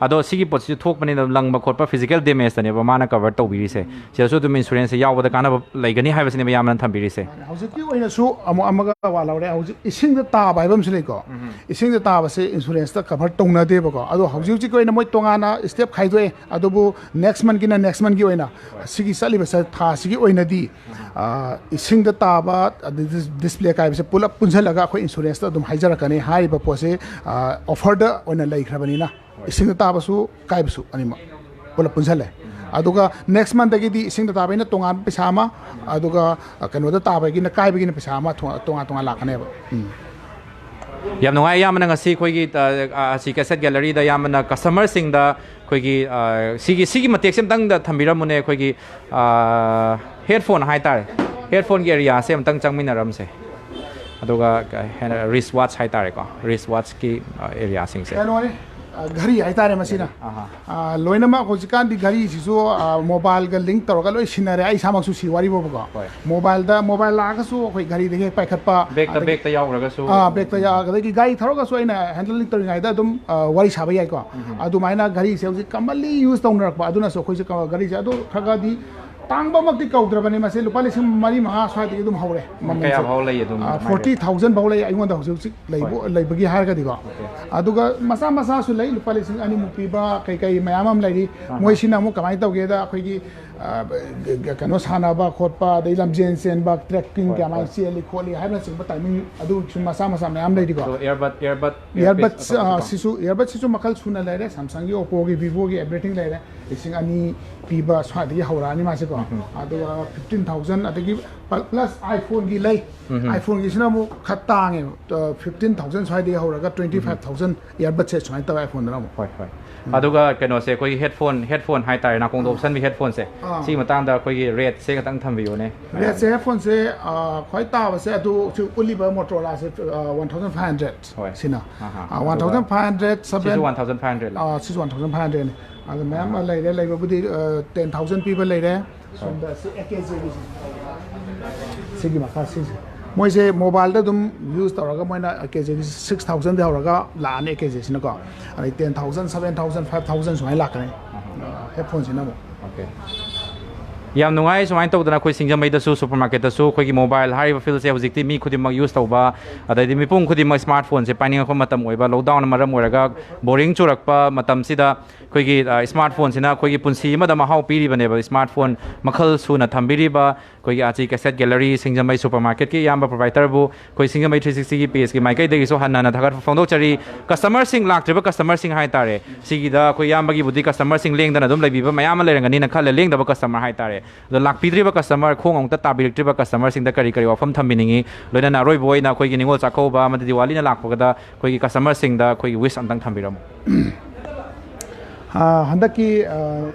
ꯑꯗꯣ ꯁꯤꯒꯤ ꯄꯣꯠꯁꯤꯁꯨ ꯊꯣꯛꯄꯅꯤꯅ ꯂꯪꯕ ꯈꯣꯠꯄ ꯐꯤꯖꯤꯀꯦꯜ ꯗꯦꯃꯦꯖꯇꯅꯦꯕ ꯃꯥꯅ ꯀꯕꯔ ꯇꯧꯕꯤꯔꯤꯁꯦ꯫ ꯁꯤꯗꯁꯨ ꯑꯗꯨꯝ ꯏꯟꯁꯨꯔꯦꯟꯁꯁꯦ ꯌꯥꯎꯕꯗ ꯀꯥꯟꯅꯕ ꯂꯩꯒꯅꯤ ꯍꯥꯏꯕꯁꯤꯅꯦꯕ ꯏꯌꯥꯝꯕꯅ ꯊꯝꯕꯤꯔꯤꯁꯦ꯫ ꯍꯧꯖꯤꯛꯀꯤ ꯑꯣꯏꯅꯁꯨ ꯑꯃꯨꯛ ꯑꯃꯒ ꯋꯥ ꯂꯧꯔꯦ꯫ ꯍꯧꯖꯤꯛ ꯏꯁꯤꯡꯗ ꯇꯥꯕ ꯍꯥꯏꯕ ꯑꯃꯁꯨ ꯂꯩꯀꯣ꯫ ꯏꯁꯤꯡꯗ ꯇꯥꯕꯁꯦ ꯏꯟꯁꯨꯔꯦꯟꯁꯇ ꯀꯕꯔ ꯇꯧꯅꯗꯦꯕꯀꯣ꯫ ꯑꯗꯣ ꯍꯧꯖꯤꯛ ꯍꯧꯖꯤꯛꯀꯤ ꯑꯣꯏꯅ ꯃꯣꯏ ꯇꯣꯉꯥꯟꯅ ꯁ꯭ꯇꯦꯞ ꯈꯥꯏꯗꯣꯛꯑꯦ꯫ ꯑꯗꯨꯕꯨ ꯅꯦꯛꯁ ꯃꯟꯠꯀꯤꯅ ꯅꯦꯛꯁ ꯃꯟꯠꯀꯤ ꯑꯣꯏꯅ, ꯁꯤꯒꯤ ꯆꯠꯂꯤꯕ ꯆ- ꯊꯥꯁꯤꯒꯤ ꯑꯣꯏꯅꯗꯤ, ꯑ, ꯏꯁꯤꯡꯗ ꯇꯥꯕ, ꯑꯗꯩꯗꯤ ꯗꯤꯁꯄ꯭ꯂꯦ ꯀꯥꯏꯕꯁꯦ ꯄꯨꯂꯞ ꯄꯨꯟꯁꯤꯜꯂꯒ ꯑꯩꯈꯣꯏ ꯏꯟꯁꯨꯔꯦꯟꯁꯇ ꯑꯗꯨꯝ ꯍꯥꯏꯖꯔꯛꯀꯅꯤ꯫ ꯍꯥꯏꯔꯤꯕ ꯄꯣꯠꯁꯦ, ꯑ, ꯑꯣꯐꯔꯗ ꯑꯣꯏꯅ ꯂꯩꯈ꯭ꯔꯕꯅꯤꯅ, ꯏꯁꯤꯡꯗ ꯇꯥꯕꯁꯨ ꯀꯥꯏꯕꯁꯨ ꯑꯅꯤꯃꯛ ꯄꯨꯂꯞ ꯄꯨꯟꯁꯤꯜꯂꯦ꯫ ꯑꯗꯨꯒ ꯅꯦꯛꯁ ꯃꯟꯠꯇꯒꯤꯗꯤ ꯏꯁꯤꯡꯗ ꯇꯥꯕꯒꯤꯅ ꯇꯣꯉꯥꯟꯕ ꯄꯩꯁꯥ ꯑꯃ, ꯑꯗꯨꯒ, ꯑ, ꯀꯩꯅꯣꯗ ꯇꯥꯕꯒꯤꯅ, ꯀꯥꯏꯕꯒꯤꯅ ꯄꯩꯁꯥ ꯑꯃ ꯊꯣ- ꯇꯣꯉꯥꯟ ꯇꯣꯉꯥꯟ ꯂꯥꯛꯀꯅꯦꯕ꯫ ꯎꯝ꯫ ꯌꯥꯝ ꯅꯨꯡꯉꯥꯏ, ꯏꯌꯥꯝꯕꯅ ꯉꯁꯤ ꯑꯩꯈꯣꯏꯒꯤ, ꯑ, ꯑ, ꯑꯁꯤ ꯀꯦꯁꯦꯠ ꯒꯦꯂꯔꯤꯗ ꯏꯌꯥꯝꯕꯅ ꯀꯁꯇꯃꯔꯁꯤꯡꯗ ꯑꯩꯈꯣꯏꯒꯤ, ꯑ, ꯁꯤꯒꯤ, ꯁꯤꯒꯤ ꯃꯇꯦꯛꯁꯦ ꯑꯝꯇꯪꯗ ꯊꯝꯕꯤꯔꯝꯃꯨꯅꯦ꯫ ꯑꯩꯈꯣꯏꯒꯤ, ꯑ, ꯍꯦꯠꯐꯣꯟ ꯍꯥꯏꯇꯥꯔꯦ, ꯍꯦꯠꯐꯣꯟꯒꯤ ꯑꯦꯔꯤꯌꯥꯁꯦ ꯑꯝꯇꯪ ꯆꯪꯃꯤꯟꯅꯔꯝꯁꯦ꯫ ꯑꯗꯨꯒ ꯀ- ꯍꯦꯟꯅ ꯔꯤꯁ ꯋꯥꯠꯆ ꯍꯥꯏꯇꯥꯔꯦꯀꯣ, ꯔꯤꯁ ꯋꯥꯠꯆꯀꯤ, ꯑ, ꯑꯦꯔꯤꯌꯥꯁꯤꯡꯁꯦ꯫ ꯀꯩꯅꯣꯅꯤ, ꯑ, ꯘꯔꯤ ꯍꯥꯏꯇꯥꯔꯦ ꯃꯁꯤꯅ꯫ ꯑꯍꯥ꯫ ꯑ, ꯂꯣꯏꯅꯃꯛ ꯍꯧꯖꯤꯛꯀꯥꯟꯗꯤ ꯘꯔꯤꯁꯤꯁꯨ, ꯑ, ꯃꯣꯕꯥꯏꯜꯒ ꯂꯤꯡ ꯇꯧꯔꯒ ꯂꯣꯏ ꯁꯤꯟꯅꯔꯦ꯫ ꯑꯩ ꯏꯁꯥꯃꯛꯁꯨ ꯁꯤ ꯋꯥꯔꯤ ꯐꯥꯎꯕꯀꯣ꯫ ꯍꯣꯏ꯫ ꯃꯣꯕꯥꯏꯜꯗ, ꯃꯣꯕꯥꯏꯜ ꯂꯥꯛꯑꯒꯁꯨ ꯑꯩꯈꯣꯏ ꯘꯔꯤꯗꯒꯤ ꯍꯦꯛ ꯄꯥꯏꯈꯠꯄ, ꯕꯦꯛꯇ, ꯑꯗꯒꯤ ꯕꯦꯛꯇ ꯌꯥꯎꯈ꯭ꯔꯒꯁꯨ꯫ ꯑꯥ, ꯕꯦꯛꯇ ꯌꯥꯎꯔꯒ, ꯑꯗꯒꯤ ꯒꯥꯔꯤ ꯊꯧꯔꯒꯁꯨ ꯑꯩꯅ ꯍꯦꯟꯗꯜꯂꯤꯡ ꯇꯧꯔꯤꯉꯩꯗ ꯑꯗꯨꯝ, ꯑ, ꯋꯥꯔꯤ ꯁꯥꯕ ꯌꯥꯏꯀꯣ꯫ ꯑꯗꯨꯃꯥꯏꯅ ꯘꯔꯤꯁꯦ ꯍꯧꯖꯤꯛ ꯀꯃꯟꯂꯤ ꯌꯨꯁ ꯇꯧꯅꯔꯛꯄ, ꯑꯗꯨꯅꯁꯨ ꯑꯩꯈꯣꯏꯁꯦ ꯀ- ꯘꯔꯤꯁꯦ ꯑꯗꯨ ꯈꯔ ꯈꯔꯗꯤ ꯇꯥꯡꯕꯃꯛꯇꯤ ꯀꯧꯗ꯭ꯔꯕꯅꯤ꯫ ꯃꯁꯤ ꯂꯨꯄꯥ ꯂꯤꯁꯤꯡ ꯃꯔꯤ ꯃꯉꯥ ꯁ꯭ꯋꯥꯏꯗꯒꯤ ꯑꯗꯨꯝ ꯍꯧꯔꯦ ꯃꯃꯜꯁꯦ꯫ ꯀꯌꯥ ꯐꯥꯎ ꯂꯩ ꯑꯗꯨꯝ? ꯑ, ꯐꯣꯔꯇꯤ ꯊꯥꯎꯖꯟ ꯐꯥꯎ ꯂꯩ ꯑꯩꯉꯣꯟꯗ ꯍꯧꯖꯤꯛ ꯍꯧꯖꯤꯛ ꯂꯩꯕ, ꯂꯩꯕꯒꯤ ꯍꯥꯏꯔꯒꯗꯤꯀꯣ꯫ ꯑꯗꯨꯒ ꯃꯆꯥ ꯃꯆꯥꯁꯨ ꯂꯩ, ꯂꯨꯄꯥ ꯂꯤꯁꯤꯡ ꯑꯅꯤꯃꯨꯛ ꯄꯤꯕ ꯀꯩ ꯀꯩ ꯃꯌꯥꯝ ꯑꯃ ꯂꯩꯔꯤ꯫ ꯃꯣꯏꯁꯤꯅ ꯑꯃꯨꯛ ꯀꯃꯥꯏꯅ ꯇꯧꯒꯦꯗ, ꯑꯩꯈꯣꯏꯒꯤ ꯑ, ꯀꯩꯅꯣ ꯁꯥꯟꯅꯕ ꯈꯣꯠꯄ, ꯑꯗꯩ ꯂꯝꯖꯦꯟ ꯆꯦꯟꯕ, ꯇ꯭ꯔꯦꯛꯀꯤꯡ ꯍꯣꯏ, ꯀꯌꯥꯃꯥꯏꯅ ꯍꯣꯏ꯫ ꯆꯦꯜꯂꯤ ꯈꯣꯠꯂꯤ ꯍꯥꯏꯕꯅꯆꯤꯡꯕ ꯇꯥꯏꯃꯤꯡ ꯑꯗꯨꯁꯨ ꯃꯆꯥ ꯃꯆꯥ ꯃꯌꯥꯝ ꯂꯩꯔꯤꯀꯣ꯫ ꯑꯗꯣ earbud, earbud, earbuds earbuds, ꯑ, ꯑꯇꯣꯞꯄꯁꯨꯀꯣ? ꯁꯤꯁꯨ, earbud ꯁꯤꯁꯨ ꯃꯈꯜ ꯁꯨꯅ ꯂꯩꯔꯦ, Samsung ꯒꯤ, Oppo ꯒꯤ, Vivo ꯒꯤ, everything ꯂꯩꯔꯦ꯫ ꯂꯤꯁꯤꯡ ꯑꯅꯤ ꯄꯤꯕ ꯁ꯭ꯋꯥꯏꯗꯒꯤ ꯍꯧꯔꯛꯑꯅꯤ ꯃꯥꯁꯦꯀꯣ꯫ ꯎꯝ꯫ ꯑꯗꯨꯒ fifteen thousand, ꯑꯗꯒꯤ plus iPhone ꯒꯤ ꯂꯩ꯫ ꯎꯝ꯫ iPhone ꯒꯤꯁꯤꯅ ꯑꯃꯨꯛ ꯈꯔ ꯇꯥꯡꯉꯦ, ꯑ, fifteen thousand ꯁ꯭ꯋꯥꯏꯗꯒꯤ ꯍꯧꯔꯒ twenty five thousand earbud ꯁꯦ ꯁꯨꯃꯥꯏꯅ ꯇꯧꯋꯦ iPhone ꯗꯅ ꯑꯃꯨꯛ꯫ ꯍꯣꯏ, ꯍꯣꯏ꯫ ꯎꯝ꯫ ꯑꯗꯨꯒ ꯀꯩꯅꯣꯁꯦ, ꯑꯩꯈꯣꯏꯒꯤ headphone, headphone ꯍꯥꯏꯇꯥꯔꯦ, ꯅꯥꯀꯣꯡꯗ ꯑꯥ꯫ ꯎꯞꯁꯟꯕꯤ headphone ꯁꯦ, ꯑꯥ꯫ ꯁꯤꯒꯤ ꯃꯇꯥꯡꯗ ꯑꯩꯈꯣꯏꯒꯤ rate ꯁꯦ ꯈꯇꯪ ꯊꯝꯕꯤꯌꯣꯅꯦ꯫ Rate ꯁꯦ, headphone ꯁꯦ, ꯑ, ꯈ꯭ꯋꯥꯏ ꯇꯥꯕꯁꯦ ꯑꯗꯨ ꯁꯤ ꯎꯠꯂꯤꯕ Motorola ꯁꯦ, ꯑ, one thousand five hundred ꯍꯣꯏ꯫ ꯁꯤꯅ꯫ ꯑꯍꯥ꯫ ꯑ, ꯑꯗꯨꯒ one thousand five hundred, ꯁꯤꯁꯨ seven one thousand five hundred ꯂ? ꯑ, ꯁꯤꯁꯨ one thousand five hundred ꯅꯤ꯫ ꯑꯗꯨ ꯃꯌꯥꯝ ꯑꯃ ꯑꯍꯥ꯫ ꯂꯩꯔꯦ, ꯂꯩꯕꯕꯨꯗꯤ, ꯑ, ten thousand ꯄꯤꯕ ꯂꯩꯔꯦ꯫ ꯍꯣꯏ꯫ ꯁꯣꯝꯗ ꯁꯤ ꯑꯦ ꯀꯦ ꯖꯦꯒꯤꯁꯦ꯫ ꯁꯤꯒꯤ ꯃꯈꯥ ꯁꯤꯁꯦ꯫ ꯃꯣꯏꯁꯦ mobile ꯗ ꯑꯗꯨꯝ use ꯇꯧꯔꯒ ꯃꯣꯏꯅ ꯑꯦ ꯀꯦ ꯖꯦꯒꯤ six thousand ꯗꯒꯤ ꯍꯧꯔꯒ ꯂꯥꯛꯑꯅꯤ, ꯑꯦ ꯀꯦ ꯖꯦꯁꯤꯅꯀꯣ꯫ ꯑꯗꯩ ten thousand, seven thousand, five thousand ꯁꯨꯃꯥꯏꯅ ꯂꯥꯛꯀꯅꯤ꯫ ꯑꯍꯥ꯫ ꯑ, headphone ꯁꯤꯅ ꯑꯃꯨꯛ꯫ Okay꯫ ꯌꯥꯝ ꯅꯨꯡꯉꯥꯏ꯫ ꯁꯨꯃꯥꯏꯅ ꯇꯧꯗꯅ ꯑꯩꯈꯣꯏ ꯁꯤꯡꯖꯃꯩꯗꯁꯨ supermarket ꯇꯁꯨ ꯑꯩꯈꯣꯏꯒꯤ mobile ꯍꯥꯏꯔꯤꯕ field ꯁꯦ ꯍꯧꯖꯤꯛꯇꯤ ꯃꯤ ꯈꯨꯗꯤꯡꯃꯛ use ꯇꯧꯕ, ꯑꯗꯩꯗꯤ ꯃꯤꯄꯨꯝ ꯈꯨꯗꯤꯡꯃꯛ smartphone ꯁꯦ ꯄꯥꯏꯅꯤꯡꯉꯛꯄ ꯃꯇꯝ ꯑꯣꯏꯕ, lockdown ꯅ ꯃꯔꯝ ꯑꯣꯏꯔꯒ boring ꯆꯨꯔꯛꯄ ꯃꯇꯝꯁꯤꯗ ꯑꯩꯈꯣꯏꯒꯤ, ꯑ, smartphone ꯁꯤꯅ ꯑꯩꯈꯣꯏꯒꯤ ꯄꯨꯟꯁꯤ ꯑꯃꯗ ꯃꯍꯥꯎ ꯄꯤꯔꯤꯕꯅꯦꯕ꯫ Smartphone ꯃꯈꯜ ꯁꯨꯅ ꯊꯝꯕꯤꯔꯤꯕ ꯑꯩꯈꯣꯏꯒꯤ ꯑꯥꯆꯤ cassette gallery ꯁꯤꯡꯖꯃꯩ supermarket ꯀꯤ ꯏꯌꯥꯝꯕ proprietor ꯕꯨ ꯑꯩꯈꯣꯏ ꯁꯤꯡꯖꯃꯩ three sixty ꯒꯤ page ꯀꯤ ꯃꯥꯏꯀꯩꯗꯒꯤꯁꯨ ꯍꯟꯅ ꯍꯟꯅ ꯊꯥꯒꯠꯄ ꯐꯣꯡꯗꯣꯛꯆꯔꯤ꯫ Customer ꯁꯤꯡ, ꯂꯥꯛꯇ꯭ꯔꯤꯕ customer ꯁꯤꯡ ꯍꯥꯏꯇꯥꯔꯦ, ꯁꯤꯒꯤꯗ ꯑꯩꯈꯣꯏ ꯏꯌꯥꯝꯕꯒꯤꯕꯨꯗꯤ customer ꯁꯤꯡ ꯂꯦꯡꯗꯅ ꯑꯗꯨꯝ ꯂꯩꯕꯤꯕ ꯃꯌꯥꯝ ꯑꯃ ꯂꯩꯔꯝꯒꯅꯤꯅ ꯈꯜꯂꯦ, ꯂꯦꯡꯗꯕ customer ꯍꯥꯏꯇꯥꯔꯦ꯫ ꯑꯗꯣ ꯂꯥꯛꯄꯤꯗ꯭ꯔꯤꯕ customer, ꯈꯣꯡ ꯑꯃꯨꯛꯇ ꯇꯥꯕꯤꯔꯛꯇ꯭ꯔꯤꯕ customer ꯁꯤꯡꯗ ꯀꯔꯤ ꯀꯔꯤ ꯋꯥꯐꯝ ꯊꯝꯕꯤꯅꯤꯡꯉꯤ? ꯂꯣꯏꯅꯅ ꯑꯔꯣꯏꯕ ꯑꯣꯏꯅ ꯑꯩꯈꯣꯏꯒꯤ ꯅꯤꯉꯣꯜ ꯆꯥꯛꯀꯧꯕ ꯑꯃꯗꯤ ꯗꯤꯋꯥꯂꯤꯅ ꯂꯥꯛꯄꯗ ꯑꯩꯈꯣꯏꯒꯤ customer ꯁꯤꯡꯗ ꯑꯩꯈꯣꯏꯒꯤ wish ꯑꯝꯇꯪ ꯊꯝꯕꯤꯔꯝꯃꯨ꯫ ꯑ, ꯍꯟꯗꯛꯀꯤ, ꯑ,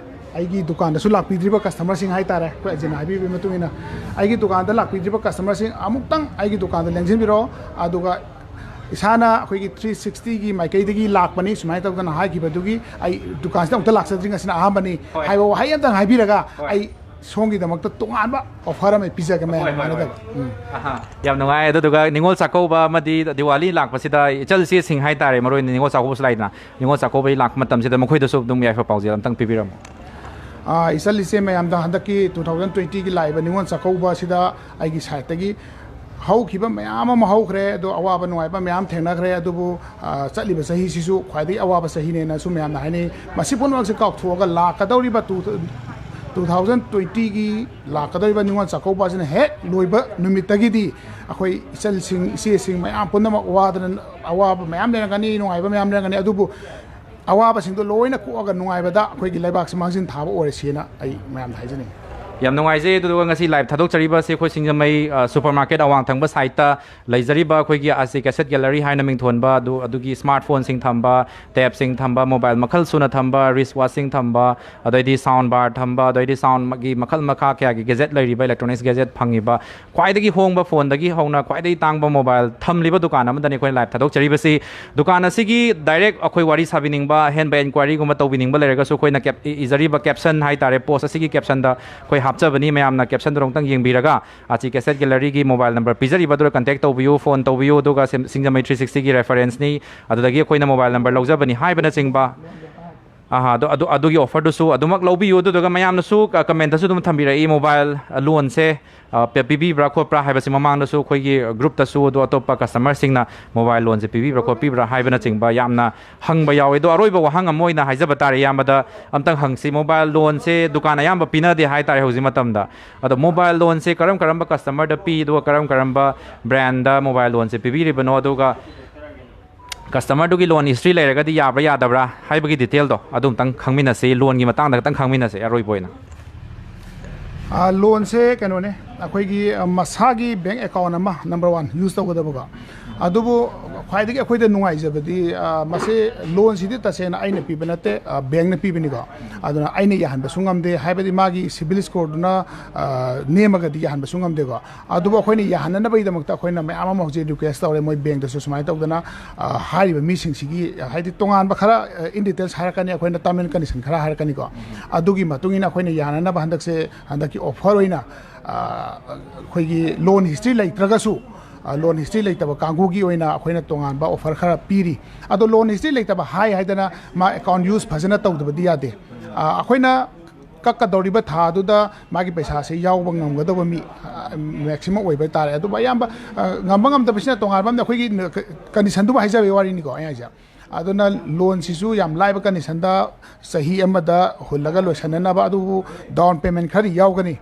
ꯑꯩꯒꯤ ꯗꯨꯀꯥꯟꯗꯁꯨ ꯂꯥꯛꯄꯤꯗ꯭ꯔꯤꯕ customer ꯁꯤꯡ ꯍꯥꯏꯇꯥꯔꯦ, ꯑꯩꯈꯣꯏ ꯑꯖꯤꯅ ꯍꯥꯏꯕꯤꯕꯒꯤ ꯃꯇꯨꯡ ꯏꯟꯅ, ꯑꯩꯒꯤ ꯗꯨꯀꯥꯟꯗ ꯂꯥꯛꯄꯤꯗ꯭ꯔꯤꯕ customer ꯁꯤꯡ ꯑꯃꯨꯛꯇꯪ ꯑꯩꯒꯤ ꯗꯨꯀꯥꯟꯗ ꯂꯦꯡꯁꯤꯟꯕꯤꯔꯛꯑꯣ꯫ ꯑꯗꯨꯒ ꯏꯁꯥꯅ ꯑꯩꯈꯣꯏꯒꯤ three sixty ꯒꯤ ꯃꯥꯏꯀꯩꯗꯒꯤ ꯂꯥꯛꯄꯅꯤ, ꯁꯨꯃꯥꯏꯅ ꯇꯧꯗꯅ ꯍꯥꯏꯈꯤꯕꯗꯨꯒꯤ ꯑꯩ ꯗꯨꯀꯥꯟꯁꯤꯗ ꯑꯃꯨꯛꯇ ꯂꯥꯛꯆꯗ꯭ꯔꯤ, ꯉꯁꯤꯅ ꯑꯍꯥꯟꯕꯅꯤ ꯍꯣꯏ꯫ ꯍꯥꯏꯕ ꯋꯥꯍꯩ ꯑꯝꯇꯪ ꯍꯥꯏꯕꯤꯔꯒ, ꯍꯣꯏ꯫ ꯑꯩ ꯁꯣꯝꯒꯤꯗꯃꯛꯇ ꯇꯣꯉꯥꯟꯕ offer ꯑꯃ ꯄꯤꯖꯒꯦ ꯃꯌꯥꯝ ꯍꯣꯏ, ꯍꯣꯏ, ꯍꯣꯏ꯫ ꯃꯥꯟꯅꯗꯕ꯫ ꯎꯝ꯫ ꯑꯍꯥ, ꯌꯥꯝ ꯅꯨꯡꯉꯥꯏ꯫ ꯑꯗꯨꯗꯨꯒ ꯅꯤꯉꯣꯜ ꯆꯥꯛꯀꯧꯕ ꯑꯃꯗꯤ ꯗꯤꯋꯥꯂꯤ ꯂꯥꯛꯄꯁꯤꯗ ꯏꯆꯜ ꯏꯆꯦꯁꯤꯡ ꯍꯥꯏꯇꯥꯔꯦ, ꯃꯔꯨ ꯑꯣꯏꯅ ꯅꯤꯉꯣꯜ ꯆꯥꯛꯀꯧꯕꯁꯨ ꯂꯥꯛꯏꯗꯅ, ꯅꯤꯉꯣꯜ ꯆꯥꯛꯀꯧꯕꯒꯤ ꯂꯥꯛꯄ ꯃꯇꯝꯁꯤꯗ ꯃꯈꯣꯏꯗꯁꯨ ꯑꯗꯨꯝ ꯌꯥꯏꯐ ꯄꯥꯎꯖꯦꯜ ꯑꯝꯇꯪ ꯄꯤꯕꯤꯔꯝꯃꯨ꯫ ꯑꯥ, ꯏꯆꯜ ꯏꯆꯦ ꯃꯌꯥꯝꯗ ꯍꯟꯗꯛꯀꯤ two thousand twenty ꯒꯤ ꯂꯥꯛꯏꯕ ꯅꯤꯉꯣꯜ ꯆꯥꯛꯀꯧꯕ ꯑꯁꯤꯗ ꯑꯩꯒꯤ side ꯇꯒꯤ ꯍꯧꯈꯤꯕ ꯃꯌꯥꯝ ꯑꯃ ꯍꯧꯈ꯭ꯔꯦ, ꯑꯗꯣ ꯑꯋꯥꯕ ꯅꯨꯡꯉꯥꯏꯕ ꯃꯌꯥꯝ ꯊꯦꯡꯅꯈ꯭ꯔꯦ, ꯑꯗꯨꯕꯨ, ꯑꯥ, ꯆꯠꯂꯤꯕ ꯆꯍꯤꯁꯤꯁꯨ ꯈ꯭ꯋꯥꯏꯗꯒꯤ ꯑꯋꯥꯕ ꯆꯍꯤꯅꯦꯅꯁꯨ ꯃꯌꯥꯝꯅ ꯍꯥꯏꯅꯩ꯫ ꯃꯁꯤ ꯄꯨꯝꯅꯃꯛꯁꯦ ꯀꯥꯎꯊꯣꯛꯑꯒ ꯂꯥꯛꯀꯗꯧꯔꯤꯕ two, ꯇꯨ ꯊꯥꯎꯖꯟ ꯇ꯭ꯋꯦꯟꯇꯤꯒꯤ ꯂꯥꯛꯀꯗꯧꯔꯤꯕ ꯅꯤꯉꯣꯜ ꯆꯥꯛꯀꯧꯕ ꯑꯁꯤꯅ ꯍꯦꯛ ꯂꯣꯏꯕ ꯅꯨꯃꯤꯠꯇꯒꯤꯗꯤ ꯑꯩꯈꯣꯏ ꯏꯆꯜꯁꯤꯡ, ꯏꯆꯦꯁꯤꯡ ꯃꯌꯥꯝ ꯄꯨꯝꯅꯃꯛ ꯋꯥꯗꯅ, ꯑꯋꯥꯕ ꯃꯌꯥꯝ ꯂꯩꯔꯝꯒꯅꯤ, ꯅꯨꯡꯉꯥꯏꯕ ꯃꯌꯥꯝ ꯂꯩꯔꯝꯒꯅꯤ, ꯑꯗꯨꯕꯨ ꯑꯋꯥꯕꯁꯤꯡꯗꯣ ꯂꯣꯏꯅ ꯀꯣꯛꯑꯒ ꯅꯨꯡꯉꯥꯏꯕꯗ ꯑꯩꯈꯣꯏꯒꯤ ꯂꯩꯕꯥꯛꯁꯤ ꯃꯥꯡꯖꯤꯟ ꯊꯥꯕ ꯑꯣꯏꯔꯁꯦꯅ ꯑꯩ ꯃꯌꯥꯝꯗ ꯍꯥꯏꯖꯅꯤꯡꯉꯤ꯫ ꯌꯥꯝ ꯅꯨꯡꯉꯥꯏꯖꯩ꯫ ꯑꯗꯨꯗꯨꯒ ꯉꯁꯤ ꯂꯥꯏꯚ ꯊꯥꯗꯣꯛꯆꯔꯤꯕ ꯑꯁꯤ ꯑꯩꯈꯣꯏ ꯁꯤꯡꯖꯃꯩ, ꯑ, ꯁꯨꯄꯔ ꯃꯥꯔꯀꯦꯠ ꯑꯋꯥꯡ ꯊꯪꯕ ꯁꯥꯏꯠꯇ ꯂꯩꯖꯔꯤꯕ ꯑꯩꯈꯣꯏꯒꯤ ꯑꯁꯤ ꯀꯦꯁꯦꯠ ꯒꯦꯂꯔꯤ ꯍꯥꯏꯅ ꯃꯤꯡꯊꯣꯟꯕ, ꯑꯗꯨ, ꯑꯗꯨꯒꯤ ꯁ꯭ꯃꯥꯔꯠ ꯐꯣꯟꯁꯤꯡ ꯊꯝꯕ, ꯇꯦꯞꯁꯤꯡ ꯊꯝꯕ, ꯃꯣꯕꯥꯏꯜ ꯃꯈꯜ ꯁꯨꯅ ꯊꯝꯕ, ꯔꯤꯁ ꯋꯥꯆꯁꯤꯡ ꯊꯝꯕ, ꯑꯗꯩꯗꯤ ꯁꯥꯎꯟ ꯕꯥꯔ ꯊꯝꯕ, ꯑꯗꯩꯗꯤ ꯁꯥꯎꯟꯒꯤ ꯃꯈꯜ ꯃꯈꯥ ꯀꯌꯥꯒꯤ ꯒꯦꯖꯦꯠ ꯂꯩꯔꯤꯕ, ꯏꯂꯦꯛꯇ꯭ꯔꯣꯅꯤꯛꯁ ꯒꯦꯖꯦꯠ ꯐꯪꯉꯤꯕ, ꯈ꯭ꯋꯥꯏꯗꯒꯤ ꯍꯣꯡꯕ ꯐꯣꯟꯗꯒꯤ ꯍꯧꯅ ꯈ꯭ꯋꯥꯏꯗꯒꯤ ꯇꯥꯡꯕ ꯃꯣꯕꯥꯏꯜ ꯊꯝꯂꯤꯕ ꯗꯨꯀꯥꯟ ꯑꯃꯗꯅꯤ ꯑꯩꯈꯣꯏꯅ ꯂꯥꯏꯚ ꯊꯥꯗꯣꯛꯆꯔꯤꯕꯁꯤ꯫ ꯗꯨꯀꯥꯟ ꯑꯁꯤꯒꯤ ꯗꯥꯏꯔꯦꯛ ꯑꯩꯈꯣꯏ ꯋꯥꯔꯤ ꯁꯥꯕꯤꯅꯤꯡꯕ, ꯑꯍꯦꯟꯕ ꯏꯟꯀ꯭ꯋꯥꯏꯔꯤꯒꯨꯝꯕ ꯇꯧꯕꯤꯅꯤꯡꯕ ꯂꯩꯔꯒꯁꯨ ꯑꯩꯈꯣꯏꯅ ꯀꯦꯞ-, ꯏ-, ꯏꯖꯔꯤꯕ ꯀꯦꯞꯁꯟ ꯍꯥꯏꯇꯥꯔꯦ, ꯄꯣꯁ ꯑꯁꯤꯒꯤ ꯀꯦꯞꯁꯟꯗ ꯑꯩꯈꯣꯏ ꯍꯥꯞꯆꯕꯅꯤ꯫ ꯃꯌꯥꯝꯅ ꯀꯦꯞꯁꯟꯗꯨ ꯑꯃꯨꯛꯇꯪ ꯌꯦꯡꯕꯤꯔꯒ ꯑꯁꯤ ꯀꯦꯁꯦꯠ ꯒꯦꯂꯔꯤꯒꯤ ꯃꯣꯕꯥꯏꯜ ꯅꯝꯕꯔ ꯄꯤꯖꯔꯤꯕ ꯑꯗꯨꯗ ꯀꯟꯇꯦꯛ ꯇꯧꯕꯤꯌꯨ, ꯐꯣꯟ ꯇꯧꯕꯤꯌꯨ, ꯑꯗꯨꯒ ꯁꯤꯝ-, ꯁꯤꯡꯖꯃꯩ ꯊ꯭ꯔꯤ ꯁꯤꯛꯁꯇꯤꯒꯤ ꯔꯦꯐꯔꯦꯟꯁꯅꯤ, ꯑꯗꯨꯗꯒꯤ ꯑꯩꯈꯣꯏꯅ ꯃꯣꯕꯥꯏꯜ ꯅꯝꯕꯔ ꯂꯧꯖꯕꯅꯤ ꯍꯥꯏꯕꯅꯆꯤꯡꯕ꯫ ꯑꯍꯥ, ꯑꯗꯨ, ꯑꯗꯨ, ꯑꯗꯨꯒꯤ ꯑꯣꯐꯔꯗꯨꯁꯨ ꯑꯗꯨꯃꯛ ꯂꯧꯕꯤꯌꯨ꯫ ꯑꯗꯨꯗꯨꯒ ꯃꯌꯥꯝꯅꯁꯨ ꯀ-, ꯀꯃꯦꯟꯇꯁꯨ ꯑꯗꯨꯝ ꯊꯝꯕꯤꯔꯛꯏ, ꯃꯣꯕꯥꯏꯜ ꯂꯣꯟꯁꯦ, ꯑ, ꯄꯤ-, ꯄꯤꯕꯤꯕ꯭ꯔꯥ ꯈꯣꯠꯄ꯭ꯔꯥ ꯍꯥꯏꯕꯁꯤ ꯃꯃꯥꯡꯗꯁꯨ ꯑꯩꯈꯣꯏꯒꯤ ꯒ꯭ꯔꯨꯞꯇꯁꯨ, ꯑꯗꯨ ꯑꯇꯣꯞꯄ ꯀꯁꯇꯃꯔꯁꯤꯡꯅ ꯃꯣꯕꯥꯏꯜ ꯂꯣꯟꯁꯦ ꯄꯤꯕꯤꯕ꯭ꯔꯥ ꯈꯣꯠꯄꯤꯕ꯭ꯔꯥ ꯍꯥꯏꯕꯅꯆꯤꯡꯕ ꯌꯥꯝꯅ ꯍꯪꯕ ꯌꯥꯎꯋꯤ꯫ ꯑꯗꯣ ꯑꯔꯣꯏꯕ ꯋꯥꯍꯪ ꯑꯃ ꯑꯣꯏꯅ ꯍꯥꯏꯖꯕ ꯇꯥꯔꯦ, ꯏꯌꯥꯝꯕꯗ ꯑꯝꯇꯪ ꯍꯪꯁꯤ, ꯃꯣꯕꯥꯏꯜ ꯂꯣꯟꯁꯦ ꯗꯨꯀꯥꯟ ꯑꯌꯥꯝꯕ ꯄꯤꯅꯗꯦ ꯍꯥꯏꯇꯥꯔꯦ ꯍꯧꯖꯤꯛ ꯃꯇꯝꯗ꯫ ꯑꯗꯣ ꯃꯣꯕꯥꯏꯜ ꯂꯣꯟꯁꯦ ꯀꯔꯝ ꯀꯔꯝꯕ ꯀꯁꯇꯃꯔꯗ ꯄꯤ, ꯑꯗꯨꯒ ꯀꯔꯝ ꯀꯔꯝꯕ ꯕ꯭ꯔꯥꯟꯗ ꯃꯣꯕꯥꯏꯜ ꯂꯣꯟꯁꯦ ꯄꯤꯕꯤꯔꯤꯕꯅꯣ, ꯑꯗꯨꯒ ꯀꯁꯇꯃꯔꯗꯨꯒꯤ ꯂꯣꯟ ꯍꯤꯁꯇ꯭ꯔꯤ ꯂꯩꯔꯒꯗꯤ ꯌꯥꯕ꯭ꯔꯥ ꯌꯥꯗꯕ꯭ꯔꯥ ꯍꯥꯏꯕꯒꯤ ꯗꯤꯇꯦꯜꯗꯣ ꯑꯗꯨ ꯑꯝꯇꯪ ꯈꯪꯃꯤꯟꯅꯁꯤ, ꯂꯣꯟꯒꯤ ꯃꯇꯥꯡꯗ ꯈꯛꯇꯪ ꯈꯪꯃꯤꯟꯅꯁꯤ ꯑꯔꯣꯏꯕ ꯑꯣꯏꯅ꯫ ꯑ, ꯂꯣꯟꯁꯦ ꯀꯩꯅꯣꯅꯦ, ꯑꯩꯈꯣꯏꯒꯤ, ꯑ, ꯃꯁꯥꯒꯤ ꯕꯦꯡ ꯑꯦꯀꯥꯎꯟ ꯑꯃ ꯅꯝꯕꯔ ꯋꯥꯟ ꯌꯨꯁ ꯇꯧꯒꯗꯕꯀꯣ꯫ ꯑꯗꯨꯕꯨ ꯈ꯭ꯋꯥꯏꯗꯒꯤ ꯑꯩꯈꯣꯏꯗ ꯅꯨꯡꯉꯥꯏꯖꯕꯗꯤ, ꯑ, ꯃꯁꯤ ꯂꯣꯟꯁꯤꯗꯤ ꯇꯁꯦꯡꯅ ꯑꯩꯅ ꯄꯤꯕ ꯅꯠꯇꯦ, ꯑ, ꯕꯦꯡꯅ ꯄꯤꯕꯅꯤꯀꯣ꯫ ꯑꯗꯨꯅ ꯑꯩꯅ ꯌꯥꯍꯟꯕꯁꯨ ꯉꯝꯗꯦ, ꯍꯥꯏꯕꯗꯤ ꯃꯥꯒꯤ ꯁꯤꯕꯤꯜ ꯁ꯭ꯀꯣꯔꯗꯨꯅ, ꯑ, ꯅꯦꯝꯃꯒꯗꯤ ꯌꯥꯍꯟꯕꯁꯨ ꯉꯝꯗꯦꯀꯣ꯫ ꯑꯗꯨꯕꯨ ꯑꯩꯈꯣꯏꯅ ꯌꯥꯍꯟꯅꯅꯕꯒꯤꯗꯃꯛꯇ ꯑꯩꯈꯣꯏꯅ ꯃꯌꯥꯝ ꯑꯃ ꯍꯧꯖꯤꯛ ꯔꯤꯀ꯭ꯋꯦꯁ ꯇꯧꯔꯦ, ꯃꯣꯏ ꯕꯦꯡꯗꯁꯨ ꯁꯨꯃꯥꯏꯅ ꯇꯧꯗꯅ, ꯑ, ꯍꯥꯏꯔꯤꯕ ꯃꯤꯁꯤꯡꯁꯤꯒꯤ, ꯑ, ꯍꯥꯏꯗꯤ ꯇꯣꯉꯥꯟꯕ ꯈꯔ, ꯑ, in details ꯍꯥꯏꯔꯛꯀꯅꯤ, ꯑꯩꯈꯣꯏꯅ term and condition ꯈꯔ ꯍꯥꯏꯔꯛꯀꯅꯤꯀꯣ꯫ ꯑꯗꯨꯒꯤ ꯃꯇꯨꯡ ꯏꯟꯅ ꯑꯩꯈꯣꯏꯅ ꯌꯥꯅꯅꯕ ꯍꯟꯗꯛꯁꯦ, ꯍꯟꯗꯛꯀꯤ ꯑꯣꯐꯔ ꯑꯣꯏꯅ, ꯑ, ꯑꯩꯈꯣꯏꯒꯤ ꯂꯣꯟ ꯍꯤꯁꯇ꯭ꯔꯤ ꯂꯩꯇ꯭ꯔꯒꯁꯨ, ꯑ, ꯂꯣꯟ ꯍꯤꯁꯇ꯭ꯔꯤ ꯂꯩꯇꯕ ꯀꯥꯡꯕꯨꯒꯤ ꯑꯣꯏꯅ ꯑꯩꯈꯣꯏꯅ ꯇꯣꯉꯥꯟꯕ ꯑꯣꯐꯔ ꯈꯔ ꯄꯤꯔꯤ꯫ ꯑꯗꯣ ꯂꯣꯟ ꯍꯤꯁꯇ꯭ꯔꯤ ꯂꯩꯇꯕ ꯍꯥꯏ ꯍꯥꯏꯗꯅ ꯃꯥ ꯑꯦꯀꯥꯎꯟ ꯌꯨꯁ ꯐꯖꯅ ꯇꯧꯗꯕꯗꯤ ꯌꯥꯗꯦ꯫ ꯑ, ꯑꯩꯈꯣꯏꯅ ꯀꯛꯀꯗꯧꯔꯤꯕ ꯊꯥꯗꯨꯗ ꯃꯥꯒꯤ ꯄꯩꯁꯥꯁꯦ ꯌꯥꯎꯕ ꯉꯝꯒꯗꯧꯕ ꯃꯤ, ꯑ, ꯃꯦꯛꯁꯤꯃꯝ ꯑꯣꯏꯕ ꯇꯥꯔꯦ꯫ ꯑꯗꯨꯕꯨ ꯑꯌꯥꯝꯕ, ꯑ, ꯉꯝꯕ ꯉꯝꯗꯕꯁꯤꯅ ꯇꯣꯉꯥꯟꯕ ꯑꯃꯅ ꯑꯩꯈꯣꯏꯒꯤ ꯀꯟꯗꯤꯁꯟꯗꯨꯕꯨ ꯍꯥꯏꯖꯕꯒꯤ ꯋꯥꯔꯤꯅꯤꯀꯣ ꯑꯩ ꯍꯥꯏꯁꯦ꯫ ꯑꯗꯨꯅ ꯂꯣꯟꯁꯤꯁꯨ ꯌꯥꯝ ꯂꯥꯏꯕ ꯀꯟꯗꯤꯁꯟꯗ ꯆꯍꯤ ꯑꯃꯗ ꯍꯨꯜꯂꯒ ꯂꯣꯏꯁꯟꯅꯅꯕ, ꯑꯗꯨꯕꯨ ꯗꯥꯎꯟ ꯄꯦꯃꯦꯟ ꯈꯔꯗꯤ ꯌꯥꯎꯒꯅꯤ꯫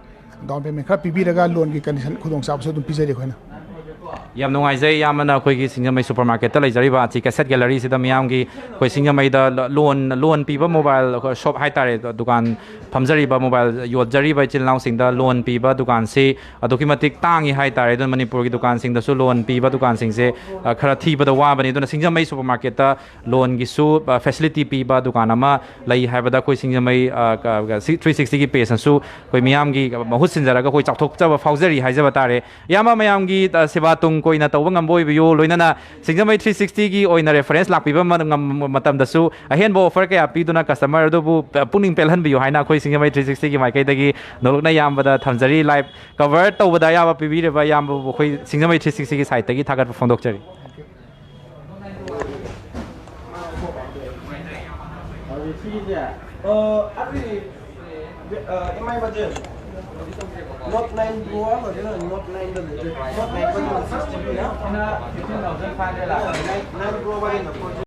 ꯗꯥꯎꯟ ꯄꯦꯃꯦꯟ ꯈꯔ ꯄꯤꯕꯤꯔꯒ ꯂꯣꯟꯒꯤ ꯀꯟꯗꯤꯁꯟ ꯈꯨꯗꯣꯡꯆꯥꯕꯁꯨ ꯑꯗꯨꯝ ꯄꯤꯖꯔꯤ ꯑꯩꯈꯣꯏꯅ꯫ ꯌꯥꯝ ꯅꯨꯡꯉꯥꯏꯖꯩ ꯏꯌꯥꯝꯕꯅ ꯑꯩꯈꯣꯏꯒꯤ ꯁꯤꯡꯖꯃꯩ ꯁꯨꯄꯔ ꯃꯥꯔꯀꯦꯠꯇ ꯂꯩꯖꯔꯤꯕ ꯑꯁꯤ ꯀꯦꯁꯦꯠ ꯒꯦꯂꯔꯤꯁꯤꯗ ꯃꯤꯌꯥꯝꯒꯤ ꯑꯩꯈꯣꯏ ꯁꯤꯡꯖꯃꯩꯗ ꯂꯣꯟ, ꯂꯣꯟ ꯄꯤꯕ ꯃꯣꯕꯥꯏꯜ ꯁꯣꯞ ꯍꯥꯏꯇꯥꯔꯦ, ꯗꯨꯀꯥꯟ ꯐꯝꯖꯔꯤꯕ, ꯃꯣꯕꯥꯏꯜ ꯌꯣꯟꯖꯔꯤꯕ ꯏꯆꯤꯜ ꯏꯅꯥꯎꯁꯤꯡꯗ ꯂꯣꯟ ꯄꯤꯕ ꯗꯨꯀꯥꯟꯁꯤ ꯑꯗꯨꯛꯀꯤ ꯃꯇꯤꯛ ꯇꯥꯡꯉꯤ ꯍꯥꯏꯇꯥꯔꯦ꯫ ꯑꯗꯨꯅ ꯃꯅꯤꯄꯨꯔꯒꯤ ꯗꯨꯀꯥꯟꯁꯤꯡꯗꯁꯨ ꯂꯣꯟ ꯄꯤꯕ ꯗꯨꯀꯥꯟꯁꯤꯡꯁꯦ, ꯑ, ꯈꯔ ꯊꯤꯕꯗ ꯋꯥꯕꯅꯤ꯫ ꯑꯗꯨꯅ ꯁꯤꯡꯖꯃꯩ ꯁꯨꯄꯔ ꯃꯥꯔꯀꯦꯠꯇ ꯂꯣꯟꯒꯤꯁꯨ, ꯑ, ꯐꯦꯁꯤꯂꯤꯇꯤ ꯄꯤꯕ ꯗꯨꯀꯥꯟ ꯑꯃ ꯂꯩ ꯍꯥꯏꯕꯗ ꯑꯩꯈꯣꯏ ꯁꯤꯡꯖꯃꯩ, ꯑ, ꯀ-, ꯀ-, ꯁꯤ ꯊ꯭ꯔꯤ ꯁꯤꯛꯁꯇꯤꯒꯤ ꯄꯦꯖꯅꯁꯨ ꯑꯩꯈꯣꯏ ꯃꯤꯌꯥꯝꯒꯤ ꯃꯍꯨꯠ ꯁꯤꯟꯖꯔꯒ ꯑꯩꯈꯣꯏ ꯆꯥꯎꯊꯣꯛꯆꯕ ꯐꯥꯎꯖꯔꯤ ꯍꯥꯏꯖꯕ ꯇꯥꯔꯦ꯫ ꯏꯌꯥꯝꯕ ꯃꯌꯥꯝꯒꯤ, ꯑ, ꯁꯦꯕꯥ ꯇꯨꯡ ꯀꯣꯏꯅ ꯇꯧꯕ ꯉꯝꯕ ꯑꯣꯏꯕꯤꯌꯨ꯫ ꯂꯣꯏꯅꯅ ꯁꯤꯡꯖꯃꯩ ꯊ꯭ꯔꯤ ꯁꯤꯛꯁꯇꯤꯒꯤ ꯑꯣꯏꯅ ꯔꯦꯐꯔꯦꯟꯁ ꯂꯥꯛꯄꯤꯕ ꯃ-, ꯉꯝ-, ꯃꯇꯝꯗꯁꯨ ꯑꯍꯦꯟꯕ ꯑꯣꯐꯔ ꯀꯌꯥ ꯄꯤꯗꯨꯅ ꯀꯁꯇꯃꯔ ꯑꯗꯨꯕꯨ, ꯑ, ꯄꯨꯛꯅꯤꯡ ꯄꯦꯜꯍꯟꯕꯤꯌꯨ ꯍꯥꯏꯅ ꯑꯩꯈꯣꯏ ꯁꯤꯡꯖꯃꯩ ꯊ꯭ꯔꯤ ꯁꯤꯛꯁꯇꯤꯒꯤ ꯃꯥꯏꯀꯩꯗꯒꯤ ꯅꯣꯂꯨꯛꯅ ꯏꯌꯥꯝꯕꯗ ꯊꯝꯖꯔꯤ꯫ ꯂꯥꯏꯚ ꯀꯚꯔ ꯇꯧꯕꯗ ꯑꯌꯥꯕ ꯄꯤꯕꯤꯔꯤꯕ ꯏꯌꯥꯝꯕꯕꯨ ꯑꯩꯈꯣꯏ ꯁꯤꯡꯖꯃꯩ ꯊ꯭ꯔꯤ ꯁꯤꯛꯁꯇꯤꯒꯤ ꯁꯥꯏꯠꯇꯒꯤ ꯊꯥꯒꯠꯄ ꯐꯣꯡꯗꯣꯛꯆꯔꯤ꯫ ꯁꯤꯒꯤꯁꯦ, ꯑ, ꯑꯗꯨꯗꯤ, ꯑ, ꯏꯃꯥꯏ ꯕꯖꯦꯠ꯫ ꯅꯣꯠ ꯅꯥꯏꯟ ꯄ꯭ꯔꯣ ꯑꯃꯗꯨꯅ ꯅꯣꯠ ꯅꯥꯏꯟꯗ ꯂꯩꯔꯦ꯫ Note nine budget six G ꯕꯤꯅ꯫ ꯅꯥꯏꯟ, ꯅꯥꯏꯟ ꯄ꯭ꯔꯣ ꯕꯖꯦꯠꯅ ꯐꯣꯔ ꯖꯤ꯫